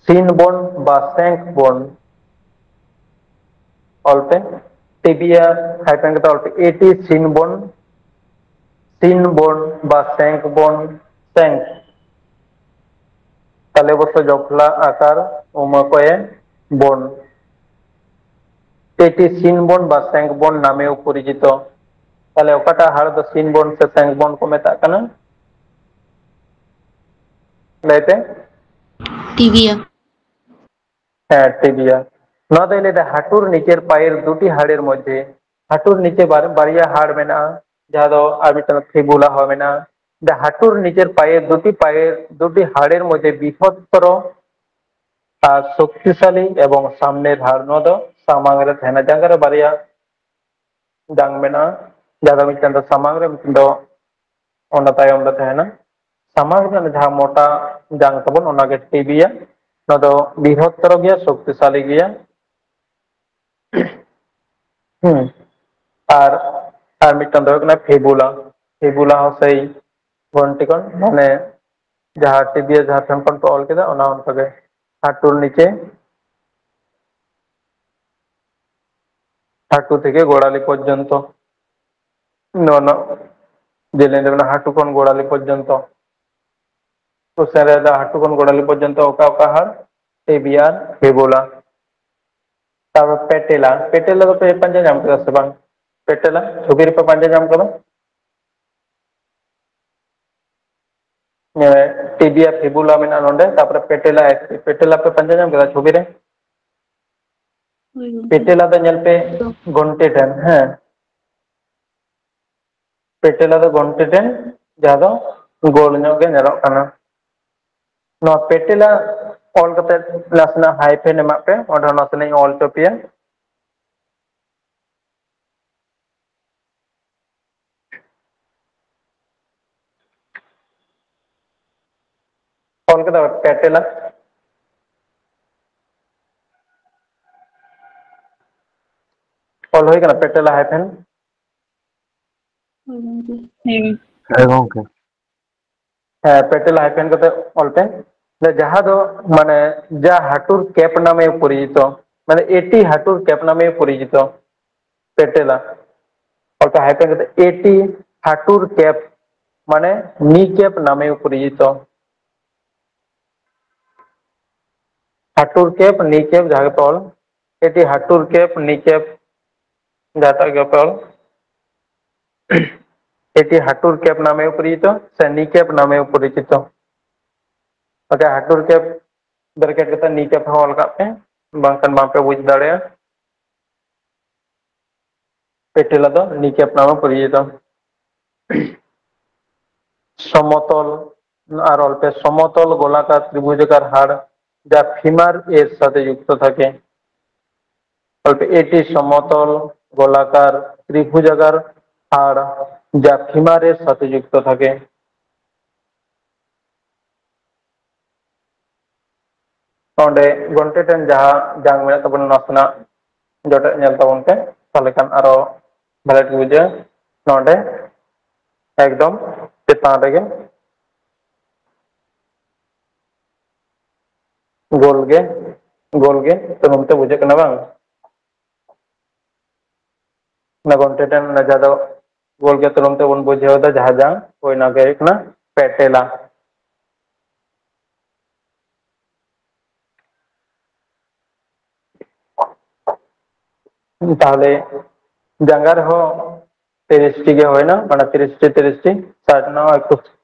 Shin bone বা shank bone। ᱚᱞ ᱯᱮ, ᱴᱤᱵᱤᱭᱟ hyphen ᱠᱟᱛᱮ ᱚᱞ ᱯᱮ, eighty shin bone, shin bone ᱵᱟ shank bone, shank᱾ ᱛᱟᱞᱮ ᱵᱚᱥᱚ ᱡᱚᱯᱞᱟ ᱟᱠᱟᱨ ᱩᱢᱟᱹ ᱠᱚᱭᱮ ᱵᱳᱱ᱾ eighty shin bone ᱵᱟ shank bone ᱱᱟᱢᱮও পরিচিত᱾ ᱛᱟᱦᱞᱮ ᱚᱠᱟᱴᱟᱜ ᱦᱟᱲ ᱫᱚ shin bone ᱥᱮ shank bone ᱠᱚ ᱢᱮᱛᱟᱜ ᱠᱟᱱᱟ? ᱞᱟᱹᱭ ᱯᱮ᱾ ᱴᱤᱵᱤᱭᱟ᱾ ᱦᱮᱸ, ᱴᱤᱵᱤᱭᱟ᱾ ᱱᱚᱣᱟ ᱫᱚᱭ ᱞᱟᱹᱭᱫᱟ ᱦᱟᱹᱴᱩᱨ ᱱᱤᱪᱮᱨ ᱯᱟᱭᱮᱨ ᱫᱩᱴᱤ ᱦᱟᱲᱮᱨ ᱢᱚᱫᱽᱫᱷᱮ, ᱦᱟᱹᱴᱩᱨ ᱱᱤᱪᱮ ᱵᱟᱨ-, ᱵᱟᱨᱭᱟ ᱦᱟᱲ ᱢᱮᱱᱟᱜᱼᱟ, ᱡᱟᱦᱟᱸ ᱫᱚ ᱟᱨ ᱢᱤᱫᱴᱟᱝ ᱯᱷᱤᱵᱩᱞᱟ ᱦᱚᱸ ᱢᱮᱱᱟᱜᱼᱟ᱾ ᱡᱟᱦᱟᱸ ᱦᱟᱹᱴᱩᱨ ᱱᱤᱡᱮᱨ ᱯᱟᱭᱮ ᱫᱩᱴᱤ ᱯᱟᱭᱮ ᱫᱩᱴᱤ ᱦᱟᱲᱮᱨ ᱢᱚᱫᱽᱫᱷᱮ ᱵᱤᱦᱚᱛᱛᱚᱨᱚ ᱟᱨ ᱥᱚᱠᱛᱤᱥᱟᱞᱤ ᱮᱵᱚᱝ ᱥᱟᱢᱱᱮᱨ ᱦᱟᱲ, ᱱᱚᱣᱟ ᱫᱚ ᱥᱟᱢᱟᱝ ᱨᱮ ᱛᱟᱦᱮᱱᱟ᱾ ᱡᱟᱸᱜᱟ ᱨᱮ ᱵᱟᱨᱭᱟ ᱡᱟᱝ ᱢᱮᱱᱟᱜᱼᱟ, ᱡᱟᱦᱟᱸ ᱫᱚ ᱢᱤᱫᱴᱮᱱ ᱫᱚ ᱥᱟᱢᱟᱝ ᱨᱮ, ᱢᱤᱫᱴᱮᱱ ᱫᱚ ᱚᱱᱟ ᱛᱟᱭᱚᱢ ᱨᱮ ᱛᱟᱦᱮᱱᱟ᱾ ᱥᱟᱢᱟᱝ ᱨᱮᱱᱟᱜ ᱡᱟᱦᱟᱸ ᱢᱚᱴᱟ ᱡᱟᱝ ᱛᱟᱵᱚᱱ, ᱚᱱᱟᱜᱮ ᱴᱤᱵᱤᱭᱟ᱾ ᱱᱚᱣᱟ ᱫᱚ ᱵᱨᱤᱦᱚᱛᱛᱚᱨ ᱜᱮᱭᱟ, ᱥᱚᱠᱛᱤᱥᱟᱞᱤ ᱜᱮᱭᱟ᱾ ᱦᱩᱸ᱾ ᱟᱨ, ᱟᱨ ᱢᱤᱫᱴᱟᱝ ᱫᱚ ᱦᱩᱭᱩᱜ ᱠᱟᱱᱟ ᱯᱷᱤᱵᱩᱞᱟ᱾ ᱯᱷᱤᱵᱩᱞᱟ ᱦᱚᱸ ᱥᱮᱭ ᱜᱷᱚᱱᱴᱤ ᱠᱷᱚᱱ, ᱢᱟᱱᱮ ᱡᱟᱦᱟᱸ ᱴᱤᱵᱤᱭᱟ ᱡᱟᱦᱟᱸ ᱴᱷᱮᱱ ᱠᱷᱚᱱ ᱯᱮ ᱚᱞ ᱠᱮᱫᱟ, ᱚᱱᱟ ᱚᱱᱠᱟᱜᱮ ᱦᱟᱹᱴᱩᱨ ᱱᱤᱪᱮ, ᱦᱟᱹᱴᱩ ᱛᱷᱮᱠᱮ ᱜᱳᱲᱟᱞᱤ ᱯᱚᱨᱡᱚᱱᱛᱚ᱾ ᱱᱚᱣᱟ ᱨᱮᱱᱟᱜ ᱡᱮᱞᱮᱧ ᱫᱚ ᱢᱮᱱᱟᱜᱼᱟ ᱦᱟᱹᱴᱩ ᱠᱷᱚᱱ ᱜᱳᱲᱟᱞᱤ ᱯᱚᱨᱡᱚᱱᱛᱚ᱾ ᱠᱚᱥᱪᱮᱱ ᱨᱮ ᱫᱚ ᱦᱟᱹᱴᱩ ᱠᱷᱚᱱ ᱜᱳᱲᱟᱞᱤ ᱯᱚᱨᱡᱚᱱᱛᱚ ᱚᱠᱟ ᱚᱠᱟ ᱦᱟᱲ? ᱴᱤᱵᱤᱭᱟ, ᱯᱷᱤᱵᱩᱞᱟ᱾ ᱛᱟᱨᱯᱚᱨ ᱯᱮᱴᱮᱞᱟ᱾ ᱯᱮᱴᱮᱞᱟ ᱫᱚᱯᱮ ᱯᱟᱸᱡᱟ ᱧᱟᱢ ᱠᱮᱫᱟ ᱥᱮ ᱵᱟᱝ? ᱯᱮᱴᱮᱞᱟ ᱪᱷᱚᱵᱤ ᱨᱮᱯᱮ ᱯᱟᱸᱡᱟ ᱧᱟᱢ ᱠᱟᱫᱟ? ᱧᱮᱞ ᱢᱮ, ᱴᱤᱵᱤᱭᱟ ᱯᱷᱤᱵᱩᱞᱟ ᱢᱮᱱᱟᱜᱼᱟ ᱱᱚᱰᱮ, ᱛᱟᱨᱯᱚᱨᱮ ᱯᱮᱴᱮᱞᱟ, ᱯᱮᱴᱮᱞᱟ ᱯᱮ ᱯᱟᱸᱡᱟ ᱧᱟᱢ ᱠᱮᱫᱟ ᱪᱷᱚᱵᱤ ᱨᱮ? ᱦᱳᱭ ᱜᱚᱢᱠᱮ᱾ ᱯᱮᱴᱮᱞᱟ ᱫᱚ ᱧᱮᱞ ᱯᱮ, ᱛᱚ᱾ ᱜᱚᱱᱴᱮ ᱴᱷᱮᱱ, ᱦᱮᱸ᱾ ᱯᱮᱴᱮᱞᱟ ᱫᱚ ᱜᱚᱱᱴᱮ ᱴᱷᱮᱱ, ᱡᱟᱦᱟᱸ ᱫᱚ ᱜᱳᱞ ᱧᱚᱜ ᱜᱮ ᱧᱮᱞᱚᱜ ᱠᱟᱱᱟ᱾ ᱱᱚᱣᱟ ᱯᱮᱴᱮᱞᱟ ᱚᱞ ᱠᱟᱛᱮ ᱱᱟᱥᱮᱱᱟᱜ ᱦᱟᱭᱯᱷᱮᱱ ᱮᱢᱟᱜ ᱯᱮ, ᱚᱸᱰᱮ ᱱᱟᱥᱮᱱᱟᱜ ᱤᱧ ᱚᱞ ᱦᱚᱪᱚ ᱯᱮᱭᱟ᱾ ᱚᱞ ᱠᱮᱫᱟ ᱯᱮ ᱯᱮᱴᱮᱞᱟ? ᱚᱞ ᱦᱩᱭ ᱠᱟᱱᱟ ᱯᱮᱴᱮᱞᱟ ᱦᱟᱭᱯᱷᱮᱱ? ᱦᱳᱭ ᱜᱚᱢᱠᱮ᱾ ᱦᱮᱸ ᱜᱚᱢᱠᱮ᱾ ᱦᱮᱸ ᱜᱚᱢᱠᱮ᱾ ᱦᱮᱸ, ᱯᱮᱴᱮᱞᱟ ᱦᱟᱭᱯᱷᱮᱱ ᱠᱟᱛᱮ ᱚᱞ ᱯᱮ᱾ ᱡᱟᱦᱟᱸ ᱫᱚ ᱢᱟᱱᱮ ᱡᱟ ᱦᱟᱹᱴᱩᱨ ᱠᱮᱯ ᱱᱟᱢᱮ ᱯᱚᱨᱤᱪᱤᱛᱚ, ᱢᱟᱱᱮ ᱮᱴᱤ ᱦᱟᱹᱴᱩᱨ ᱠᱮᱯ ᱱᱟᱢᱮ ᱯᱚᱨᱤᱪᱤᱛᱚ᱾ ᱯᱮᱴᱮᱞᱟ ᱚᱞ ᱯᱮ ᱦᱟᱭᱯᱷᱮᱱ ᱠᱟᱛᱮ, ᱮᱴᱤ ᱦᱟᱹᱴᱩᱨ ᱠᱮᱯ, ᱢᱟᱱᱮ ᱱᱤ ᱠᱮᱯ ᱱᱟᱢᱮ ᱯᱚᱨᱤᱪᱤᱛᱚ᱾ ᱦᱟᱹᱴᱩᱨ ᱠᱮᱯ, ᱱᱤ ᱠᱮᱯ ᱡᱟᱦᱟᱸ ᱜᱮ ᱛᱚᱞ, ᱮᱴᱤ ᱦᱟᱹᱴᱩᱨ ᱠᱮᱯ, ᱱᱤ ᱠᱮᱯ ᱡᱟᱦᱟᱸᱴᱟᱜ ᱜᱮ ᱛᱚᱞ, ᱮᱴᱤ ᱦᱟᱹᱴᱩᱨ ᱠᱮᱯ ᱱᱟᱢᱮ ᱯᱚᱨᱤᱪᱤᱛᱚ ᱥᱮ ᱱᱤ ᱠᱮᱯ ᱱᱟᱢᱮ ᱯᱚᱨᱤᱪᱤᱛᱚ᱾ ᱚᱠᱟ ᱦᱟᱹᱴᱩᱨ ᱠᱮᱯ ᱵᱨᱮᱠᱮᱴ ᱠᱟᱛᱮ ᱱᱤ ᱠᱮᱯ ᱦᱚᱸ ᱚᱞ ᱠᱟᱜ ᱯᱮ, ᱵᱟᱝᱠᱷᱟᱱ ᱵᱟᱝ ᱯᱮ ᱵᱩᱡᱽ ᱫᱟᱲᱮᱭᱟᱜᱼᱟ᱾ ᱯᱮᱴᱮᱞᱟ ᱫᱚ ᱱᱤ ᱠᱮᱯ ᱱᱟᱢᱮ ᱯᱚᱨᱤᱪᱤᱛᱚ᱾ সমতল আর অল্পে সমতল গোলাকার ত্রিভুজাকার হাড়, যা ফিমার এর সাথে যুক্ত থাকে। অল্পে এটি সমতল গোলাকার ত্রিভুজাকার হাড়, যা ফিমারের সাথে যুক্ত থাকে। ᱱᱚᱰᱮ ᱜᱚᱱᱴᱮ ᱴᱷᱮᱱ ᱡᱟᱦᱟᱸ ᱡᱟᱝ ᱢᱮᱱᱟᱜ ᱛᱟᱵᱚᱱᱟ, ᱱᱟᱥᱮᱱᱟᱜ ᱡᱚᱴᱮᱫ ᱧᱮᱞ ᱛᱟᱵᱚᱱ ᱯᱮ, ᱛᱟᱦᱚᱞᱮ ᱠᱷᱟᱱ ᱟᱨᱚ ᱵᱷᱟᱞᱮ ᱴᱷᱤᱠ ᱵᱩᱡᱷᱟᱹᱜᱼᱟ᱾ ᱱᱚᱰᱮ ᱮᱠᱫᱚᱢ ᱪᱮᱛᱟᱱ ᱨᱮᱜᱮ ᱜᱳᱞ ᱜᱮ, ᱜᱳᱞ ᱜᱮ ᱛᱩᱱᱩᱢ ᱛᱮ ᱵᱩᱡᱷᱟᱹᱜ ᱠᱟᱱᱟ ᱵᱟᱝ? ᱚᱱᱟ ᱜᱚᱱᱴᱮ ᱴᱷᱮᱱ ᱚᱱᱟ ᱡᱟᱦᱟᱸ ᱫᱚ ᱜᱳᱞ ᱜᱮ ᱛᱩᱱᱩᱢ ᱛᱮᱵᱚᱱ ᱵᱩᱡᱷᱟᱹᱣ ᱮᱫᱟ, ᱡᱟᱦᱟᱸ ᱡᱟᱝ, ᱦᱳᱭ, ᱚᱱᱟ ᱜᱮ ᱦᱩᱭᱩᱜ ᱠᱟᱱᱟ ᱯᱮᱴᱮᱞᱟ᱾ ᱛᱟᱦᱚᱞᱮ ᱡᱟᱸᱜᱟ ᱨᱮᱦᱚᱸ ᱛᱤᱨᱤᱥ ᱴᱤ ᱜᱮ ᱦᱩᱭᱱᱟ, ᱢᱟᱱᱮ ᱛᱤᱨᱤᱥ ᱴᱤ, ᱛᱤᱨᱤᱥ ᱴᱤ ᱥᱟᱴ ᱨᱮᱱᱟᱜ ᱮᱠᱴᱩ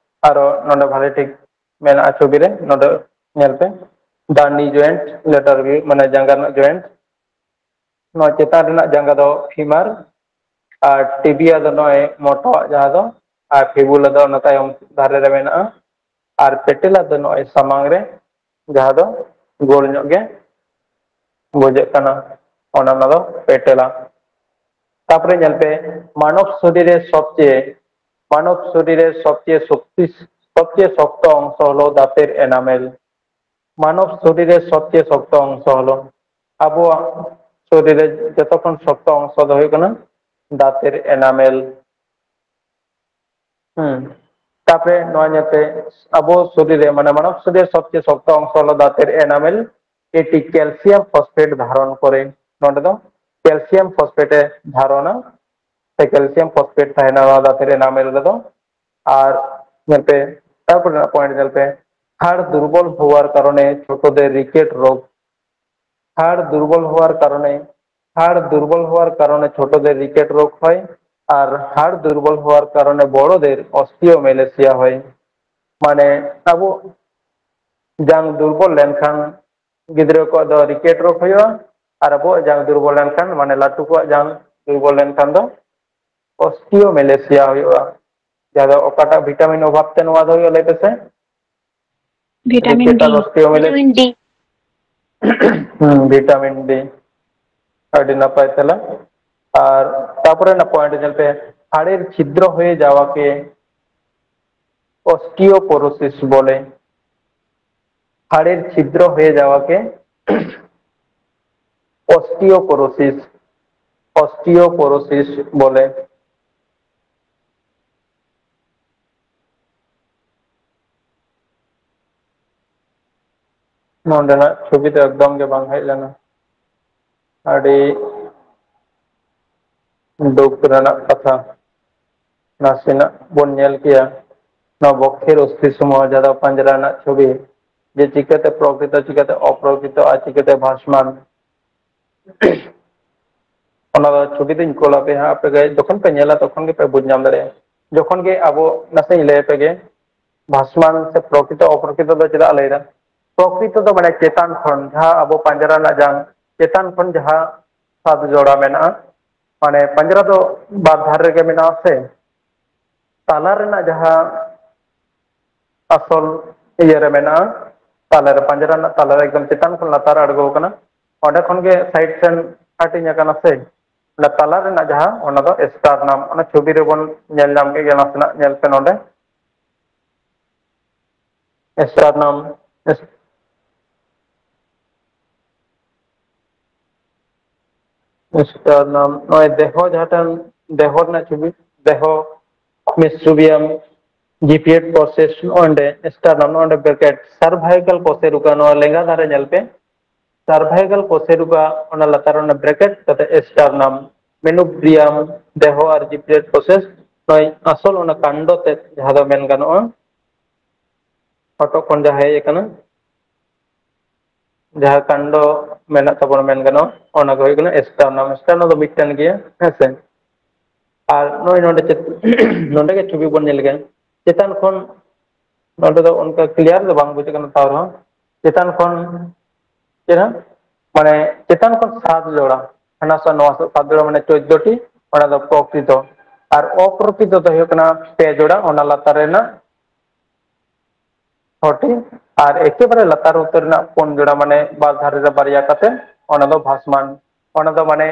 ᱟᱨᱚ ᱱᱚᱰᱮ ᱵᱷᱟᱞᱮ ᱴᱷᱤᱠ ᱢᱮᱱᱟᱜᱼᱟ ᱪᱷᱚᱵᱤ ᱨᱮ, ᱱᱚᱰᱮ ᱧᱮᱞ ᱯᱮ, the knee joint, lateral view, ᱢᱟᱱᱮ ᱡᱟᱸᱜᱟ ᱨᱮᱱᱟᱜ ᱡᱚᱭᱮᱱᱴ᱾ ᱱᱚᱣᱟ ᱪᱮᱛᱟᱱ ᱨᱮᱱᱟᱜ ᱡᱟᱸᱜᱟ ᱫᱚ ᱯᱷᱤᱢᱟᱨ, ᱟᱨ ᱴᱤᱵᱤᱭᱟ ᱫᱚ ᱱᱚᱜᱼᱚᱭ ᱢᱚᱴᱟᱣᱟᱜ ᱡᱟᱦᱟᱸ ᱫᱚ, ᱟᱨ ᱯᱷᱤᱵᱩᱞᱟ ᱫᱚ ᱚᱱᱟ ᱛᱟᱭᱚᱢ ᱫᱷᱟᱨᱮ ᱨᱮ ᱢᱮᱱᱟᱜᱼᱟ, ᱟᱨ ᱯᱮᱴᱮᱞᱟ ᱫᱚ ᱱᱚᱜᱼᱚᱭ ᱥᱟᱢᱟᱝ ᱨᱮ, ᱡᱟᱦᱟᱸ ᱫᱚ ᱜᱳᱞ ᱧᱚᱜ ᱜᱮ ᱵᱩᱡᱷᱟᱹᱜ ᱠᱟᱱᱟ, ᱚᱱᱟ, ᱚᱱᱟ ᱫᱚ ᱯᱮᱴᱮᱞᱟ᱾ ᱛᱟᱯᱚᱨᱮ ᱧᱮᱞ ᱯᱮ, ᱢᱟᱱᱚᱵ ᱥᱚᱨᱤᱨ ᱨᱮ ᱥᱚᱵᱪᱮᱭᱮ, ᱢᱟᱱᱚᱵ ᱥᱚᱨᱤᱨ ᱨᱮ ᱥᱚᱵᱪᱮᱭᱮ ᱥᱚᱠᱛᱤ, ᱥᱚᱵᱪᱮᱭᱮ ᱥᱚᱠᱛᱚ ᱚᱝᱥᱚ ᱦᱚᱞᱚ ᱫᱟᱸᱛᱮᱨ ᱮᱱᱟᱢᱮᱞ᱾ ᱢᱟᱱᱚᱵ ᱥᱚᱨᱤᱨ ᱨᱮ ᱥᱚᱵᱪᱮᱭᱮ ᱥᱚᱠᱛᱚ ᱚᱝᱥᱚ ᱦᱚᱞᱚ, ᱟᱵᱚᱣᱟᱜ ᱥᱚᱨᱤᱨ ᱨᱮ ᱡᱚᱛᱚ ᱠᱷᱚᱱ ᱥᱚᱠᱛᱚ ᱚᱝᱥᱚ ᱫᱚ ᱦᱩᱭᱩᱜ ᱠᱟᱱᱟ ᱫᱟᱸᱛᱮᱨ ᱮᱱᱟᱢᱮᱞ᱾ ᱦᱩᱸ᱾ ᱛᱟᱯᱚᱨᱮ ᱱᱚᱣᱟ ᱧᱮᱞ ᱯᱮ, ᱟᱵᱚ ᱥᱚᱨᱤᱨ ᱨᱮ, ᱢᱟᱱᱮ ᱢᱟᱱᱚᱵ ᱥᱚᱨᱤᱨ ᱨᱮ ᱥᱚᱵᱪᱮᱭᱮ ᱥᱚᱠᱛᱚ ᱚᱝᱥᱚ ᱦᱚᱞᱚ ᱫᱟᱸᱛᱮᱨ ᱮᱱᱟᱢᱮᱞ, ᱮᱴᱤ ক্যালসিয়াম ফসফেট ধারণ করে᱾ ᱱᱚᱰᱮ ᱫᱚ ক্যালসিয়াম ᱯᱷᱚᱥᱯᱷᱮᱴ ᱮ ᱫᱷᱟᱨᱚᱱᱟ, ᱥᱮ ক্যালসিয়াম ᱯᱷᱚᱥᱯᱷᱮᱴ ᱛᱟᱦᱮᱱᱟ ᱱᱚᱣᱟ ᱫᱟᱸᱛᱮᱨ ᱮᱱᱟᱢᱮᱞ ᱨᱮᱫᱚ᱾ ᱟᱨ ᱧᱮᱞ ᱯᱮ, ᱛᱟᱨᱯᱚᱨᱮ ᱨᱮᱱᱟᱜ ᱯᱚᱭᱮᱱᱴ ᱧᱮᱞ ᱯᱮ, হাড় দুর্বল হওয়ার কারণে ছোটদের রিকেট রোগ, হাড় দুর্বল হওয়ার কারণে, হাড় দুর্বল হওয়ার কারণে ছোটদের রিকেট রোগ হয়, আর হাড় দুর্বল হওয়ার কারণে বড়দের অস্টিওমেলেসিয়া হয়। মানে, ᱟᱵᱚ ᱡᱟᱝ ᱫᱩᱨᱵᱚᱞ ᱞᱮᱱᱠᱷᱟᱱ ᱜᱤᱫᱽᱨᱟᱹ ᱠᱚᱣᱟᱜ ᱫᱚ ᱨᱤᱠᱮᱴ ᱨᱳᱜᱽ ᱦᱩᱭᱩᱜᱼᱟ, ᱟᱨ ᱟᱵᱚᱣᱟᱜ ᱡᱟᱝ ᱫᱩᱨᱵᱚᱞ ᱞᱮᱱᱠᱷᱟᱱ, ᱢᱟᱱᱮ ᱞᱟᱹᱴᱩ ᱠᱚᱣᱟᱜ ᱡᱟᱝ ᱫᱩᱨᱵᱚᱞ ᱞᱮᱱᱠᱷᱟᱱ ᱫᱚ ᱚᱥᱴᱤᱭᱳᱢᱮᱞᱮᱥᱤᱭᱟ ᱦᱩᱭᱩᱜᱼᱟ᱾ ᱡᱟᱦᱟᱸ ᱫᱚ ᱚᱠᱟᱴᱟᱜ ᱵᱷᱤᱴᱟᱢᱤᱱ ᱚᱵᱷᱟᱵ ᱛᱮ ᱱᱚᱣᱟ ᱫᱚ ᱦᱩᱭᱩᱜᱼᱟ, ᱞᱟᱹᱭ ᱯᱮᱥᱮ? ᱵᱷᱤᱴᱟᱢᱤᱱ ᱨᱤᱠᱮᱴ ᱟᱨ ᱰᱤ᱾ ᱚᱥᱴᱤᱭᱳᱢᱤᱞᱮᱥ᱾ ᱵᱷᱤᱴᱟᱢᱤᱱ ᱰᱤ᱾ ᱦᱩᱸ, ᱵᱷᱤᱴᱟᱢᱤᱱ ᱰᱤ᱾ ᱟᱹᱰᱤ ᱱᱟᱯᱟᱭ ᱛᱮᱞᱟ᱾ ᱟᱨ ᱛᱟᱯᱚᱨᱮ ᱨᱮᱱᱟᱜ ᱯᱚᱭᱮᱱᱴ ᱧᱮᱞ ᱯᱮ, ᱦᱟᱲᱮᱨ ᱪᱷᱤᱫᱨᱚ ᱦᱚᱭᱮ ᱡᱟᱣᱟᱠᱮ ᱚᱥᱴᱤᱭᱳᱯᱳᱨᱳᱥᱤᱥ ᱵᱚᱞᱮ᱾ ᱦᱟᱲᱮᱨ ᱪᱷᱤᱫᱨᱚ ᱦᱚᱭᱮ ᱡᱟᱣᱟᱠᱮ ᱚᱥᱴᱤᱭᱳᱯᱳᱨᱳᱥᱤᱥ, ᱚᱥᱴᱤᱭᱳᱯᱳᱨᱳᱥᱤᱥ ᱵᱚᱞᱮ᱾ ᱱᱚᱰᱮᱱᱟᱜ ᱪᱷᱚᱵᱤ ᱫᱚ ᱮᱠᱫᱚᱢ ᱜᱮ ᱵᱟᱝ ᱦᱮᱡ ᱞᱮᱱᱟ᱾ ᱟᱹᱰᱤ ᱫᱩᱠ ᱨᱮᱱᱟᱜ ᱠᱟᱛᱷᱟ᱾ ᱱᱟᱥᱮᱱᱟᱜ ᱵᱚᱱ ᱧᱮᱞ ᱠᱮᱭᱟ ᱱᱚᱣᱟ ᱵᱚᱠᱠᱷᱮᱨ ᱚᱥᱛᱷᱤ ᱥᱚᱢᱩᱦᱚ, ᱡᱟᱦᱟᱸ ᱫᱚ ᱯᱟᱸᱡᱽᱨᱟ ᱨᱮᱱᱟᱜ ᱪᱷᱚᱵᱤ, ᱡᱮ ᱪᱤᱠᱟᱹᱛᱮ ᱯᱨᱚᱠᱨᱤᱛᱚ, ᱪᱤᱠᱟᱹᱛᱮ ᱚᱯᱨᱚᱠᱨᱤᱛᱚ ᱟᱨ ᱪᱤᱠᱟᱹᱛᱮ ᱵᱷᱟᱥᱢᱟᱱ᱾ ᱚᱱᱟ ᱫᱚ ᱪᱷᱚᱵᱤ ᱫᱚᱧ ᱠᱳᱞ ᱟᱯᱮᱭᱟ ᱦᱟᱸᱜ, ᱟᱯᱮ ᱜᱮ ᱡᱚᱠᱷᱚᱱ ᱯᱮ ᱧᱮᱞᱟ ᱛᱚᱠᱷᱚᱱ ᱜᱮᱯᱮ ᱵᱩᱡᱽ ᱧᱟᱢ ᱫᱟᱲᱮᱭᱟᱜᱼᱟ᱾ ᱡᱚᱠᱷᱚᱱ ᱜᱮ ᱟᱵᱚ, ᱱᱟᱥᱮᱧ ᱞᱟᱹᱭ ᱟᱯᱮ ᱜᱮ, ᱵᱷᱟᱥᱢᱟᱱ ᱥᱮ ᱯᱨᱚᱠᱨᱤᱛᱚ ᱚᱯᱨᱚᱠᱨᱤᱛᱚ ᱫᱚ ᱪᱮᱫᱟᱜ ᱞᱟᱹᱭ ᱫᱟ? ᱯᱨᱚᱠᱨᱤᱛᱚ ᱫᱚ ᱢᱟᱱᱮ ᱪᱮᱛᱟᱱ ᱠᱷᱚᱱ, ᱡᱟᱦᱟᱸ ᱟᱵᱚ ᱯᱟᱸᱡᱽᱨᱟ ᱨᱮᱱᱟᱜ ᱡᱟᱝ ᱪᱮᱛᱟᱱ ᱠᱷᱚᱱ ᱡᱟᱦᱟᱸ ᱥᱟᱛ ᱡᱚᱲᱟ ᱢᱮᱱᱟᱜᱼᱟ, ᱢᱟᱱᱮ ᱯᱟᱸᱡᱽᱨᱟ ᱫᱚ ᱵᱟᱨ ᱫᱷᱟᱨᱮ ᱨᱮᱜᱮ ᱢᱮᱱᱟᱜᱼᱟ ᱥᱮ, ᱛᱟᱞᱟ ᱨᱮᱱᱟᱜ ᱡᱟᱦᱟᱸ ᱟᱥᱚᱞ ᱤᱭᱟᱹ ᱨᱮ ᱢᱮᱱᱟᱜᱼᱟ, ᱛᱟᱞᱟ ᱨᱮ, ᱯᱟᱸᱡᱽᱨᱟ ᱨᱮᱱᱟᱜ ᱛᱟᱞᱟ ᱨᱮ ᱮᱠᱫᱚᱢ ᱪᱮᱛᱟᱱ ᱠᱷᱚᱱ ᱞᱟᱛᱟᱨ ᱟᱬᱜᱚ ᱟᱠᱟᱱᱟ, ᱚᱸᱰᱮ ᱠᱷᱚᱱ ᱜᱮ ᱥᱟᱭᱤᱰ ᱥᱮᱱ ᱦᱟᱹᱴᱤᱧ ᱟᱠᱟᱱᱟ ᱥᱮ, ᱚᱱᱟ ᱛᱟᱞᱟ ᱨᱮᱱᱟᱜ ᱡᱟᱦᱟᱸ, ᱚᱱᱟ ᱫᱚ ᱮᱥᱴᱟᱨᱱᱟᱢ᱾ ᱚᱱᱟ ᱪᱷᱚᱵᱤ ᱨᱮᱵᱚᱱ ᱧᱮᱞ ᱧᱟᱢ ᱠᱮᱫ ᱜᱮᱭᱟ, ᱱᱟᱥᱮᱱᱟᱜ ᱧᱮᱞ ᱯᱮ ᱱᱚᱰᱮ᱾ ᱮᱥᱴᱟᱨᱱᱟᱢ, ᱮᱥᱴᱟᱨᱱᱟᱢ, ᱱᱚᱜᱼᱚᱭ ᱫᱮᱦᱚ, ᱡᱟᱦᱟᱸᱴᱟᱝ ᱫᱮᱦᱚ ᱨᱮᱱᱟᱜ ᱪᱷᱚᱵᱤ, ᱫᱮᱦᱚ, ᱢᱮᱥᱴᱨᱩᱵᱤᱭᱟᱢ, ᱡᱤᱯᱤᱭᱮᱴ ᱯᱨᱚᱥᱮᱥ, ᱱᱚᱜᱼᱚᱭ ᱱᱚᱰᱮ ᱮᱥᱴᱟᱨᱱᱟᱢ, ᱱᱚᱜᱼᱚᱭ ᱱᱚᱰᱮ ᱵᱨᱮᱠᱮᱴ, ᱥᱟᱨᱵᱷᱟᱭᱠᱟᱞ ᱯᱨᱚᱥᱮᱥ ᱨᱩᱠᱟ, ᱱᱚᱣᱟ ᱞᱮᱸᱜᱟ ᱫᱷᱟᱨᱮ ᱧᱮᱞ ᱯᱮ, ᱥᱟᱨᱵᱷᱟᱭᱠᱟᱞ ᱯᱨᱚᱥᱮᱥ ᱨᱩᱠᱟ, ᱚᱱᱟ ᱞᱟᱛᱟᱨ ᱨᱮ ᱚᱱᱟ ᱵᱨᱮᱠᱮᱴ, ᱛᱟᱛᱮ ᱮᱥᱴᱟᱨᱱᱟᱢ, ᱢᱮᱱᱩᱵᱨᱤᱭᱟᱢ, ᱫᱮᱦᱚ ᱟᱨ ᱡᱤᱯᱤᱭᱮᱴ ᱯᱨᱚᱥᱮᱥ, ᱱᱚᱜᱼᱚᱭ ᱟᱥᱚᱞ ᱚᱱᱟ ᱠᱟᱱᱰᱚ ᱛᱮᱫ ᱡᱟᱦᱟᱸ ᱫᱚ ᱢᱮᱱ ᱜᱟᱱᱚᱜᱼᱟ, ᱦᱚᱴᱚᱜ ᱠᱷᱚᱱ ᱡᱟᱦᱟᱸ ᱦᱮᱡ ᱟᱠᱟᱱᱟ, ᱡᱟᱦᱟᱸ ᱠᱟᱱᱰᱚ ᱢᱮᱱᱟᱜ ᱛᱟᱵᱚᱱᱟ ᱢᱮᱱ ᱜᱟᱱᱚᱜᱼᱟ, ᱚᱱᱟ ᱜᱮ ᱦᱩᱭᱩᱜ ᱠᱟᱱᱟ ᱮᱥᱴᱟᱨᱱᱟᱢ᱾ ᱮᱥᱴᱟᱨᱱᱟᱢ ᱫᱚ ᱢᱤᱫᱴᱮᱱ ᱜᱮᱭᱟ, ᱦᱮᱸ ᱥᱮ᱾ ᱟᱨ ᱱᱚᱜᱼᱚᱭ ᱱᱚᱰᱮ ᱪᱮᱫ, ᱱᱚᱰᱮ ᱜᱮ ᱪᱷᱚᱵᱤ ᱵᱚᱱ ᱧᱮᱞ ᱞᱮᱜᱮ᱾ ᱪᱮᱛᱟᱱ ᱠᱷᱚᱱ, ᱱᱚᱰᱮ ᱫᱚ ᱚᱱᱠᱟ ᱠᱞᱤᱭᱟᱨ ᱫᱚ ᱵᱟᱝ ᱵᱩᱡᱷᱟᱹᱜ ᱠᱟᱱᱟ, ᱛᱟᱣ ᱨᱮᱦᱚᱸ ᱪᱮᱛᱟᱱ ᱠᱷᱚᱱ ᱪᱮᱫ ᱦᱚᱸ, ᱢᱟᱱᱮ ᱪᱮᱛᱟᱱ ᱠᱷᱚᱱ ᱥᱟᱛ ᱡᱚᱲᱟ, ᱦᱟᱱᱟ ᱥᱟ ᱱᱚᱣᱟ ᱥᱟ ᱥᱟᱛ ᱡᱚᱲᱟ, ᱢᱟᱱᱮ ᱪᱳᱫᱽᱫᱳ ᱴᱤ, ᱚᱱᱟ ᱫᱚ ᱯᱨᱚᱠᱨᱤᱛᱚ᱾ ᱟᱨ ᱚᱯᱨᱚᱠᱤᱛᱚ ᱫᱚ ᱦᱩᱭᱩᱜ ᱠᱟᱱᱟ ᱯᱮ ᱡᱚᱲᱟ, ᱚᱱᱟ ᱞᱟᱛᱟᱨ ᱨᱮᱱᱟᱜ ᱪᱷᱚᱴᱤ, ᱟᱨ ᱮᱠᱮᱵᱟᱨᱮ ᱞᱟᱛᱟᱨ ᱩᱛᱟᱹᱨ ᱨᱮᱱᱟᱜ ᱯᱩᱱ ᱡᱚᱲᱟ, ᱢᱟᱱᱮ ᱵᱟᱨ ᱫᱷᱟᱨᱮ ᱨᱮ ᱵᱟᱨᱭᱟ ᱠᱟᱛᱮ, ᱚᱱᱟ ᱫᱚ ᱵᱷᱟᱥᱢᱟᱱ᱾ ᱚᱱᱟ ᱫᱚ ᱢᱟᱱᱮ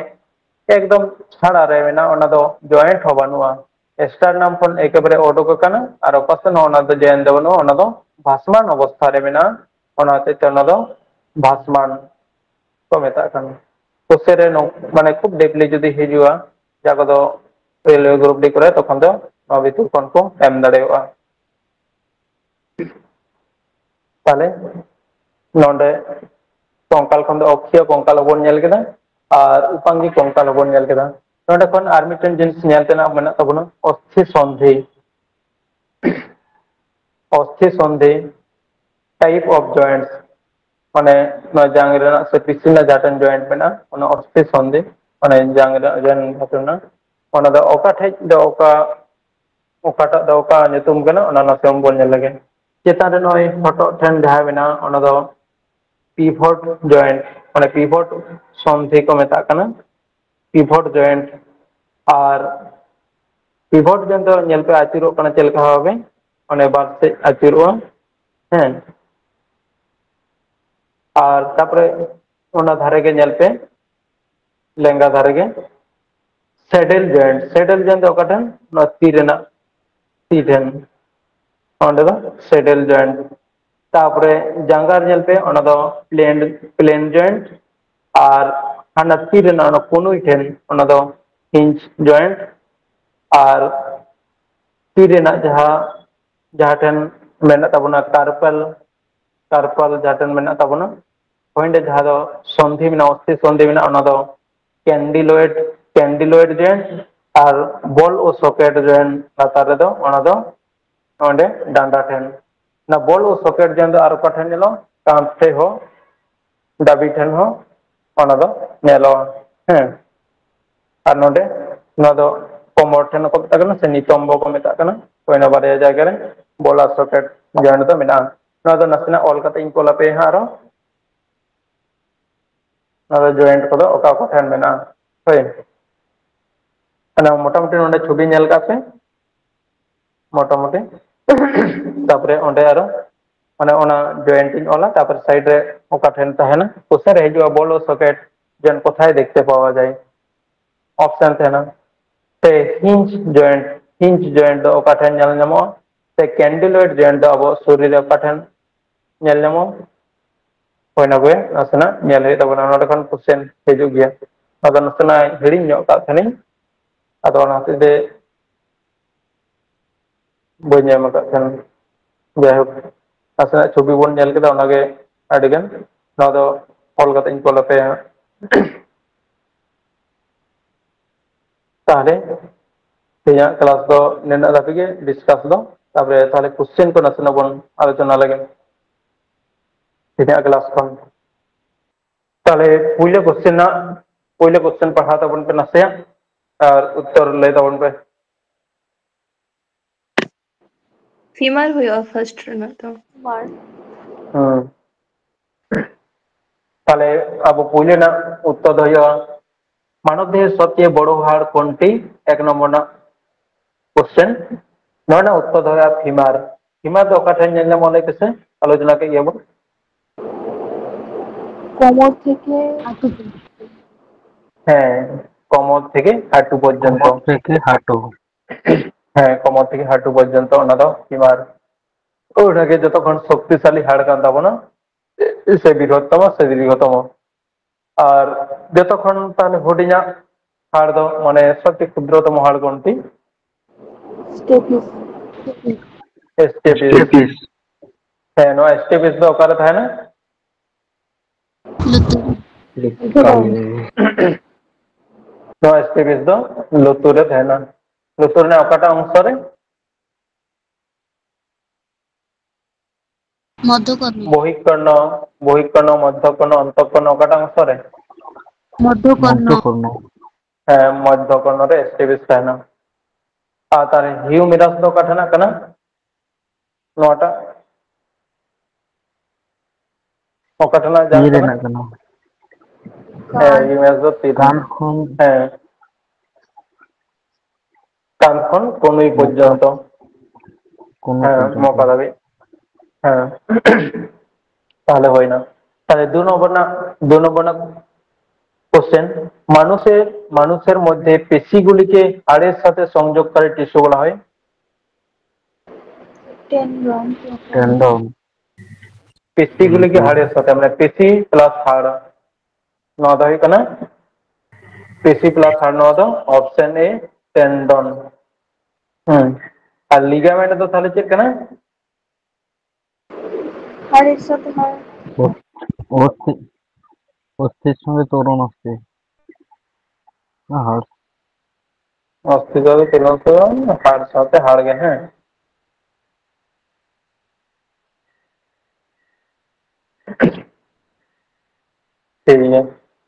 ᱮᱠᱫᱚᱢ ᱪᱷᱟᱲᱟ ᱨᱮ ᱢᱮᱱᱟᱜᱼᱟ, ᱚᱱᱟ ᱫᱚ ᱡᱚᱭᱮᱱᱴ ᱦᱚᱸ ᱵᱟᱹᱱᱩᱜᱼᱟ, ᱮᱥᱴᱟᱨᱱᱟᱢ ᱠᱷᱚᱱ ᱮᱠᱮᱵᱟᱨᱮ ᱚᱰᱚᱠ ᱟᱠᱟᱱᱟ, ᱟᱨ ᱚᱠᱟ ᱥᱮᱫ ᱦᱚᱸ ᱚᱱᱟ ᱫᱚ ᱡᱚᱭᱮᱱᱴ ᱫᱚ ᱵᱟᱹᱱᱩᱜᱼᱟ, ᱚᱱᱟ ᱫᱚ ᱵᱷᱟᱥᱢᱟᱱ ᱚᱵᱚᱥᱛᱷᱟ ᱨᱮ ᱢᱮᱱᱟᱜᱼᱟ᱾ ᱚᱱᱟ ᱦᱚᱛᱮᱡ ᱛᱮ ᱚᱱᱟ ᱫᱚ ᱵᱷᱟᱥᱢᱟᱱ ᱠᱚ ᱢᱮᱛᱟᱜ ᱠᱟᱱᱟ᱾ ᱠᱚᱥᱪᱮᱱ ᱨᱮ ᱱᱚ-, ᱢᱟᱱᱮ ᱠᱷᱩᱵ ᱰᱤᱯᱞᱤ ᱡᱩᱫᱤ ᱦᱤᱡᱩᱜᱼᱟ, ᱡᱟᱦᱟᱸ ᱠᱚᱫᱚ ᱨᱮᱞᱣᱮ ᱜᱨᱩᱯ ᱰᱤ ᱠᱚᱨᱮ, ᱛᱚᱠᱷᱚᱱ ᱫᱚ ᱱᱚᱣᱟ ᱵᱷᱤᱛᱤᱨ ᱠᱷᱚᱱ ᱠᱚ ᱮᱢ ᱫᱟᱲᱮᱭᱟᱜᱼᱟ᱾ ᱛᱟᱦᱞᱮ ᱱᱚᱰᱮ ᱠᱚᱝᱠᱟᱞ ᱠᱷᱚᱱ ᱫᱚ ᱚᱠᱠᱷᱤᱭᱚ ᱠᱚᱝᱠᱟᱞ ᱦᱚᱸᱵᱚᱱ ᱧᱮᱞ ᱠᱮᱫᱟ, ᱟᱨ ᱩᱯᱟᱝᱜᱤ ᱠᱚᱝᱠᱟᱞ ᱦᱚᱸᱵᱚᱱ ᱧᱮᱞ ᱠᱮᱫᱟ᱾ ᱱᱚᱰᱮ ᱠᱷᱚᱱ ᱟᱨ ᱢᱤᱫᱴᱮᱱ ᱡᱤᱱᱤᱥ ᱧᱮᱞ ᱛᱮᱱᱟᱜ ᱢᱮᱱᱟᱜ ᱛᱟᱵᱚᱱᱟ, ᱚᱥᱛᱷᱤ ᱥᱚᱱᱫᱷᱤ᱾ ᱚᱥᱛᱷᱤ ᱥᱚᱱᱫᱷᱤ, type of joints, ᱢᱟᱱᱮ ᱱᱚᱣᱟ ᱡᱟᱝ ᱨᱮᱱᱟᱜ ᱥᱮ ᱯᱤᱥᱤ ᱨᱮᱱᱟᱜ ᱡᱟᱦᱟᱸ ᱴᱷᱮᱱ ᱡᱚᱭᱮᱱᱴ ᱢᱮᱱᱟᱜᱼᱟ, ᱚᱱᱟ ᱚᱥᱛᱷᱤ ᱥᱚᱱᱫᱷᱤ, ᱢᱟᱱᱮ ᱡᱟᱝ ᱨᱮᱱᱟᱜ ᱡᱟᱦᱟᱸ ᱫᱷᱟᱛᱩ ᱢᱮᱱᱟᱜᱼᱟ, ᱚᱱᱟ ᱫᱚ ᱚᱠᱟ ᱴᱷᱮᱡ ᱫᱚ ᱚᱠᱟ, ᱚᱠᱟᱴᱟᱜ ᱫᱚ ᱚᱠᱟ ᱧᱩᱛᱩᱢ ᱠᱟᱱᱟ, ᱚᱱᱟ ᱱᱟᱥᱮ ᱵᱚᱱ ᱧᱮᱞ ᱞᱮᱜᱮ᱾ ᱪᱮᱛᱟᱱ ᱨᱮ ᱱᱚᱜᱼᱚᱭ ᱦᱚᱴᱚᱜ ᱴᱷᱮᱱ ᱡᱟᱦᱟᱸ ᱢᱮᱱᱟᱜᱼᱟ, ᱚᱱᱟ ᱫᱚ ᱯᱤᱵᱷᱚᱴ ᱡᱚᱭᱮᱱᱴ, ᱢᱟᱱᱮ ᱯᱤᱵᱷᱚᱴ ᱥᱚᱱᱫᱷᱤ ᱠᱚ ᱢᱮᱛᱟᱜ ᱠᱟᱱᱟ, ᱯᱤᱵᱷᱚᱴ ᱡᱚᱭᱮᱱᱴ᱾ ᱟᱨ ᱯᱤᱵᱷᱚᱴ ᱡᱚᱭᱮᱱᱴ ᱫᱚ ᱧᱮᱞ ᱯᱮ, ᱟᱹᱪᱩᱨᱚᱜ ᱠᱟᱱᱟ ᱪᱮᱫ ᱞᱮᱠᱟ ᱵᱷᱟᱵᱮ, ᱚᱱᱮ ᱵᱟᱨ ᱥᱮᱫ ᱟᱹᱪᱩᱨᱚᱜᱼᱟ᱾ ᱦᱮᱸ, ᱟᱨ ᱛᱟᱯᱚᱨᱮ ᱚᱱᱟ ᱫᱷᱟᱨᱮ ᱜᱮ ᱧᱮᱞ ᱯᱮ, ᱞᱮᱸᱜᱟ ᱫᱷᱟᱨᱮ ᱜᱮ ᱥᱮᱰᱮᱞ ᱡᱚᱭᱮᱱᱴ᱾ ᱥᱮᱰᱮᱞ ᱡᱚᱭᱮᱱᱴ ᱫᱚ ᱚᱠᱟ ᱴᱷᱮᱱ? ᱱᱚᱣᱟ ᱛᱤ ᱨᱮᱱᱟᱜ, ᱛᱤ ᱴᱷᱮᱱ, ᱚᱸᱰᱮ ᱫᱚ ᱥᱮᱰᱮᱞ ᱡᱚᱭᱮᱱᱴ᱾ ᱛᱟᱯᱚᱨᱮ ᱡᱟᱸᱜᱟ ᱨᱮ ᱧᱮᱞ ᱯᱮ, ᱚᱱᱟ ᱫᱚ ᱯᱞᱮᱱ, ᱯᱞᱮᱱ ᱡᱚᱭᱮᱱᱴ᱾ ᱟᱨ ᱦᱟᱱᱟ ᱛᱤ ᱨᱮᱱᱟᱜ ᱚᱱᱟ ᱠᱩᱱᱩᱭ ᱴᱷᱮᱱ, ᱚᱱᱟ ᱫᱚ ᱦᱤᱧᱡᱽ ᱡᱚᱭᱮᱱᱴ᱾ ᱟᱨ ᱛᱤ ᱨᱮᱱᱟᱜ ᱡᱟᱦᱟᱸ, ᱡᱟᱦᱟᱸ ᱴᱷᱮᱱ ᱢᱮᱱᱟᱜ ᱛᱟᱵᱚᱱᱟ ᱠᱟᱨᱯᱟᱞ, ᱠᱟᱨᱯᱟᱞ ᱡᱟᱦᱟᱸ ᱴᱷᱮᱱ ᱢᱮᱱᱟᱜ ᱛᱟᱵᱚᱱᱟ, ᱦᱳᱭ, ᱚᱸᱰᱮ ᱡᱟᱦᱟᱸ ᱫᱚ ᱥᱚᱱᱫᱷᱤ ᱢᱮᱱᱟᱜᱼᱟ, ᱚᱥᱛᱷᱤ ᱥᱚᱱᱫᱷᱤ ᱢᱮᱱᱟᱜᱼᱟ, ᱚᱱᱟ ᱫᱚ ᱠᱮᱱᱰᱤᱞᱚᱭᱮᱰ, ᱠᱮᱱᱰᱤᱞᱚᱭᱮᱰ ᱡᱚᱭᱮᱱᱴ᱾ ᱟᱨ ᱵᱚᱞ ᱳ ᱥᱚᱠᱮᱴ ᱡᱚᱭᱮᱱᱴ ᱞᱟᱛᱟᱨ ᱨᱮᱫᱚ ᱚᱱᱟ ᱫᱚ ᱱᱚᱰᱮ ᱰᱟᱸᱰᱟ ᱴᱷᱮᱱ᱾ ᱚᱱᱟ ᱵᱚᱞ ᱳ ᱥᱚᱠᱮᱴ ᱡᱚᱭᱮᱱᱴ ᱫᱚ ᱟᱨ ᱚᱠᱟ ᱴᱷᱮᱱ ᱧᱮᱞᱚᱜᱼᱟ? ᱠᱟᱸᱛ ᱴᱷᱮᱱ ᱦᱚᱸ, ᱰᱟᱹᱵᱤ ᱴᱷᱮᱱ ᱦᱚᱸ ᱚᱱᱟ ᱫᱚ ᱧᱮᱞᱚᱜᱼᱟ᱾ ᱦᱮᱸ, ᱟᱨ ᱱᱚᱰᱮ ᱱᱚᱣᱟ ᱫᱚ ᱠᱚᱢᱚᱨ ᱴᱷᱮᱱ ᱦᱚᱸᱠᱚ ᱢᱮᱛᱟᱜ ᱠᱟᱱᱟ, ᱥᱮ ᱱᱤᱛᱚᱢᱵᱚ ᱠᱚ ᱢᱮᱛᱟᱜ ᱠᱟᱱᱟ᱾ ᱦᱳᱭ, ᱚᱱᱟ ᱵᱟᱨᱭᱟ ᱡᱟᱭᱜᱟ ᱨᱮ ᱵᱚᱞ ᱟᱨ ᱥᱚᱠᱮᱴ ᱡᱚᱭᱮᱱᱴ ᱫᱚ ᱢᱮᱱᱟᱜᱼᱟ᱾ ᱱᱚᱣᱟ ᱫᱚ ᱱᱟᱥᱮᱱᱟᱜ ᱚᱞ ᱠᱟᱛᱮ ᱤᱧ ᱠᱚᱞ ᱟᱯᱮᱭᱟ ᱦᱟᱸᱜ ᱟᱨᱚ᱾ ᱱᱚᱣᱟ ᱫᱚ ᱡᱚᱭᱮᱱᱴ ᱠᱚᱫᱚ ᱚᱠᱟ ᱚᱠᱟ ᱴᱷᱮᱱ ᱢᱮᱱᱟᱜᱼᱟ᱾ ᱦᱳᱭ, ᱚᱱᱟ ᱢᱚᱴᱟᱢᱩᱴᱤ ᱱᱚᱰᱮ ᱪᱷᱚᱵᱤ ᱧᱮᱞ ᱠᱟᱜ ᱯᱮ, ᱢᱚᱴᱟᱢᱩᱴᱤ᱾ ᱛᱟᱯᱚᱨᱮ ᱚᱸᱰᱮ ᱟᱨᱚ ᱚᱱᱮ ᱚᱱᱟ ᱡᱚᱭᱮᱱᱴ ᱤᱧ ᱚᱞᱟ, ᱛᱟᱯᱚᱨᱮ ᱥᱟᱭᱤᱰ ᱨᱮ ᱚᱠᱟ ᱴᱷᱮᱱ ᱛᱟᱦᱮᱱᱟ, ᱠᱚᱥᱪᱮᱱ ᱨᱮ ᱦᱤᱡᱩᱜᱼᱟ, ᱵᱚᱞᱚ ᱥᱚᱠᱮᱴ ᱡᱚᱭᱮᱱᱴ ᱠᱚᱛᱷᱟᱭ ᱫᱮᱠᱷᱛᱮ ᱯᱟᱣᱟ ᱡᱟᱭ, ᱚᱯᱥᱮᱱ ᱛᱟᱦᱮᱱᱟ᱾ ᱥᱮ ᱦᱤᱧᱡᱽ ᱡᱚᱭᱮᱱᱴ, ᱦᱤᱧᱡᱽ ᱡᱚᱭᱮᱱᱴ ᱫᱚ ᱚᱠᱟ ᱴᱷᱮᱱ ᱧᱮᱞ ᱧᱟᱢᱚᱜᱼᱟ, ᱥᱮ ᱠᱮᱱᱰᱤᱞᱚᱭᱮᱰ ᱡᱚᱭᱮᱱᱴ ᱫᱚ ᱟᱵᱚ ᱥᱚᱨᱤᱨ ᱨᱮ ᱚᱠᱟ ᱴᱷᱮᱱ ᱧᱮᱞ ᱧᱟᱢᱚᱜᱼᱟ? ᱦᱳᱭ, ᱚᱱᱟ ᱠᱚᱜᱮ ᱱᱟᱥᱮᱱᱟᱜ ᱧᱮᱞ ᱦᱩᱭᱩᱜ ᱛᱟᱵᱚᱱᱟ᱾ ᱱᱚᱰᱮ ᱠᱷᱚᱱ ᱠᱚᱥᱪᱮᱱ ᱦᱤᱡᱩᱜ ᱜᱮᱭᱟ᱾ ᱟᱫᱚ ᱱᱟᱥᱮᱱᱟᱜ ᱦᱤᱲᱤᱧ ᱧᱚᱜ ᱠᱟᱜ ᱛᱟᱦᱮᱱᱤᱧ, ᱟᱫᱚ ᱚᱱᱟ ᱦᱚᱛᱮᱡ ᱛᱮ ᱵᱟᱹᱧ ᱮᱢ ᱟᱠᱟᱫ ᱛᱟᱦᱮᱱ᱾ ᱡᱟᱭᱦᱳᱠ, ᱱᱟᱥᱮᱱᱟᱜ ᱪᱷᱚᱵᱤ ᱵᱚᱱ ᱧᱮᱞ ᱠᱮᱫᱟ, ᱚᱱᱟᱜᱮ ᱟᱹᱰᱤᱜᱟᱱ᱾ ᱱᱚᱣᱟ ᱫᱚ ᱚᱞ ᱠᱟᱛᱮ ᱤᱧ ᱠᱚᱞ ᱟᱯᱮᱭᱟ ᱦᱟᱸᱜ᱾ ᱛᱟᱦᱚᱞᱮ ᱛᱮᱦᱮᱧᱟᱜ ᱠᱞᱟᱥ ᱫᱚ ᱱᱤᱱᱟᱹᱜ ᱫᱷᱟᱹᱵᱤᱡ ᱜᱮ ᱰᱤᱥᱠᱟᱥ ᱫᱚ᱾ ᱛᱟᱯᱚᱨᱮ ᱛᱟᱦᱚᱞᱮ ᱠᱚᱥᱪᱮᱱ ᱠᱚ ᱱᱟᱥᱮᱱᱟᱜ ᱵᱚᱱ ᱟᱞᱳᱪᱚᱱᱟ ᱞᱮᱜᱮ ᱛᱮᱦᱮᱧᱟᱜ ᱠᱞᱟᱥ ᱠᱷᱚᱱ᱾ ᱛᱟᱦᱚᱞᱮ ᱯᱩᱭᱞᱩ ᱠᱚᱥᱪᱮᱱ ᱨᱮᱱᱟᱜ, ᱯᱩᱭᱞᱩ ᱠᱚᱥᱪᱮᱱ ᱯᱟᱲᱦᱟᱣ ᱛᱟᱵᱚᱱ ᱯᱮ ᱱᱟᱥᱮᱭᱟᱜ, ᱟᱨ ᱩᱛᱛᱚᱨ ᱞᱟᱹᱭ ᱛᱟᱵᱚᱱ ᱯᱮ᱾ ᱯᱷᱤᱢᱟᱨ ᱦᱩᱭᱩᱜᱼᱟ ᱯᱷᱟᱨᱥᱴ ᱨᱮᱱᱟᱜ ᱫᱚ᱾ ᱦᱩᱸ᱾ ᱛᱟᱦᱞᱮ ᱟᱵᱚ ᱯᱩᱭᱞᱩ ᱨᱮᱱᱟᱜ ᱩᱛᱛᱚᱨ ᱫᱚ ᱦᱩᱭᱩᱜᱼᱟ, ᱢᱟᱱᱚᱵ ᱫᱮᱦᱮ ᱥᱚᱵᱪᱮᱭᱮ ᱵᱚᱲᱚ ᱦᱟᱲ ᱠᱚᱱᱴᱤ? ᱮᱠ ᱱᱚᱢᱵᱚᱨ ᱨᱮᱱᱟᱜ ᱠᱚᱥᱪᱮᱱ᱾ ᱱᱚᱣᱟ ᱨᱮᱱᱟᱜ ᱩᱛᱛᱚᱨ ᱫᱚ ᱦᱩᱭᱩᱜᱼᱟ ᱯᱷᱤᱢᱟᱨ᱾ ᱯᱷᱤᱢᱟᱨ ᱫᱚ ᱚᱠᱟ ᱴᱷᱮᱱ ᱧᱮᱞ ᱧᱟᱢᱚᱜᱼᱟ ᱞᱟᱹᱭ ᱯᱮᱥᱮ? ᱟᱞᱳᱪᱚᱱᱟ ᱠᱮᱫ ᱜᱮᱭᱟ ᱵᱚᱱ᱾ ᱠᱚᱢᱚᱨ ᱛᱷᱮᱠᱮ ᱦᱟᱹᱴᱩ ᱯᱚᱨᱡᱚᱱᱛᱚ᱾ ᱦᱮᱸ, ᱠᱚᱢᱚᱨ ᱛᱷᱮᱠᱮ ᱦᱟᱹᱴᱩ ᱯᱚᱨᱡᱚᱱᱛᱚ᱾ ᱠᱚᱢᱚᱨ ᱛᱷᱮᱠᱮ ᱦᱟᱹᱴᱩ᱾ ᱦᱮᱸ, ᱠᱚᱢᱚᱨ ᱛᱷᱮᱠᱮ ᱦᱟᱹᱴᱩ ᱯᱚᱨᱡᱚᱱᱛᱚ, ᱚᱱᱟ ᱫᱚ ᱯᱷᱤᱢᱟᱨ᱾ ᱚᱱᱟᱜᱮ ᱡᱚᱛᱚ ᱠᱷᱚᱱ ᱥᱚᱠᱛᱤᱥᱟᱞᱤ ᱦᱟᱲ ᱠᱟᱱ ᱛᱟᱵᱚᱱᱟ, ᱥᱮ ᱵᱨᱤᱦᱚᱛᱛᱚᱢᱚ ᱥᱮ ᱫᱤᱨᱜᱷᱚᱛᱚᱢᱚ᱾ ᱟᱨ ᱡᱚᱛᱚ ᱠᱷᱚᱱ ᱛᱟᱦᱞᱮ ᱦᱩᱰᱤᱧᱟᱜ ᱦᱟᱲ ᱫᱚ, ᱢᱟᱱᱮ ᱥᱚᱵᱪᱮᱭᱮ ᱠᱷᱩᱫᱨᱚᱛᱚᱢᱚ ᱦᱟᱲ ᱠᱚᱱᱴᱤ? ᱥᱴᱮᱯᱤᱥ᱾ ᱥᱴᱮᱯᱤᱥ᱾ ᱥᱴᱮᱯᱤᱥ᱾ ᱦᱮᱸ, ᱱᱚᱣᱟ ᱥᱴᱮᱯᱤᱥ ᱫᱚ ᱚᱠᱟᱨᱮ ᱛᱟᱦᱮᱱᱟ? ᱞᱩᱛᱩᱨ᱾ ᱞᱮᱠᱟᱢ᱾ ᱱᱚᱣᱟ ᱥᱴᱮᱯᱤᱥ ᱫᱚ ᱞᱩᱛᱩᱨ ᱨᱮ ᱛᱟᱦᱮᱱᱟ᱾ ᱞᱩᱛᱩᱨ ᱨᱮᱱᱟᱜ ᱚᱠᱟᱴᱟᱜ ᱚᱝᱥᱚ ᱨᱮ? ᱢᱚᱫᱽᱫᱷᱚᱠᱚᱨᱱᱚ᱾ ᱵᱚᱦᱤᱠᱚᱨᱱᱚ, ᱵᱚᱦᱤᱠᱚᱨᱱᱚ, ᱢᱚᱫᱽᱫᱷᱚᱠᱚᱨᱱᱚ, ᱚᱱᱛᱚᱠᱚᱨᱱᱚ, ᱚᱠᱟᱴᱟᱜ ᱚᱝᱥᱚ ᱨᱮ? ᱢᱚᱫᱽᱫᱷᱚᱠᱚᱨᱱᱚ᱾ ᱢᱚᱫᱽᱫᱷᱚᱠᱚᱨᱱᱚ᱾ ᱦᱮᱸ, ᱢᱚᱫᱽᱫᱷᱚᱠᱚᱨᱱᱚ ᱨᱮ ᱥᱴᱮᱯᱤᱥ ᱛᱟᱦᱮᱱᱟ᱾ ᱟᱨ ᱛᱟᱦᱞᱮ ᱦᱤᱭᱩᱢᱮᱨᱟᱥ ᱫᱚ ᱚᱠᱟ ᱴᱷᱮᱱᱟᱜ ᱠᱟᱱᱟ? ᱱᱚᱣᱟᱴᱟᱜ ᱚᱠᱟ ᱴᱷᱮᱱᱟᱜ ᱡᱟᱝ ᱤᱭᱟᱹ ᱠᱟᱱᱟ? ᱨᱮᱱᱟᱜ ᱠᱟᱱᱟ᱾ ᱦᱮᱸ, ᱦᱤᱭᱩᱢᱮᱨᱟᱥ ᱫᱚ ᱛᱤ ᱠᱟᱱ ᱨᱮᱱᱟᱜ᱾ ᱠᱷᱚᱱ ᱦᱮᱸ, ᱪᱟᱸᱫ ᱠᱷᱚᱱ ᱠᱚᱱᱩᱭ ᱢᱚᱠᱟ᱾ ᱯᱚᱨᱡᱚᱱᱛᱚ᱾ ᱠᱚᱱᱩᱭ ᱦᱮᱸ, ᱯᱚᱨᱡᱚᱱᱛᱚ᱾ ᱢᱚᱠᱟ ᱫᱷᱟᱹᱵᱤᱡ᱾ ᱦᱮᱸ᱾ ᱛᱟᱦᱚᱞᱮ ᱦᱩᱭᱱᱟ᱾ ᱛᱟᱦᱚᱞᱮ ᱫᱩ ᱱᱚᱢᱵᱚᱨ ᱨᱮᱱᱟᱜ, ᱫᱩ ᱱᱚᱢᱵᱚᱨ ᱨᱮᱱᱟᱜ কোশ্চেন, মানুষের, মানুষের মধ্যে পেশিগুলিকে হাড়ের সাথে সংযোগকারী টিস্যু বলা হয়। টেন্ডন। টেন্ডন। পেশিগুলিকে টেন্ডন। হাড়ের সাথে, মানে পেশি প্লাস হাড়, ᱱᱚᱣᱟ ᱫᱚ ᱦᱩᱭᱩᱜ ᱠᱟᱱᱟ ᱯᱮᱥᱤ ᱯᱞᱟᱥ ᱦᱟᱲ, ᱱᱚᱣᱟ ᱫᱚ ᱚᱯᱥᱮᱱ ᱮ, ᱴᱮᱱᱰᱚᱱ᱾ ᱦᱮᱸ, ᱟᱨ ᱞᱤᱜᱟᱢᱮᱱᱴ ᱫᱚ ᱛᱟᱦᱚᱞᱮ ᱪᱮᱫ ᱠᱟᱱᱟ? ᱦᱟᱲᱮᱨ ᱥᱟᱛᱮ ᱦᱟᱲ᱾ ᱚᱥ-, ᱚᱥᱛᱷᱤ, ᱚᱥᱛᱷᱤ ᱥᱚᱸᱜᱮ ᱛᱚᱨᱚᱱ ᱚᱥᱛᱷᱤ᱾ ᱦᱟᱲ᱾ ᱚᱥᱛᱷᱤ ᱥᱚᱸᱜᱮ ᱛᱚᱨᱚᱱ ᱚᱥᱛᱷᱤ, ᱦᱟᱲ ᱥᱟᱶᱛᱮ ᱦᱟᱲ ᱜᱮ, ᱦᱮᱸ᱾ ᱴᱷᱤᱠ ᱜᱮᱭᱟ᱾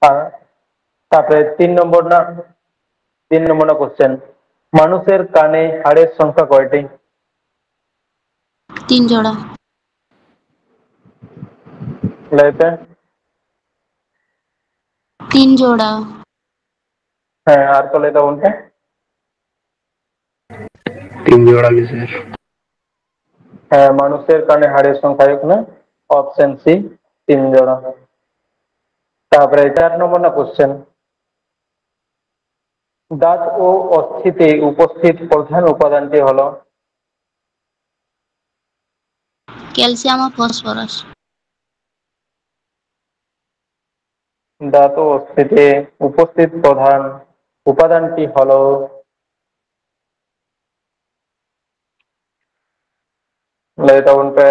ᱟᱨ ᱛᱟᱯᱚᱨᱮ ᱛᱤᱱ ᱱᱚᱢᱵᱚᱨ ᱨᱮᱱᱟᱜ, ᱛᱤᱱ ᱱᱚᱢᱵᱚᱨ ᱨᱮᱱᱟᱜ ᱠᱚᱥᱪᱮᱱ, ᱢᱟᱱᱩᱥᱮᱨ ᱠᱟᱱᱮ ᱦᱟᱲᱮᱨ ᱥᱚᱝᱠᱷᱟ ᱠᱚᱭᱴᱤ? ᱛᱤᱱ ᱡᱚᱲᱟ᱾ ᱞᱟᱹᱭ ᱯᱮ᱾ ᱛᱤᱱ ᱡᱚᱲᱟ᱾ ᱦᱮᱸ, ᱟᱨ ᱠᱚ ᱞᱟᱹᱭ ᱛᱟᱵᱚᱱ ᱯᱮ᱾ ᱛᱤᱱ ᱡᱚᱲᱟ ᱜᱮ, ᱥᱮᱨ᱾ ᱦᱮᱸ, ᱢᱟᱱᱩᱥᱮᱨ ᱠᱟᱱᱮ ᱦᱟᱲᱮᱨ ᱥᱚᱝᱠᱷᱟ ᱦᱩᱭᱩᱜ ᱠᱟᱱᱟ ᱚᱯᱥᱮᱱ ᱥᱤ, ᱛᱤᱱ ᱡᱚᱲᱟ᱾ ᱛᱟᱯᱚᱨᱮ ᱪᱟᱨ ᱱᱚᱢᱵᱚᱨ ᱨᱮᱱᱟᱜ ᱠᱚᱥᱪᱮᱱ, ᱫᱟᱸᱛ ᱳ ᱚᱥᱛᱷᱤᱛᱮ ᱩᱯᱚᱥᱛᱷᱤᱛ ᱯᱨᱚᱫᱷᱟᱱ ᱩᱯᱟᱫᱟᱱ ᱪᱮᱫ ᱦᱚᱞᱚ? ᱠᱮᱞᱥᱤᱭᱟᱢ ᱟᱨ ᱯᱷᱚᱥᱯᱷᱚᱨᱟᱥ᱾ ᱫᱟᱸᱛ ᱳ ᱚᱥᱛᱷᱤᱛᱮ ᱩᱯᱚᱥᱛᱷᱤᱛ ᱯᱨᱚᱫᱷᱟᱱ ᱩᱯᱟᱫᱟᱱ ᱪᱮᱫ ᱦᱚᱞᱚ? ᱞᱟᱹᱭ ᱛᱟᱵᱚᱱ ᱯᱮ᱾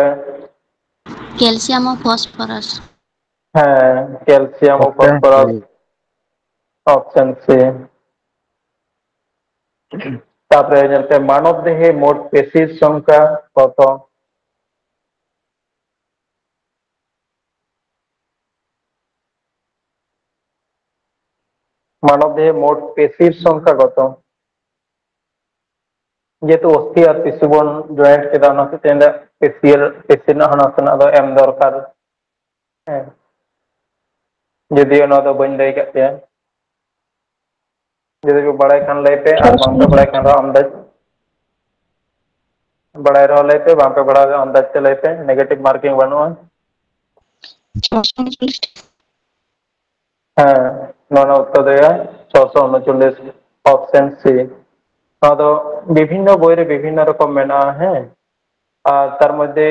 ᱠᱮᱞᱥᱤᱭᱟᱢ ᱟᱨ ᱯᱷᱚᱥᱯᱷᱚᱨᱟᱥ᱾ ᱦᱮᱸ, ᱠᱮᱞᱥᱤᱭᱟᱢ ᱟᱨ ᱚᱯᱥᱮᱱ ᱯᱷᱚᱥᱯᱷᱚᱨᱟᱥ᱾ ᱥᱤ᱾ ᱚᱯᱥᱮᱱ ᱥᱤ᱾ ᱛᱟᱯᱚᱨᱮ ᱧᱮᱞ ᱯᱮ, ᱢᱟᱱᱚᱵ ᱫᱮᱦᱮ ᱢᱳᱴ ᱯᱮᱥᱤᱨ ᱥᱚᱝᱠᱷᱟ ᱠᱚᱛᱚ? ᱢᱟᱱᱚᱵ ᱫᱮᱦᱮ ᱢᱳᱴ ᱯᱮᱥᱤᱨ ᱥᱚᱝᱠᱷᱟ ᱠᱚᱛᱚ? ᱡᱮᱦᱮᱛᱩ ᱚᱥᱛᱷᱤ ᱟᱨ ᱯᱮᱥᱤ ᱵᱚᱱ ᱡᱚᱭᱮᱱᱴ ᱠᱮᱫᱟ, ᱚᱱᱟ ᱦᱚᱛᱮᱡ ᱛᱮ ᱯᱮᱥᱤᱭᱟᱞ, ᱯᱮᱥᱤ ᱨᱮᱱᱟᱜ ᱦᱚᱸ ᱱᱟᱥᱮᱱᱟᱜ ᱫᱚ ᱮᱢ ᱫᱚᱨᱠᱟᱨ᱾ ᱦᱮᱸ, ᱡᱩᱫᱤᱭᱳ ᱱᱚᱣᱟ ᱫᱚ ᱵᱟᱹᱧ ᱞᱟᱹᱭ ᱠᱟᱫ ᱯᱮᱭᱟ᱾ ᱡᱩᱫᱤ ᱯᱮ ᱵᱟᱲᱟᱭ ᱠᱷᱟᱱ ᱞᱟᱹᱭ ᱯᱮ, ᱟᱨ ᱵᱟᱝ ᱯᱮ ᱵᱟᱲᱟᱭ ᱠᱷᱟᱱ ᱫᱚ ᱟᱢᱫᱟᱡᱽ᱾ ᱵᱟᱲᱟᱭ ᱨᱮᱦᱚᱸ ᱞᱟᱹᱭ ᱯᱮ, ᱵᱟᱝ ᱯᱮ ᱵᱟᱲᱟᱭ ᱨᱮᱦᱚᱸ ᱟᱢᱫᱟᱡᱽ ᱛᱮ ᱞᱟᱹᱭ ᱯᱮ, negative marking ᱵᱟᱹᱱᱩᱜᱼᱟ᱾ ᱪᱷᱚᱥᱚ ᱩᱱᱪᱚᱞᱞᱤᱥ᱾ ᱦᱮᱸ, ᱱᱚᱣᱟ ᱨᱮᱱᱟᱜ ᱩᱛᱛᱚᱨ ᱫᱚ ᱦᱩᱭᱩᱜᱼᱟ ᱪᱷᱚᱥᱚ ᱩᱱᱩᱪᱚᱞᱞᱤᱥ, option C᱾ ᱱᱚᱣᱟ ᱫᱚ ᱵᱤᱵᱷᱤᱱᱱᱚ ᱵᱳᱭ ᱨᱮ ᱵᱤᱵᱷᱤᱱᱱᱚ ᱨᱚᱠᱚᱢ ᱢᱮᱱᱟᱜᱼᱟ, ᱦᱮᱸ᱾ ᱟᱨ ᱛᱟᱨ ᱢᱚᱫᱽᱫᱷᱮ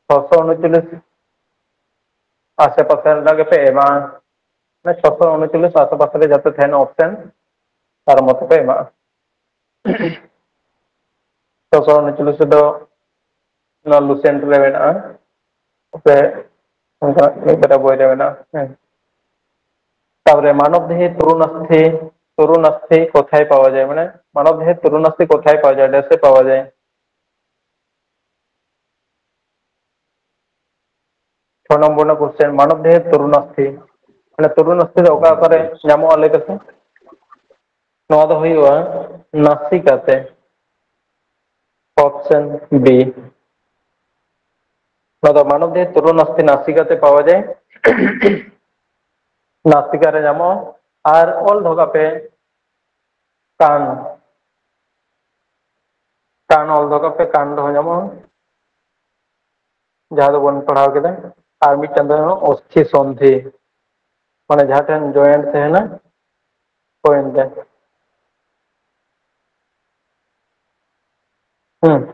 ᱪᱷᱚᱥᱚ ᱩᱱᱩᱪᱚᱞᱞᱤᱥ ᱟᱥᱮ ᱯᱟᱥᱮ ᱨᱮᱱᱟᱜ ᱜᱮᱯᱮ ᱮᱢᱟ, ᱢᱟᱱᱮ ᱪᱷᱚᱥᱚ ᱩᱱᱩᱪᱚᱞᱞᱤᱥ ᱟᱥᱮ ᱯᱟᱥᱮ ᱨᱮ ᱡᱟᱛᱮ ᱛᱟᱦᱮᱱ option, ᱛᱟᱨ ᱢᱚᱛᱚ ᱯᱮ ᱮᱢᱟᱜᱼᱟ᱾ ᱪᱷᱚᱥᱚ ᱩᱱᱩᱪᱚᱞᱞᱤᱥ ᱫᱚ ᱱᱚᱣᱟ ᱞᱩᱥᱮᱱᱴ ᱨᱮ ᱢᱮᱱᱟᱜᱼᱟ, ᱥᱮ ᱚᱱᱠᱟ ᱢᱤᱫ ᱵᱟᱨᱭᱟ ᱵᱳᱭ ᱨᱮ ᱢᱮᱱᱟᱜᱼᱟ, ᱦᱮᱸ᱾ ᱛᱟᱯᱚᱨᱮ ᱢᱟᱱᱚᱵ ᱫᱮᱦᱮ ᱛᱚᱨᱩᱱᱟᱥᱛᱷᱤ, ᱛᱚᱨᱩᱱᱟᱥᱛᱷᱤ ᱠᱳᱛᱷᱟᱭ ᱯᱟᱣᱟ ᱡᱟᱭ? ᱢᱟᱱᱮ ᱢᱟᱱᱚᱵ ᱫᱮᱦᱮ ᱛᱚᱨᱩᱱᱟᱥᱛᱷᱤ ᱠᱳᱛᱷᱟᱭ ᱯᱟᱣᱟ ᱡᱟᱭ, ᱰᱮᱥᱮ ᱯᱟᱣᱟ ᱡᱟᱭ? ᱪᱷᱚ ᱱᱚᱢᱵᱚᱨ ᱨᱮᱱᱟᱜ question, ᱢᱟᱱᱚᱵ ᱫᱮᱦᱮ ᱛᱚᱨᱩᱱᱟᱥᱛᱷᱤ, ᱢᱟᱱᱮ ᱛᱚᱨᱩᱱᱟᱥᱛᱷᱤ ᱫᱚ ᱚᱠᱟ ᱚᱠᱟᱨᱮ ᱧᱟᱢᱚᱜᱼᱟ ᱞᱟᱹᱭ ᱯᱮᱥᱮ? ᱱᱚᱣᱟ ᱫᱚ ᱦᱩᱭᱩᱜᱼᱟ ᱱᱟᱥᱤᱠᱟ ᱛᱮ, option B᱾ ᱱᱚᱣᱟ ᱫᱚ ᱢᱟᱱᱚᱵ ᱫᱮᱦᱮ ᱛᱚᱨᱩᱱᱟᱥᱛᱷᱤ ᱱᱟᱥᱤᱠᱟ ᱛᱮ ᱯᱟᱣᱟ ᱡᱟᱭ᱾ ᱱᱟᱥᱤᱠᱟ ᱨᱮ ᱧᱟᱢᱚᱜᱼᱟ᱾ ᱟᱨ ᱚᱞ ᱫᱚᱦᱚ ᱠᱟᱜ ᱯᱮ, ᱠᱟᱱ, ᱠᱟᱱ ᱚᱞ ᱫᱚᱦᱚ ᱠᱟᱜ ᱯᱮ, ᱠᱟᱱ ᱫᱚᱦᱚ ᱧᱟᱢᱚᱜᱼᱟ, ᱡᱟᱦᱟᱸ ᱫᱚᱵᱚᱱ ᱯᱟᱲᱦᱟᱣ ᱠᱮᱫᱟ᱾ ᱟᱨ ᱢᱤᱫᱴᱟᱝ ᱫᱚ ᱚᱥᱛᱷᱤ ᱥᱚᱱᱫᱷᱤ, ᱢᱟᱱᱮ ᱡᱟᱦᱟᱸ ᱴᱷᱮᱱ joint ᱛᱟᱦᱮᱱᱟ, ᱦᱳᱭ ᱮᱱᱛᱮ᱾ ᱦᱩᱸ᱾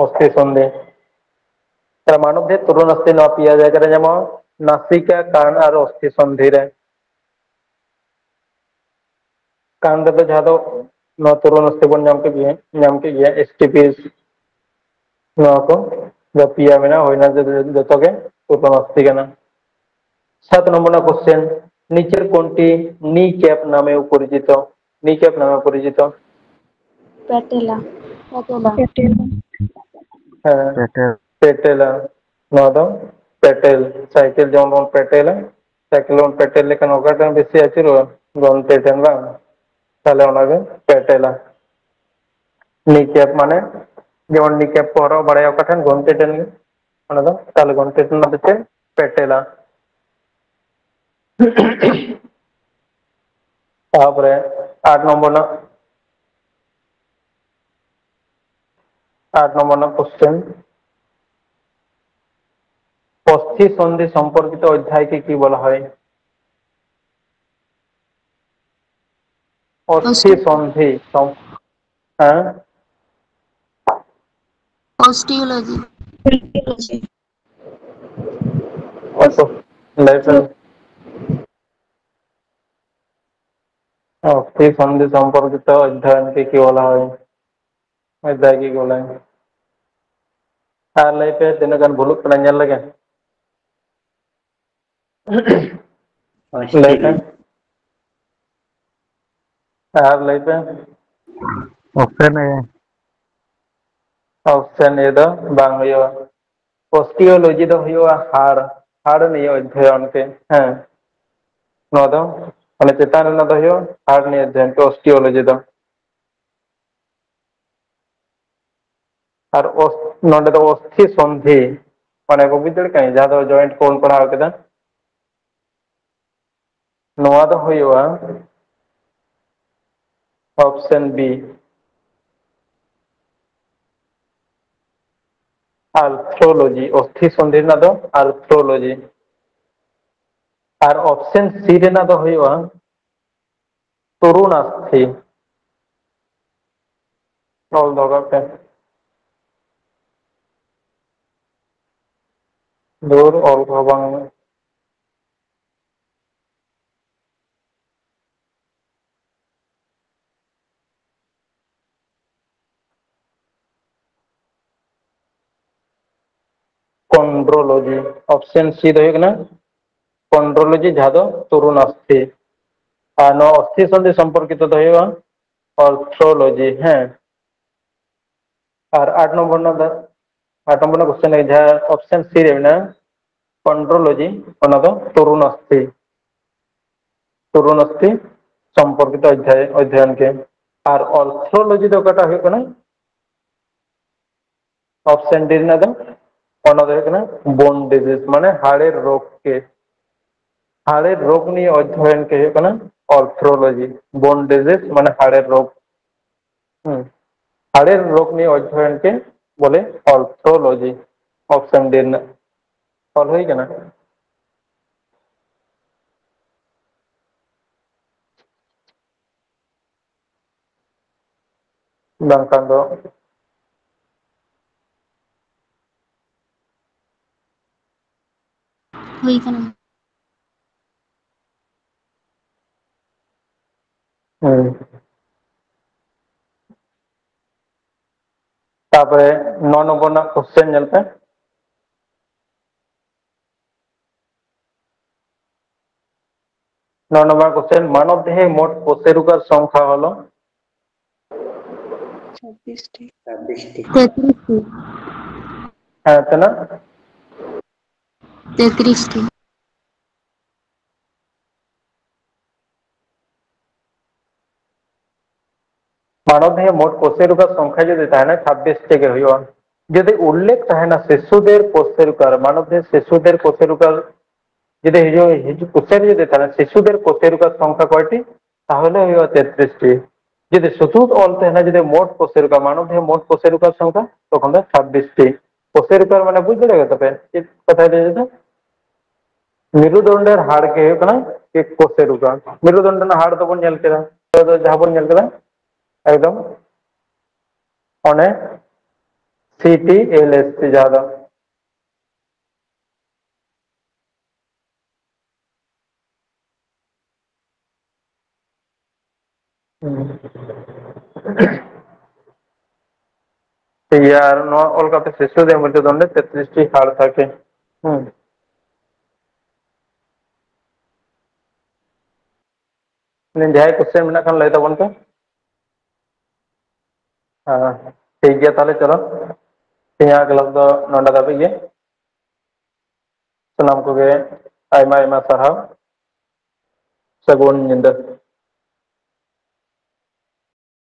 ᱚᱥᱛᱷᱤ ᱥᱚᱱᱫᱷᱤ᱾ ᱛᱟᱦᱞᱮ ᱢᱟᱱᱚᱵ ᱫᱮᱦᱮ ᱛᱚᱨᱩᱱᱟᱥᱛᱷᱤ ᱱᱚᱣᱟ ᱯᱮᱭᱟ ᱡᱟᱭᱜᱟ ᱨᱮ ᱧᱟᱢᱚᱜᱼᱟ, ᱱᱟᱥᱤᱠᱟ, ᱠᱟᱱ ᱟᱨ ᱚᱥᱛᱷᱤ ᱥᱚᱱᱫᱷᱤ ᱨᱮ᱾ ᱠᱟᱱ ᱨᱮᱫᱚ ᱡᱟᱦᱟᱸ ᱫᱚ ᱱᱚᱣᱟ ᱛᱚᱨᱩᱱᱟᱥᱛᱷᱤ ᱵᱚᱱ ᱧᱟᱢ ᱠᱮᱫ ᱜᱮᱭᱟ, ᱧᱟᱢ ᱠᱮᱫ ᱜᱮᱭᱟ, S T P, ᱱᱚᱣᱟ ᱠᱚ ᱡᱟᱦᱟᱸ ᱯᱮᱭᱟ ᱢᱮᱱᱟᱜᱼᱟ, ᱦᱩᱭᱱᱟ ᱡᱚᱛᱚ ᱜᱮ ᱛᱚᱨᱩᱱᱟᱥᱛᱷᱤ ᱠᱟᱱᱟ᱾ ᱥᱟᱛ ᱱᱚᱢᱵᱚᱨ ᱨᱮᱱᱟᱜ question, ᱱᱤᱪᱮᱨ ᱠᱳᱱᱴᱤ ᱱᱤ ᱠᱮᱯ ᱱᱟᱢᱮ ᱯᱚᱨᱤᱪᱤᱛᱚ? ᱱᱤ ᱠᱮᱯ ᱱᱟᱢᱮ ᱯᱚᱨᱤᱪᱤᱛᱚ? ᱯᱮᱴᱮᱞᱟ᱾ ᱯᱮᱴᱮᱞᱟ᱾ ᱦᱮᱸ, ᱯᱮᱴᱮᱞ᱾ ᱯᱮᱴᱮᱞᱟ᱾ ᱱᱚᱣᱟ ᱫᱚ ᱯᱮᱴᱮᱞ, ᱥᱟᱭᱠᱮᱞ ᱡᱮᱢᱚᱱ ᱵᱚᱱ ᱯᱮᱴᱮᱞᱟ, ᱥᱟᱭᱠᱮᱞ ᱵᱚᱱ ᱯᱮᱴᱮᱞ ᱞᱮᱠᱷᱟᱱ ᱚᱠᱟᱴᱟᱜ ᱵᱮᱥᱤ ᱟᱹᱪᱩᱨᱚᱜᱼᱟ? ᱜᱚᱱ ᱯᱮᱴᱮᱞ, ᱵᱟᱝ? ᱛᱟᱦᱞᱮ ᱚᱱᱟᱜᱮ ᱯᱮᱴᱮᱞᱟ᱾ ᱱᱤ ᱠᱮᱯ ᱢᱟᱱᱮ ᱡᱮᱢᱚᱱ ᱱᱤ ᱠᱮᱯ ᱠᱚ ᱦᱚᱨᱚᱜ ᱵᱟᱲᱟᱭᱟ ᱚᱠᱟ ᱴᱷᱮᱱ? ᱜᱚᱱᱴᱷᱮ ᱴᱷᱮᱱ ᱜᱮ᱾ ᱚᱱᱟ ᱫᱚ ᱛᱟᱦᱞᱮ ᱜᱚᱱᱴᱷᱮ ᱴᱷᱮᱱ ᱫᱚ ᱪᱮᱫ? ᱯᱮᱴᱮᱞᱟ᱾ ᱛᱟᱯᱚᱨᱮ ᱟᱴ ᱱᱚᱢᱵᱚᱨ ᱨᱮᱱᱟᱜ, ᱟᱴ ᱱᱚᱢᱵᱚᱨ ᱨᱮᱱᱟᱜ ᱠᱚᱥᱪᱮᱱ, ᱚᱥᱛᱷᱤ ᱥᱚᱱᱫᱷᱤ ᱥᱚᱢᱯᱚᱨᱠᱤᱛ ᱚᱫᱷᱭᱟᱭ ᱠᱮ ᱠᱤ ᱵᱚᱞᱟ ᱦᱚᱭ? ᱚᱥᱛᱷᱤ ᱚᱥᱛᱷᱤ ᱥᱚᱱᱫᱷᱤ ᱥᱚᱢ-, ᱦᱮᱸ? Osteology. ᱞᱟᱹᱭ ᱯᱮ᱾ ᱚᱥᱛᱷᱤ ᱥᱚᱱᱫᱷᱤ ᱥᱚᱢᱯᱚᱨᱠᱤᱛ ᱚᱫᱷᱭᱟᱭ ᱠᱮ ᱠᱤ ᱵᱚᱞᱟ ᱦᱚᱭ? ᱚᱫᱷᱭᱟᱭ ᱠᱮ ᱠᱤ ᱵᱚᱞᱟ ᱦᱚᱭ? ᱟᱨ ᱞᱟᱹᱭ ᱯᱮ, ᱛᱤᱱᱟᱹᱜ ᱜᱟᱱ ᱵᱷᱩᱞᱩᱜ ᱠᱟᱱᱟ, ᱧᱮᱞ ᱞᱮᱜᱮ᱾ ᱞᱟᱹᱭ ᱯᱮ᱾ ᱟᱨ ᱞᱟᱹᱭ ᱯᱮ᱾ Option A. Option A ᱫᱚ ᱵᱟᱝ ᱦᱩᱭᱩᱜᱼᱟ᱾ Osteology ᱫᱚ ᱦᱩᱭᱩᱜᱼᱟ ᱦᱟᱲ, ᱦᱟᱲ ᱱᱤᱭᱮ ᱚᱫᱷᱭᱚᱭᱚᱱ ᱛᱮ᱾ ᱦᱮᱸ, ᱱᱚᱣᱟ ᱫᱚ ᱢᱟᱱᱮ ᱪᱮᱛᱟᱱ ᱨᱮᱱᱟᱜ ᱫᱚ ᱦᱩᱭᱩᱜᱼᱟ ᱦᱟᱲ ᱱᱤᱭᱮ ᱚᱫᱷᱭᱚᱭᱚᱱ ᱛᱮ, osteology ᱫᱚ᱾ ᱟᱨ ᱚᱥ-, ᱱᱚᱰᱮ ᱫᱚ ᱚᱥᱛᱷᱤ ᱥᱚᱱᱫᱷᱤ, ᱢᱟᱱᱮ ᱠᱚ ᱵᱩᱡᱽ ᱫᱟᱲᱮᱭᱟᱜ ᱠᱟᱱᱟ, ᱡᱟᱦᱟᱸ ᱫᱚ joint ᱠᱚᱵᱚᱱ ᱯᱟᱲᱦᱟᱣ ᱠᱮᱫᱟ᱾ ᱱᱚᱣᱟ ᱫᱚ ᱦᱩᱭᱩᱜᱼᱟ option B, arthrology, ᱚᱥᱛᱷᱤ ᱥᱚᱱᱫᱷᱤ ᱨᱮᱱᱟᱜ ᱫᱚ arthrology᱾ ᱟᱨ option C ᱨᱮᱱᱟᱜ ᱫᱚ ᱦᱩᱭᱩᱜᱼᱟ ᱛᱚᱨᱩᱱᱟᱥᱛᱷᱤ᱾ ᱚᱞ ᱫᱚᱦᱚ ᱠᱟᱜ ᱯᱮ᱾ ᱫᱩᱨ ᱚᱞ ᱠᱚᱦᱚᱸ ᱵᱟᱝ᱾ Chondrology, option C ᱫᱚ ᱦᱩᱭᱩᱜ ᱠᱟᱱᱟ chondrology, ᱡᱟᱦᱟᱸ ᱫᱚ ᱛᱚᱨᱩᱱ ᱟᱥᱛᱷᱤ᱾ ᱟᱨ ᱱᱚᱣᱟ ᱚᱥᱛᱷᱤ ᱥᱚᱱᱫᱷᱤ ᱥᱚᱢᱯᱚᱨᱠᱤᱛᱚ ᱫᱚ ᱦᱩᱭᱩᱜᱼᱟ arthrology, ᱦᱮᱸ᱾ ᱟᱨ ᱟᱴ ᱱᱚᱢᱵᱚᱨ ᱨᱮᱱᱟᱜ ᱫᱚ, ᱟᱴ ᱱᱚᱢᱵᱚᱨ ᱨᱮᱱᱟᱜ ᱠᱚᱥᱪᱮᱱ ᱨᱮ ᱡᱟᱦᱟᱸ option C ᱨᱮ ᱢᱮᱱᱟᱜᱼᱟ, chondrology, ᱚᱱᱟ ᱫᱚ ᱛᱚᱨᱩᱱ ᱟᱥᱛᱷᱤ, ᱛᱚᱨᱩᱱ ᱟᱥᱛᱷᱤ ᱥᱚᱢᱯᱚᱨᱠᱤᱛᱚ ᱚᱫᱷᱭᱟᱭ, ᱚᱫᱷᱭᱟᱭᱚᱱ ᱜᱮ᱾ ᱟᱨ arthrology ᱫᱚ ᱚᱠᱟᱴᱟᱜ ᱦᱩᱭᱩᱜ ᱠᱟᱱᱟ? Option D ᱨᱮᱱᱟᱜ ᱫᱚ, ᱚᱱᱟ ᱫᱚ ᱦᱩᱭᱩᱜ ᱠᱟᱱᱟ bone disease, ᱢᱟᱱᱮ ᱦᱟᱲᱮᱨ ᱨᱳᱜᱽ ᱜᱮ᱾ ᱦᱟᱲᱮᱨ ᱨᱳᱜᱽ ᱱᱤᱭᱮ ᱚᱫᱷᱭᱟᱭᱚᱱ ᱜᱮ ᱦᱩᱭᱩᱜ ᱠᱟᱱᱟ arthrology, bone disease ᱢᱟᱱᱮ ᱦᱟᱲᱮᱨ ᱨᱳᱜᱽ᱾ ᱦᱩᱸ᱾ ᱦᱟᱲᱮᱨ ᱨᱳᱜᱽ ᱱᱤᱭᱮ ᱚᱫᱽᱫᱷᱭᱚᱱ ᱜᱮ ᱵᱚᱞᱮ arthrology, option D ᱨᱮᱱᱟᱜ᱾ ᱚᱞ ᱦᱩᱭ ᱠᱟᱱᱟ? ᱵᱟᱝᱠᱷᱟᱱ ᱫᱚ ᱦᱩᱭ ᱠᱟᱱᱟ᱾ ᱦᱩᱸ᱾ ᱛᱟᱯᱚᱨᱮ ᱱᱚ ᱱᱚᱢᱵᱚᱨ ᱨᱮᱱᱟᱜ question ᱧᱮᱞ ᱯᱮ᱾ ᱱᱚ ᱱᱚᱢᱵᱚᱨ question, ᱢᱟᱱᱚᱵ ᱫᱮᱦᱮ ᱢᱳᱴ ᱠᱳᱥᱮᱨᱩᱠᱟর সংখ্যা হলো? ছাব্বিশটি। ছাব্বিশটি। তেত্রিশটি। হ্যাঁ, ᱛᱤᱱᱟᱹᱜ? তেত্রিশটি। ᱢᱟᱱᱚᱵ ᱫᱮᱦᱮ ᱢᱳᱴ ᱠᱳᱥᱮᱨᱩᱠᱟর সংখ্যা ᱡᱩᱫᱤ ᱛᱟᱦᱮᱱᱟ, ᱪᱷᱟᱵᱵᱤᱥ ᱴᱤ ᱜᱮ ᱦᱩᱭᱩᱜᱼᱟ᱾ ᱡᱩᱫᱤ ᱩᱞᱞᱮᱠᱷ ᱛᱟᱦᱮᱱᱟ ᱥᱤᱥᱩᱫᱮᱨ ᱠᱳᱥᱮᱨᱩᱠᱟᱨ, ᱢᱟᱱᱚᱵ ᱫᱮᱦᱮ ᱥᱤᱥᱩᱫᱮᱨ ᱠᱳᱥᱮᱨᱩᱠᱟᱨ ᱡᱩᱫᱤ ᱦᱤᱡᱩᱜ, ᱦᱤᱡᱩᱜ ᱠᱳᱥᱮᱨ ᱡᱩᱫᱤ ᱛᱟᱦᱮᱱᱟ, ᱥᱤᱥᱩᱫᱮᱨ ᱠᱳᱥᱮᱨᱩᱠᱟᱨ ᱥᱚᱝᱠᱷᱟ ᱠᱚᱭᱴᱤ? ᱛᱟᱦᱚᱞᱮ ᱦᱩᱭᱩᱜᱼᱟ ᱛᱮᱛᱨᱤᱥ ᱴᱤ᱾ ᱡᱩᱫᱤ ᱥᱩᱫᱷᱩ ᱚᱞ ᱛᱟᱦᱮᱱᱟ, ᱡᱩᱫᱤ ᱢᱳᱴ ᱠᱳᱥᱮᱨᱩᱠᱟᱨ, ᱢᱟᱱᱚᱵ ᱫᱮᱦᱮ ᱢᱳᱴ ᱠᱳᱥᱮᱨᱩᱠᱟᱨ ᱥᱚᱝᱠᱷᱟ, ᱛᱚᱠᱷᱚᱱ ᱫᱚ ᱪᱷᱟᱵᱵᱤᱥ ᱴᱤ᱾ ᱠᱳᱥᱮᱨᱩᱠᱟᱨ ᱢᱟᱱᱮ ᱵᱩᱡᱽ ᱫᱟᱲᱮ ᱠᱟᱫᱟ ᱯᱮ ᱪᱮᱫ ᱠᱟᱛᱷᱟᱭ ᱞᱟᱹᱭ ᱮᱫᱟ? ᱢᱮᱨᱩᱫᱚᱱᱰᱮᱨ ᱦᱟᱲ ᱜᱮ ᱦᱩᱭᱩᱜ ᱠᱟᱱᱟ ᱪᱮᱫ? ᱠᱳᱥᱮᱨᱩᱠᱟᱨ᱾ ᱢᱮᱨᱩᱫᱚᱱᱰ ᱨᱮᱱᱟᱜ ᱦᱟᱲ ᱫᱚᱵᱚᱱ ᱧᱮᱞ ᱠᱮᱫᱟ, ᱱᱤᱛᱚᱜ ᱫᱚ ᱡᱟᱦᱟᱸ ᱵᱚᱱ ᱧᱮᱞ ᱠᱮᱫᱟ ᱮᱠᱫᱚᱢ ᱚᱱᱮ C T L S T ᱡᱟᱦᱟᱸ ᱫᱚ᱾ ᱦᱩᱸ᱾ ᱴᱷᱤᱠ ᱜᱮᱭᱟ, ᱟᱨ ᱱᱚᱣᱟ ᱚᱞ ᱠᱟᱛᱮ ᱥᱤᱥᱩᱫᱮᱨ ᱢᱮᱨᱩᱫᱚᱱᱰᱮ ᱛᱮᱛᱨᱤᱥ ᱴᱤ ᱦᱟᱲ ᱛᱟᱠᱮ᱾ ᱦᱩᱸ᱾ ᱡᱟᱦᱟᱸᱭ question ᱢᱮᱱᱟᱜ ᱠᱷᱟᱱ ᱞᱟᱹᱭ ᱛᱟᱵᱚᱱ ᱯᱮ᱾ ᱦᱮᱸ, ᱴᱷᱤᱠ ᱜᱮᱭᱟ, ᱛᱟᱦᱞᱮ ᱪᱚᱞᱚ, ᱛᱮᱦᱮᱧᱟᱜ class ᱫᱚ ᱱᱚᱰᱮ ᱫᱷᱟᱹᱵᱤᱡ ᱜᱮ᱾ ᱥᱟᱱᱟᱢ ᱠᱚᱜᱮ ᱟᱭᱢᱟ ᱟᱭᱢᱟ ᱥᱟᱨᱦᱟᱣ᱾ ᱥᱟᱹᱜᱩᱱ ᱧᱤᱫᱟᱹ᱾